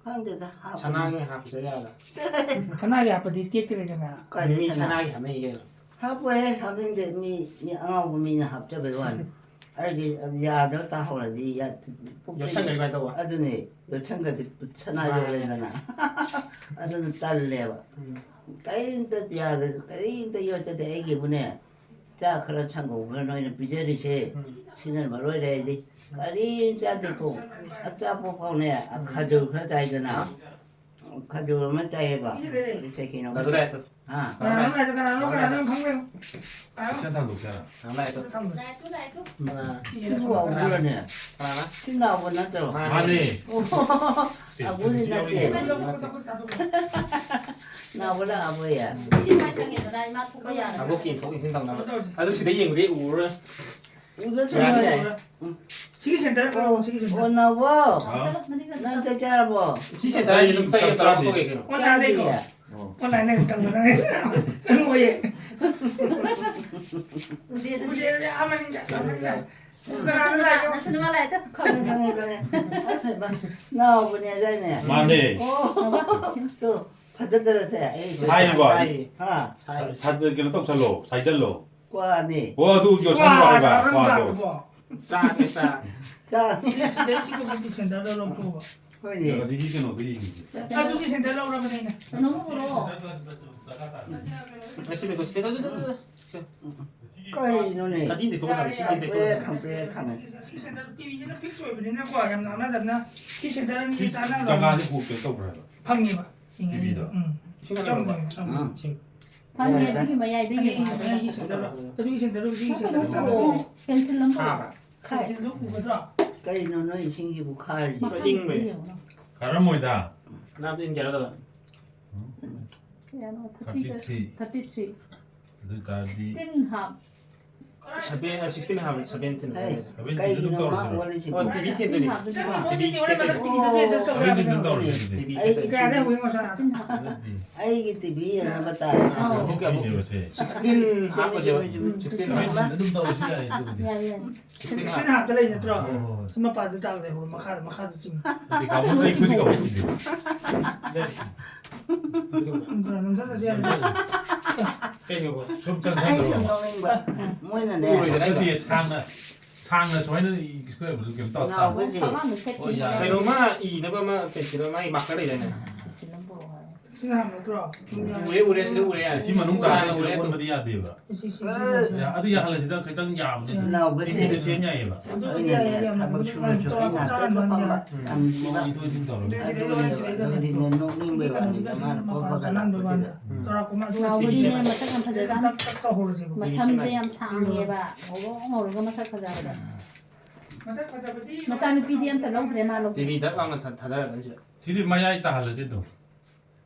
ꯈꯪꯗꯦꯗ, ꯍꯥꯞꯄꯅꯤ꯫ ꯁꯅꯥꯒꯤ ꯑꯣꯏꯅ ꯍꯥꯞꯄꯁꯤꯔ ꯌꯥꯗꯣ? ꯁꯅꯥꯒꯤ ꯍꯥꯞꯄꯗꯤ ꯇꯦꯛꯇ꯭ꯔꯦꯗꯅ꯫ ꯀꯔꯤ ꯃꯤ ꯁꯅꯥ? ꯁꯅꯥꯒꯤ ꯍꯥꯞꯅꯩ ꯀꯩꯅꯣ꯫ ꯍꯥꯞꯄꯣꯏꯍꯦ, ꯍꯥꯞꯅꯤꯡꯗꯦ꯫ ꯃꯤ, ꯃꯤ ꯑꯉꯥꯎꯕ ꯃꯤꯅ ꯍꯥꯞꯆꯕꯩ ꯋꯥꯅꯤ꯫ ꯑꯩꯗꯤ ꯌꯥꯗ ꯇꯥꯍꯧꯔꯗꯤ ꯌꯥ-, ꯄꯨꯛ-, ꯌꯣꯠꯁꯟꯒ꯭ꯔꯗꯤ ꯀꯃꯥꯏꯅ ꯇꯧꯕ? ꯑꯗꯨꯅꯦ, ꯌꯣꯠꯁꯟꯒ꯭ꯔꯗꯤ ꯁꯅꯥ ꯃꯥꯅꯦ꯫ ꯌꯣꯜꯂꯦꯗꯅ꯫ ꯑꯗꯨꯅ ꯇꯜꯂꯦꯕ꯫ ꯎꯝ꯫ ꯀꯔꯤꯝꯇ ꯌꯥꯗ-, ꯀꯔꯤꯝꯇ ꯌꯣꯠꯆꯗꯦ꯫ ꯑꯩꯒꯤꯕꯨꯅꯦ, ꯆꯥꯛ ꯈꯔ ꯁꯪꯒꯣꯝ ꯈꯔ ꯅꯣꯏꯅ ꯄꯤꯖꯔꯤꯁꯦ, ꯎꯝ꯫ ꯁꯤꯅ ꯃꯔꯨ ꯑꯣꯏꯔꯦ꯫ ꯑꯩꯗꯤ ꯀꯔꯤꯝ ꯆꯥꯗꯦꯀꯣ꯫ ꯑꯆꯥꯄꯣꯠ ꯐꯥꯎꯅꯦ, ꯎꯝ꯫ ꯈꯖꯨꯔ ꯈꯔ ꯆꯥꯏꯗꯅ꯫ ꯎꯝ꯫ ꯈꯖꯨꯔ ꯑꯃ ꯆꯥꯏꯌꯦꯕ꯫ ꯁꯤꯗꯤ ꯀꯩꯅꯣ? ꯂꯥꯏꯗꯨ ꯂꯥꯏꯗꯨ꯫ ꯍꯥ? ꯀꯅꯥꯅꯣ ꯂꯥꯏꯗꯣ, ꯀꯅꯥꯅꯣ, ꯀꯅꯥꯅꯣ ꯈꯪꯕ꯭ꯔꯣ? ꯏꯆꯟ ꯊꯥꯡꯗꯣꯛꯁꯦ ꯍꯥꯏꯔꯣ? ꯀꯅꯥꯅꯣ ꯂꯥꯏꯗꯣ? ꯊꯝꯃꯣ꯫ ꯂꯥꯏꯗꯨ ꯂꯥꯏꯗꯨ꯫ ꯀꯅꯥ? ꯁꯤꯕꯨ ꯑꯕꯨꯔꯅꯦ? ꯀꯅꯥꯅ? ꯁꯤ ꯅꯥꯎꯕ ꯅꯠꯇ꯭ꯔꯣ? ꯃꯥꯅꯦ꯫ ꯑꯣ, ꯑꯕꯨꯔꯤ ꯅꯠꯇꯦ꯫ ꯅꯥꯎꯕ ꯂꯥꯛꯑꯕꯣꯌꯦ? ꯁꯤꯗꯤ ꯃꯥꯏ ꯁꯪꯉꯦꯗꯅ, ꯏꯃꯥ ꯊꯣꯛꯄ ꯌꯥꯔꯦ꯫ ꯑꯕꯣꯛꯀꯤ ꯏꯟꯊꯣꯛ ꯏꯟꯁꯤꯟ ꯇꯧꯅꯕ꯫ ꯑꯗꯨ ꯁꯤꯗ ꯌꯦꯡꯕꯗꯤ ꯎꯔꯔꯣꯏ꯫ ꯎꯗꯁꯨ ꯌꯥꯅꯤ, ꯅꯣꯏ꯫ ꯌꯥꯅꯤ꯫ ꯎꯝ꯫ ꯁꯤꯒꯤ ꯁꯦꯟꯇꯔ ꯑꯣ, ꯁꯤꯒꯤ ꯁꯦꯟꯇꯔ꯫ ꯑꯣ, ꯅꯥꯎꯕꯣ꯫ ꯍꯥꯎ꯫ ꯆꯠꯂꯣ, ꯃꯅꯤꯡꯗ ꯅꯪ ꯆꯠꯂꯣ꯫ ꯆꯥꯛ ꯆꯥꯔꯕꯣ? ꯁꯤ ꯁꯦꯟꯇꯔ ꯍꯥꯏꯁꯦ ꯑꯗꯨꯝ ꯆꯠꯂꯣ, ꯆꯠꯂꯣ, ꯆꯠꯂꯣ꯫ ꯆꯠꯂꯣ꯫ ꯑꯣꯟꯂꯥꯏꯟꯗꯩꯀꯣ꯫ ꯆꯥꯗ꯭ꯔꯤꯌꯦ꯫ ꯑꯣ꯫ ꯑꯣꯟꯂꯥꯏꯟꯗꯩ ꯆꯪꯕ ꯅꯪ꯫ ꯆꯪꯉꯣꯏꯌꯦ꯫ ꯎꯗꯦ ꯑꯗꯨꯗꯤ꯫ ꯎꯗꯦ ꯑꯗꯨꯗꯤ ꯑꯥ ꯃꯅꯤꯡꯗ, ꯑꯥ ꯃꯅꯤꯡꯗ꯫ ꯀꯅꯥꯅꯣ ꯅꯁꯨ ꯅꯨꯄꯥ, ꯂꯥꯛꯏꯗꯣ? ꯅꯁꯨ ꯅꯨꯄꯥ ꯂꯥꯛꯏꯗꯣ? ꯈꯪꯉꯦ, ꯈꯪꯉꯦ, ꯈꯪꯉꯦ꯫ ꯑꯁ, ꯍꯩꯃꯥ, ꯅꯥꯎꯕꯅꯦ ꯍꯥꯏꯗꯥꯏꯅꯦ? ꯃꯥꯅꯦ꯫ ꯑꯣ꯫ ꯇꯨ, ꯐꯖꯗꯔꯁꯦ꯫ ꯑꯩ ꯍꯥꯏꯔꯤꯕꯣ? ꯍꯥꯏ꯫ ꯍꯥ? ꯁꯥ-, ꯁꯥ-, ꯀꯩꯅꯣ ꯇꯧꯁꯜꯂꯣ, ꯁꯥꯏꯖꯜꯂꯣ꯫ ꯀ꯭ꯋꯥꯅꯦ꯫ ꯑꯣ, ꯑꯗꯨ ꯌꯣꯠꯁꯜꯂꯣ ꯀ꯭ꯋꯥ ꯍꯥꯏꯕ, ꯆꯥꯕ ꯀ꯭ꯋꯥꯗꯣ꯫ ꯇꯥꯕꯀꯣ꯫ ꯆꯥꯅꯦ, ꯆꯥ꯫ ꯆꯥꯅꯦ꯫ ꯁꯤꯗꯩ, ꯁꯤꯗꯩ ꯁꯤ ꯀꯣꯐꯤꯗꯤ ꯁꯦꯟꯇꯔꯗ ꯂꯧꯊꯣꯛꯑꯕ꯫ ꯍꯣꯏꯅꯦ꯫ ꯍꯧꯖꯤꯛꯀꯤ ꯀꯩꯅꯣꯗꯣ ꯌꯦꯡꯉꯤꯁꯦ꯫ ꯑꯗꯨꯗꯤ ꯁꯦꯟꯇꯔ ꯂꯧꯔꯕꯅꯦ ꯑꯩꯅ꯫ ꯀꯩꯅꯣꯝ ꯄꯨꯔꯛꯑꯣ꯫ ꯉꯁꯤꯗꯤ ꯀꯣ ꯁꯤꯗꯩ ꯂꯧ-, ꯂꯧ-, ꯂꯧ-, ꯂꯧ-, ꯀꯩꯅꯣꯅꯦ? ꯀꯥꯇꯤꯟꯗꯤ ꯇꯣꯛꯑꯣ, ꯀꯥꯇꯤꯟ ꯈꯪꯄ꯭ꯔꯦꯛ ꯇꯣꯛꯑꯣ꯫ ꯈꯪꯄ꯭ꯔꯦꯛ ꯈꯪꯉꯦ꯫ ꯁꯤ ꯁꯦꯟꯇꯔ ꯇꯤꯚꯤꯁꯤꯅ ꯐꯤꯛꯁ ꯑꯣꯏꯕꯅꯤꯅꯀꯣ, ꯌꯥꯝ ꯅꯥꯟꯅꯗꯕꯅ ꯁꯤ ꯁꯦꯟꯇꯔ ꯑꯅꯤꯁꯦ ꯁꯤ ꯆꯥꯟꯅꯕ ꯆꯥꯝꯃꯉꯥꯗꯤ ꯀꯣꯛ ꯀꯩꯅꯣ ꯇꯧꯕ꯭ꯔꯥ ꯍꯥꯏꯕ? ꯐꯪꯉꯦꯕ꯫ ꯇꯤꯚꯤꯗꯣ? ꯎꯝ꯫ ꯂꯤꯁꯤꯡ ꯑꯅꯤ ꯆꯥꯝꯃ ꯂꯧꯕ꯭ꯔꯥ? ꯆꯥꯝꯃ꯫ ꯎꯝ꯫ ꯂꯤꯁꯤꯡ ꯐꯪꯉꯦ, ꯑꯗꯨꯒꯤ ꯃꯌꯥꯏꯗ ꯑꯅꯤ, ꯌꯦꯡꯉꯣ꯫ ꯑꯅꯤꯒꯤ ꯁꯦꯟꯇꯔꯗꯣ, ꯑꯗꯨꯒꯤ ꯁꯦꯟꯇꯔꯗꯣ, ꯁꯤꯒꯤ ꯁꯦꯟꯇꯔꯗꯣ ꯆꯥꯟꯅꯕꯅꯦ꯫ ꯄꯦꯟꯁꯤꯜ ꯑꯃ ꯄꯨꯔꯛꯑꯣ꯫ ꯈꯥꯕ꯫ ꯄꯦꯟꯁꯤꯜꯗꯣ ꯎꯒꯗ꯭ꯔꯣ? ꯀꯩꯅꯣ ꯅꯣꯏ ꯏꯁꯤꯡꯁꯤꯕꯨ ꯈꯥꯔꯤꯁꯤꯕꯣ? ꯃꯈꯥꯗ ꯏꯪꯕꯩ꯫ ꯌꯦꯡꯉꯣ꯫ ꯈꯥꯔꯝꯃꯣꯏꯗ꯫ ꯅꯥꯞꯇ ꯏꯟ ꯀꯌꯥ ꯂꯧꯗꯣꯏꯕ? ꯎꯝ꯫ ꯀꯌꯥꯅꯣ? Thirty three. Thirty three. ꯑꯗꯨ ꯑꯣꯏꯇꯥꯔꯗꯤ ꯁꯤꯛꯁꯇꯤꯟ ꯍꯥꯞ꯫ ꯁꯚꯦꯟ, ꯑ, ꯁꯤꯛꯁꯇꯤꯟ ꯍꯥꯞ, ꯁꯚꯦꯟꯇꯤꯟ ꯍꯥꯞ꯫ ꯍꯩ, ꯁꯚꯦꯟꯇꯤꯟ ꯑꯗꯨꯝ ꯀꯩꯒꯤꯅꯣ ꯃꯥ ꯇꯧꯔꯁꯤꯔꯣ? ꯑꯣꯜꯂꯤꯁꯤꯕꯣ? ꯑꯣ, ꯇꯤꯚꯤ ꯊꯦꯡꯗꯣꯏꯅꯦ꯫ Sixteen half. ꯇꯤꯚꯤ, ꯇꯤꯚꯤ ꯊꯦꯡꯗꯣꯏꯅꯦ꯫ ꯁꯚꯦꯟꯇꯤꯟ ꯑꯗꯨꯝ ꯇꯧꯔꯁꯦ ꯑꯗꯨꯗꯤ꯫ ꯇꯤꯚꯤ ꯀꯌꯥꯗ ꯊꯦꯡꯗꯣꯏꯅꯦ꯫ ꯍꯧꯒꯦ ꯌꯦꯡꯉꯣ, ꯁꯥꯔ꯫ Sixteen half. ꯑꯗꯨꯗꯤ ꯑꯩꯒꯤ ꯇꯤꯚꯤ ꯌꯦꯡꯅꯕ ꯇꯥꯔꯦ꯫ ꯑꯧ꯫ ꯁꯤꯛꯁꯇꯤꯟ ꯅꯦꯕ ꯁꯦ꯫ ꯁꯤꯛꯁꯇꯤꯟ ꯍꯥꯞꯄꯁꯦꯕ꯫ ꯎꯝ, ꯁꯤꯛꯁꯇꯤꯟ ꯁꯤꯛꯁꯇꯤꯟ ꯍꯥꯞꯄꯁꯦ꯫ ꯍꯥꯞ꯫ ꯑꯗꯨꯝ ꯇꯧꯔꯁꯨ ꯌꯥꯏ ꯑꯗꯨꯕꯨꯗꯤ꯫ ꯌꯥꯏ, ꯌꯥꯏ꯫ Sixteen half. ꯁꯤꯛꯁꯇꯤꯟ ꯍꯥꯞꯇ ꯂꯩ ꯅꯠꯇ꯭ꯔꯣ? ꯍꯣꯏ, ꯍꯣꯏ, ꯍꯣꯏ꯫ ꯁꯤ ꯃꯄꯥꯗꯨ ꯇꯥꯛ ꯂꯩꯍꯧꯔꯣ, ꯃꯈꯥꯗ, ꯃꯈꯥꯗ ꯆꯤꯡꯉꯨ꯫ ꯑꯗꯨꯗꯤ ꯀꯥꯡꯕꯨ ꯑꯩ ꯈꯨꯖꯤꯟ ꯀꯃꯥꯏꯅ ꯆꯤꯡꯗꯣꯏꯕ? ꯅꯝꯊꯔ, ꯅꯝꯊꯔꯁꯨ ꯌꯥꯏ꯫ ꯀꯩꯅꯣꯕ? ꯁꯨꯝ ꯑꯩ ꯁꯨꯝ ꯆꯪꯁꯟꯗ꯭ꯔꯣ? ꯅꯣꯛꯅꯤꯡꯕ꯫ ꯃꯣꯏꯅꯅꯦ꯫ ꯎꯔꯣꯏꯗꯅ ꯑꯩꯗꯣ꯫ ꯅꯠꯇꯦ, ꯁꯥꯡꯅ, ꯁꯥꯡꯅ ꯁꯨꯃꯥꯏꯅ ꯏꯁꯀ꯭ꯋꯦꯔ ꯀꯩꯅꯣ ꯇꯧ ꯅꯥꯎꯕꯁꯦ꯫ ꯇꯥꯕ꯫ ꯐꯛꯂꯥꯡꯗ ꯁꯦꯠꯈꯤ꯫ ꯍꯣꯏ, ꯌꯥꯔꯦ꯫ ꯀꯩꯅꯣꯃ ꯏꯅꯕ ꯑꯃ ꯄꯦꯟꯁꯤꯜ ꯑꯃ, ꯃꯥꯒꯤ ꯃꯥꯔꯀꯔ ꯂꯩꯗꯥꯏꯅꯦ? ꯄꯦꯟꯁꯤꯜ ꯑꯃ ꯄꯨꯔꯛꯑꯣ ꯍꯥꯏ꯫ ꯎꯔꯦ, ꯎꯔꯦ, ꯁꯤꯗ ꯎꯔꯦ, ꯌꯥꯔꯦ꯫ ꯁꯤ ꯃꯅꯨꯡ ꯇꯥꯔꯒ ꯁꯤꯗ ꯑꯣꯟꯕꯗꯤ ꯌꯥꯗꯦꯕ꯫ ꯁꯤ, ꯁꯤ, ꯁꯤ, ꯁꯤ, ꯁꯤ꯫ ꯌꯥ-, ꯑꯗꯨ ꯌꯥꯍꯜꯂꯁꯤꯗ ꯈꯤꯇꯪ ꯌꯥꯕꯗꯤ꯫ ꯅꯥꯎꯕꯁꯦ꯫ ꯇꯤꯚꯤꯗ ꯁꯦꯝ ꯌꯥꯏꯌꯦꯕ꯫ ꯑꯗꯨꯕꯨꯗꯤ ꯑꯗꯨꯅꯦ, ꯌꯥꯏꯌꯦ, ꯌꯥꯝ ꯊꯕꯛ ꯁꯨꯔꯁꯨ ꯆꯥꯎꯔꯥꯛꯄ ꯑꯩꯅ ꯆꯥꯎꯔꯥꯛꯄ ꯇꯦꯛꯄ ꯄꯝꯕ ꯎꯝ꯫ ꯌꯥꯝ ꯅꯨꯡꯁꯤꯕ꯫ ꯎꯝ, ꯏꯊꯣꯏ ꯏꯊꯣꯏ ꯇꯧꯔꯒ꯫ ꯑꯗꯨꯅꯦ, ꯅꯣꯛꯅꯤꯡꯕꯩ ꯋꯥꯅꯤꯗ, ꯃꯥꯅ ꯄꯣꯛꯄ ꯀꯅꯥ ꯄꯣꯛꯄꯤꯗ꯫ ꯎꯝ꯫ ꯅꯥꯎꯕꯗꯤꯅꯦ, ꯃꯁꯛ ꯌꯥꯝ ꯐꯖꯖꯥꯠꯅꯤ꯫ ꯇꯛ, ꯇꯛ ꯇꯧꯍꯧꯔꯁꯦꯕ꯫ ꯃꯁꯝꯁꯦ ꯌꯥꯝ ꯁꯥꯡꯉꯦꯕ, ꯉꯧꯔꯣꯛ ꯉꯧꯔꯒ ꯃꯁꯛ ꯐꯖꯕꯗ꯫ ꯃꯆꯥꯅꯨꯄꯤꯗꯤ ꯑꯝꯇ ꯂꯧꯗ꯭ꯔꯦ, ꯃꯥ ꯂꯧꯗ꯭ꯔꯦ꯫ ꯇꯤꯚꯤ ꯗꯛ ꯂꯥꯎꯅ ꯊꯥ-, ꯊꯥꯗꯔꯗꯝꯁꯦ꯫ ꯁꯤꯗꯤ ꯃꯌꯥꯏ ꯇꯥꯍꯜꯂꯁꯤ ꯑꯗꯨꯝ꯫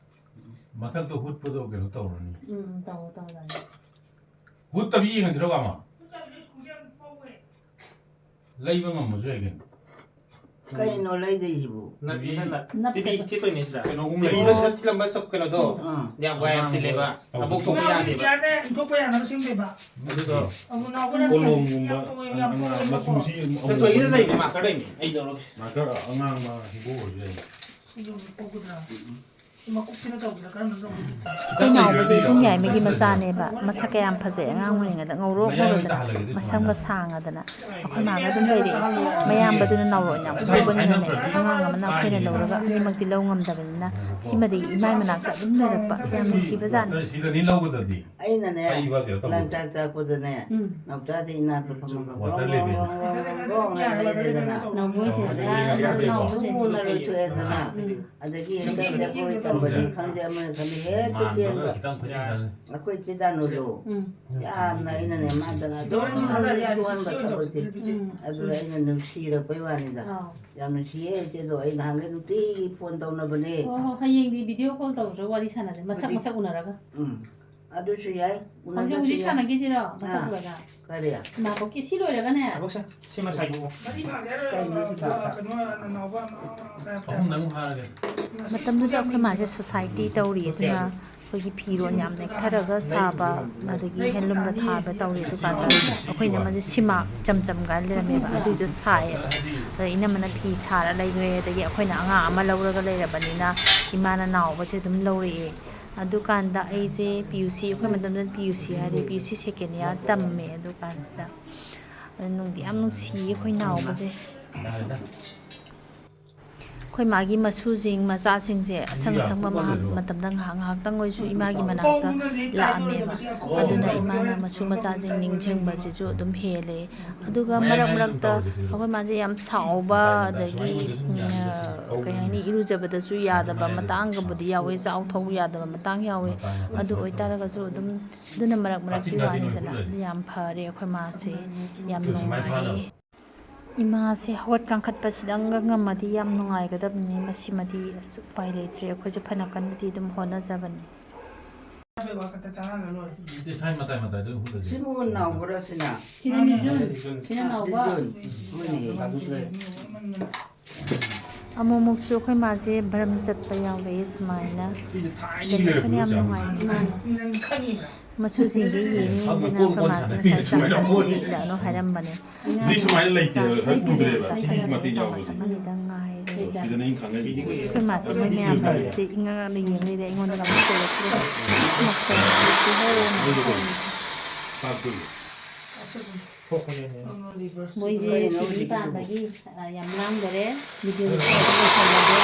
ꯃꯊꯛꯇ ꯍꯨꯠꯄꯗꯣ ꯀꯩꯅꯣ ꯇꯧꯔꯅꯤ꯫ ꯎꯝ, ꯎꯝ, ꯇꯧꯔꯣ, ꯇꯧꯔꯣ, ꯇꯧꯔꯣ꯫ ꯍꯨꯠꯇꯕꯤ ꯌꯦꯡꯉꯁꯤꯔꯣ, ꯃꯥꯃ? ꯂꯩꯕ ꯉꯝꯃꯁꯨ ꯌꯥꯏ ꯀꯩꯅꯣ꯫ ꯀꯩꯅꯣ ꯂꯩꯗꯣꯏꯁꯤꯕꯨ? ꯅꯠ-, ꯇꯤꯚꯤ꯫ ꯅꯠ-, ꯅꯠ-, ꯅꯞꯄꯦꯕ꯫ ꯇꯤꯚꯤ ꯊꯤꯠꯇꯣꯏꯅꯦ ꯁꯤꯗ꯫ ꯀꯩꯅꯣꯒꯨꯝꯕ ꯇꯤꯚꯤꯗ ꯂꯩꯕ꯫ ꯁꯤꯗ ꯊꯤꯜꯂꯝꯕ ꯆꯧ-, ꯀꯩꯅꯣꯗꯣ꯫ ꯑꯥ꯫ ꯌꯥꯝ ꯋꯥꯏ ꯌꯥꯝ ꯆꯤꯜꯂꯦꯕ꯫ ꯑꯉꯥꯡꯕ꯫ ꯃꯕꯣꯛ ꯊꯣꯛꯄ ꯌꯥꯗꯦꯕ꯫ ꯆꯤꯌꯥꯔꯅꯦ, ꯏꯟꯊꯣꯛꯄ ꯌꯥꯅꯕ ꯁꯦꯝꯗꯣꯏꯕ꯫ ꯑꯗꯨꯗꯣ꯫ ꯑꯃꯨꯛ ꯅꯥꯎꯕꯅ ꯀꯣꯂꯣꯝꯒꯨꯝꯕ ꯌꯥꯝ ꯇꯧꯋꯦ, ꯌꯥꯝ ꯑꯉꯥꯡ ꯇꯧꯋꯦ꯫ ꯃꯆꯨꯁꯤ ꯑꯃꯨꯛ ꯆꯟꯊꯣꯏꯒꯤꯗ ꯂꯩꯕ ꯃꯥꯔꯀꯔ ꯂꯩꯅꯦ꯫ ꯑꯩ ꯂꯧꯔꯒꯦ꯫ ꯃꯥꯔꯀꯔ ꯑꯉꯥꯡꯕ ꯍꯤꯒꯣꯛ ꯑꯣꯏꯔꯁꯨ ꯌꯥꯏ꯫ ꯁꯤꯁꯨ ꯑꯃꯨꯛ ꯄꯣꯛꯀꯗ꯭ꯔꯥ? ꯁꯤ ꯃꯀꯨꯞꯁꯤꯅ ꯇꯧꯕꯗ ꯀꯔꯝꯕ ꯇꯧꯕꯗ? ꯑꯩꯈꯣꯏ ꯅꯥꯎꯕꯁꯦ ꯏꯕꯨꯡ ꯌꯥꯏꯃꯒꯤ ꯃꯆꯥꯅꯦꯕ꯫ ꯃꯁꯛ ꯀꯌꯥꯝ ꯐꯖꯩ ꯑꯉꯥꯡ ꯑꯣꯏꯔꯤꯉꯩꯗ, ꯉꯧꯔꯣꯛ ꯉꯧꯔꯗꯅ, ꯃꯁꯝꯒ ꯁꯥꯡꯉꯗꯅ꯫ ꯑꯩꯈꯣꯏ ꯃꯥꯒ ꯑꯗꯨꯝ ꯂꯩꯔꯛꯑꯦ꯫ ꯃꯌꯥꯝꯕꯗꯨꯅ ꯅꯥꯎꯔꯣꯟ ꯌꯥꯝ ꯈꯨꯕꯅꯤꯅꯅꯦ, ꯑꯉꯥꯡ ꯑꯃꯅ ꯑꯩꯈꯣꯏꯅ ꯂꯧꯔꯒ ꯑꯅꯤꯃꯛꯇꯤ ꯂꯧ ꯉꯝꯗꯕꯅꯤꯅ, ꯁꯤꯃꯗꯤ ꯏꯃꯥꯏ ꯃꯅꯥꯛꯇ ꯑꯗꯨꯝ ꯂꯩꯔꯛꯄ꯫ ꯌꯥꯝ ꯅꯨꯡꯁꯤꯕꯖꯥꯠꯅꯤ꯫ ꯁꯤꯗꯅꯤ ꯂꯧꯒꯗꯕꯗꯤ꯫ ꯑꯩꯅꯅꯦ, ꯄꯩꯕ ꯀꯩꯅꯣ ꯇꯧꯕꯗꯣ꯫ ꯂꯥꯡꯇꯥꯛ ꯇꯥꯛꯄꯗꯅꯦ, ꯎꯝ꯫ ꯅꯥꯎꯆꯥꯁꯦ ꯏꯅꯥꯛꯇ ꯐꯝꯃꯒ ꯋꯥꯇꯔ ꯒ꯭ꯔꯣꯡ, ꯂꯦꯕꯦꯜ꯫ ꯒ꯭ꯔꯣꯡ, ꯒ꯭ꯔꯣꯡ, ꯒ꯭ꯔꯣꯡ ꯍꯥꯏꯅ ꯂꯩꯔꯦꯗꯅ꯫ ꯅꯥꯎꯕꯣꯏ ꯆꯦ, ꯑꯗꯒꯤ ꯑꯥ, ꯅꯥꯎꯕꯣꯏ ꯆꯦ꯫ ꯊꯨꯅ ꯂꯣꯏꯊꯣꯛꯑꯦꯗꯅ꯫ ꯎꯝ꯫ ꯑꯗꯒꯤ ꯍꯦꯛꯇ ꯑꯩꯈꯣꯏ ꯇꯝꯕꯅꯤ ꯈꯪꯗꯦ, ꯑꯃꯅ ꯈꯪꯗꯦ, ꯍꯦꯛꯇ ꯃꯥꯟꯕꯒ ꯆꯦꯟꯕ꯫ ꯈꯤꯇꯪ ꯈꯨꯠꯌꯦꯡꯗꯅꯤ꯫ ꯑꯩꯈꯣꯏ ꯏꯆꯦ ꯗꯥꯅꯨꯗꯣ ꯎꯝ꯫ ꯌꯥꯝꯅ ꯑꯩꯅꯅꯦ, ꯃꯥꯗꯅ ꯑꯗꯨꯝ ꯁꯨꯍꯟꯕ ꯊꯕꯛꯁꯦ꯫ ꯎꯝ꯫ ꯑꯗꯨꯗ ꯑꯩꯅ ꯅꯨꯡꯁꯤꯔꯛꯄꯩ ꯋꯥꯅꯤꯗ꯫ ꯑꯥꯎ꯫ ꯌꯥꯝ ꯅꯨꯡꯁꯤꯌꯦ ꯏꯆꯦꯗꯣ꯫ ꯑꯩ ꯅꯍꯥꯟꯒꯩ ꯅꯨꯡꯇꯤꯒꯤ ꯐꯣꯟ ꯇꯧꯅꯕꯅꯦ꯫ ꯍꯣꯏ, ꯍꯣꯏ, ꯍꯌꯦꯡꯗꯤ ꯚꯤꯗꯤꯑꯣ ꯀꯣꯜ ꯇꯧꯔꯒ ꯋꯥꯔꯤ ꯁꯥꯟꯅꯁꯦ, ꯃꯁꯛ, ꯍꯧꯖꯤꯛ ꯃꯁꯛ ꯎꯅꯔꯒ꯫ ꯎꯝ꯫ ꯑꯗꯨꯁꯨ ꯌꯥꯏ, ꯍꯧꯖꯤꯛ, ꯎꯅꯗ꯭ꯔꯁꯨ ꯍꯧꯖꯤꯛ ꯌꯥꯏ꯫ ꯁꯥꯟꯅꯈꯤꯁꯤꯔꯣ? ꯃꯁꯛ ꯑꯥ꯫ ꯎꯔꯒ? ꯀꯔꯤ? ꯏꯃꯥꯕꯣꯛꯀꯤ ꯁꯤ ꯂꯣꯏꯔꯒꯅꯦ꯫ ꯏꯃꯥꯕꯣꯛꯁꯦ, ꯁꯤ ꯃꯁꯥꯏꯕꯨ꯫ ꯀꯩꯅꯣ ꯁꯤ ꯊꯥ? ꯀꯩꯅꯣ, ꯅꯅꯥꯎꯕ, ꯑꯃ, ꯀꯩꯅꯣ, ꯑꯍꯨꯝꯗꯪ ꯐꯥꯔꯒꯦ꯫ ꯃꯇꯝꯗꯨꯗ ꯑꯩꯈꯣꯏ ꯃꯥꯁꯦ ꯁꯣꯁꯥꯏꯇꯤ ꯇꯧꯔꯤ, ꯑꯗꯨꯅ ꯑꯩꯈꯣꯏꯒꯤ ꯐꯤꯔꯣꯜ ꯌꯥꯝ ꯅꯦꯛꯊꯔꯒ ꯁꯥꯕ, ꯑꯗꯒꯤ ꯍꯦꯟꯂꯨꯝꯗ ꯊꯥꯕ ꯇꯧꯔꯤ꯫ ꯑꯗꯨꯀꯥꯟꯗ ꯑꯩꯈꯣꯏ ꯏꯅꯝꯃꯁꯦ ꯁꯤꯃꯥꯛ ꯆꯝ ꯆꯝ ꯀꯥꯏꯅ ꯂꯩꯔꯝꯃꯦꯕ, ꯑꯗꯨꯏꯗꯣ ꯁꯥꯏꯌꯦꯕ꯫ ꯑꯗ ꯏꯅꯝꯃꯅ ꯐꯤ ꯁꯥꯔ ꯂꯩꯈ꯭ꯔꯦ, ꯑꯗꯒꯤ ꯑꯩꯈꯣꯏꯅ ꯑꯉꯥꯡ ꯑꯃ ꯂꯧꯔꯒ ꯂꯩꯔꯕꯅꯤꯅ ꯏꯃꯥꯅ ꯅꯥꯎꯕꯁꯦ ꯑꯗꯨꯝ ꯂꯧꯔꯛꯑꯦ꯫ ꯑꯗꯨꯀꯥꯟꯗ ꯑꯩꯁꯦ ꯄꯤ ꯌꯨ ꯁꯤ, ꯑꯩꯈꯣꯏ ꯃꯇꯝꯗ ꯄꯤ ꯌꯨ ꯁꯤ ꯍꯥꯏꯔꯦ, ꯄꯤ ꯌꯨ ꯁꯤ ꯁꯦꯀꯦꯟ ꯏꯌꯥꯔ ꯇꯝꯃꯦ ꯑꯗꯨꯀꯥꯟꯁꯤꯗ꯫ ꯑꯗꯨ ꯅꯨꯡꯗꯤ ꯌꯥꯝ ꯅꯨꯡꯁꯤꯌꯦ ꯑꯩꯈꯣꯏ ꯅꯥꯎꯕꯁꯦ꯫ ꯑꯩꯈꯣꯏ ꯃꯥꯒꯤ ꯃꯁꯨꯁꯤꯡ, ꯃꯆꯥꯁꯤꯡꯁꯦ ꯑꯁꯪ ꯑꯁꯪꯕ ꯃꯍꯥꯛ ꯃꯇꯝꯗ ꯉꯥꯏꯍꯥꯛ ꯉꯥꯏꯍꯥꯛꯇꯪ ꯑꯣꯏꯁꯨ ꯏꯃꯥꯒꯤ ꯃꯅꯥꯛꯇ ꯂꯥꯛꯑꯝꯃꯦꯕ꯫ ꯑꯗꯨꯅ ꯏꯃꯥꯅ ꯃꯁꯨ ꯃꯆꯥꯁꯤꯡ ꯅꯤꯡꯁꯤꯡꯕꯁꯤꯁꯨ ꯑꯗꯨꯝ ꯍꯦꯜꯂꯦ꯫ ꯑꯗꯨꯒ ꯃꯔꯛ ꯃꯔꯛꯇ ꯑꯩꯈꯣꯏ ꯃꯥꯁꯦ ꯌꯥꯝ ꯁꯥꯎꯕ, ꯑꯗꯒꯤ, ꯎꯝ, ꯀꯩ ꯍꯥꯏꯅꯤ, ꯏꯔꯨꯖꯕꯗꯁꯨ ꯌꯥꯗꯕ ꯃꯇꯥꯡꯒꯕꯨꯗꯤ ꯌꯥꯎꯋꯦ, ꯆꯥꯛ ꯊꯧ ꯌꯥꯗꯕ ꯃꯇꯥꯡ ꯌꯥꯎꯋꯦ꯫ ꯑꯗꯨ ꯑꯣꯏꯇꯥꯔꯒꯁꯨ ꯑꯗꯨꯝ, ꯑꯗꯨꯅ ꯃꯔꯛ ꯃꯔꯛꯀꯤ ꯋꯥꯅꯤꯗꯅ꯫ ꯑꯗꯨ ꯌꯥꯝ ꯐꯔꯦ, ꯑꯩꯈꯣꯏ ꯃꯥꯁꯦ ꯌꯥꯝ ꯅꯨꯡꯉꯥꯏꯌꯦ꯫ ꯏꯃꯥꯁꯦ ꯍꯧꯒꯠ ꯀꯥꯡꯈꯠꯄꯁꯤꯗꯪꯒ ꯉꯝꯃꯗꯤ ꯌꯥꯝ ꯅꯨꯡꯉꯥꯏꯒꯗꯕꯅꯤ꯫ ꯃꯁꯤꯃꯗꯤ ꯑꯁ ꯎꯄꯥꯏ ꯂꯩꯇ꯭ꯔꯦ, ꯑꯩꯈꯣꯏꯁꯨ ꯐꯅ ꯀꯟꯅꯗꯤ ꯑꯗꯨꯝ ꯍꯣꯠꯅꯖꯕꯅꯤ꯫ ꯁꯤꯕꯨ ꯅꯥꯎꯕ꯭ꯔꯥ ꯁꯤꯅ? ꯁꯤꯅ ꯃꯤꯖꯨꯟ, ꯁꯤꯅ ꯅꯥꯎꯕ꯫ ꯃꯤꯖꯨꯟ꯫ ꯍꯣꯏꯅꯦ꯫ ꯑꯃꯨꯛꯃꯨꯛꯁꯨ ꯑꯩꯈꯣꯏ ꯃꯥꯁꯦ ꯕꯔꯝ ꯆꯠꯄ ꯌꯥꯎꯔꯛꯑꯦ ꯁꯨꯃꯥꯏꯅ꯫ ꯁꯤꯗꯤ ꯊꯥꯏꯅꯒꯤ ꯂꯩꯔꯛꯄꯅꯦ, ꯌꯥꯝ ꯅꯨꯡꯉꯥꯏ꯫ ꯃꯁꯨꯁꯤꯡꯁꯦ ꯌꯦꯡꯉꯤꯗꯅ ꯑꯩꯈꯣꯏ ꯃꯥꯁꯦ ꯉꯁꯥꯏ ꯆꯥꯛ ꯆꯥꯅꯤꯡꯗꯦ ꯏꯠꯂꯛꯑꯅꯨ ꯍꯥꯏꯔꯝꯕꯅꯦ꯫ ꯁꯤꯗꯤ ꯁꯨꯃꯥꯏꯅ ꯂꯩꯇꯦꯕ, ꯂꯣꯏ ꯄꯨꯗ꯭ꯔꯦꯕ꯫ ꯁꯤꯒꯤ ꯃꯇꯦꯛ ꯌꯥꯎꯕꯁꯦ꯫ ꯑꯃꯅꯤꯗꯪ ꯉꯥꯏꯔꯦ꯫ ꯁꯤꯗꯅ ꯑꯩꯅ ꯈꯪꯉꯛꯏꯁꯦ꯫ ꯑꯩꯈꯣꯏ ꯃꯥꯁꯦ ꯃꯣꯏ ꯃꯌꯥꯝ ꯃꯔꯛꯁꯦ ꯏꯉꯛ ꯉꯛꯅ ꯌꯦꯡ ꯂꯩꯔꯦ, ꯑꯩꯉꯣꯟꯗ ꯑꯃꯨꯛ ꯀꯧꯔꯛꯇ꯭ꯔꯦ꯫ ꯃꯈꯣꯟ ꯁꯤꯍꯧꯔꯦ꯫ ꯇꯥꯛꯇꯣꯏꯅꯦ꯫ ꯃꯣꯏꯁꯦ ꯇꯤ ꯚꯤ ꯄꯥꯟꯕꯒꯤ, ꯑ, ꯌꯥꯝ ꯂꯥꯡꯗꯔꯦ꯫ ꯚꯤꯗꯤꯑꯣꯁꯦ ꯁ꯭ꯋꯥꯏꯗ ꯂꯣꯏꯁꯜꯂꯒꯦ꯫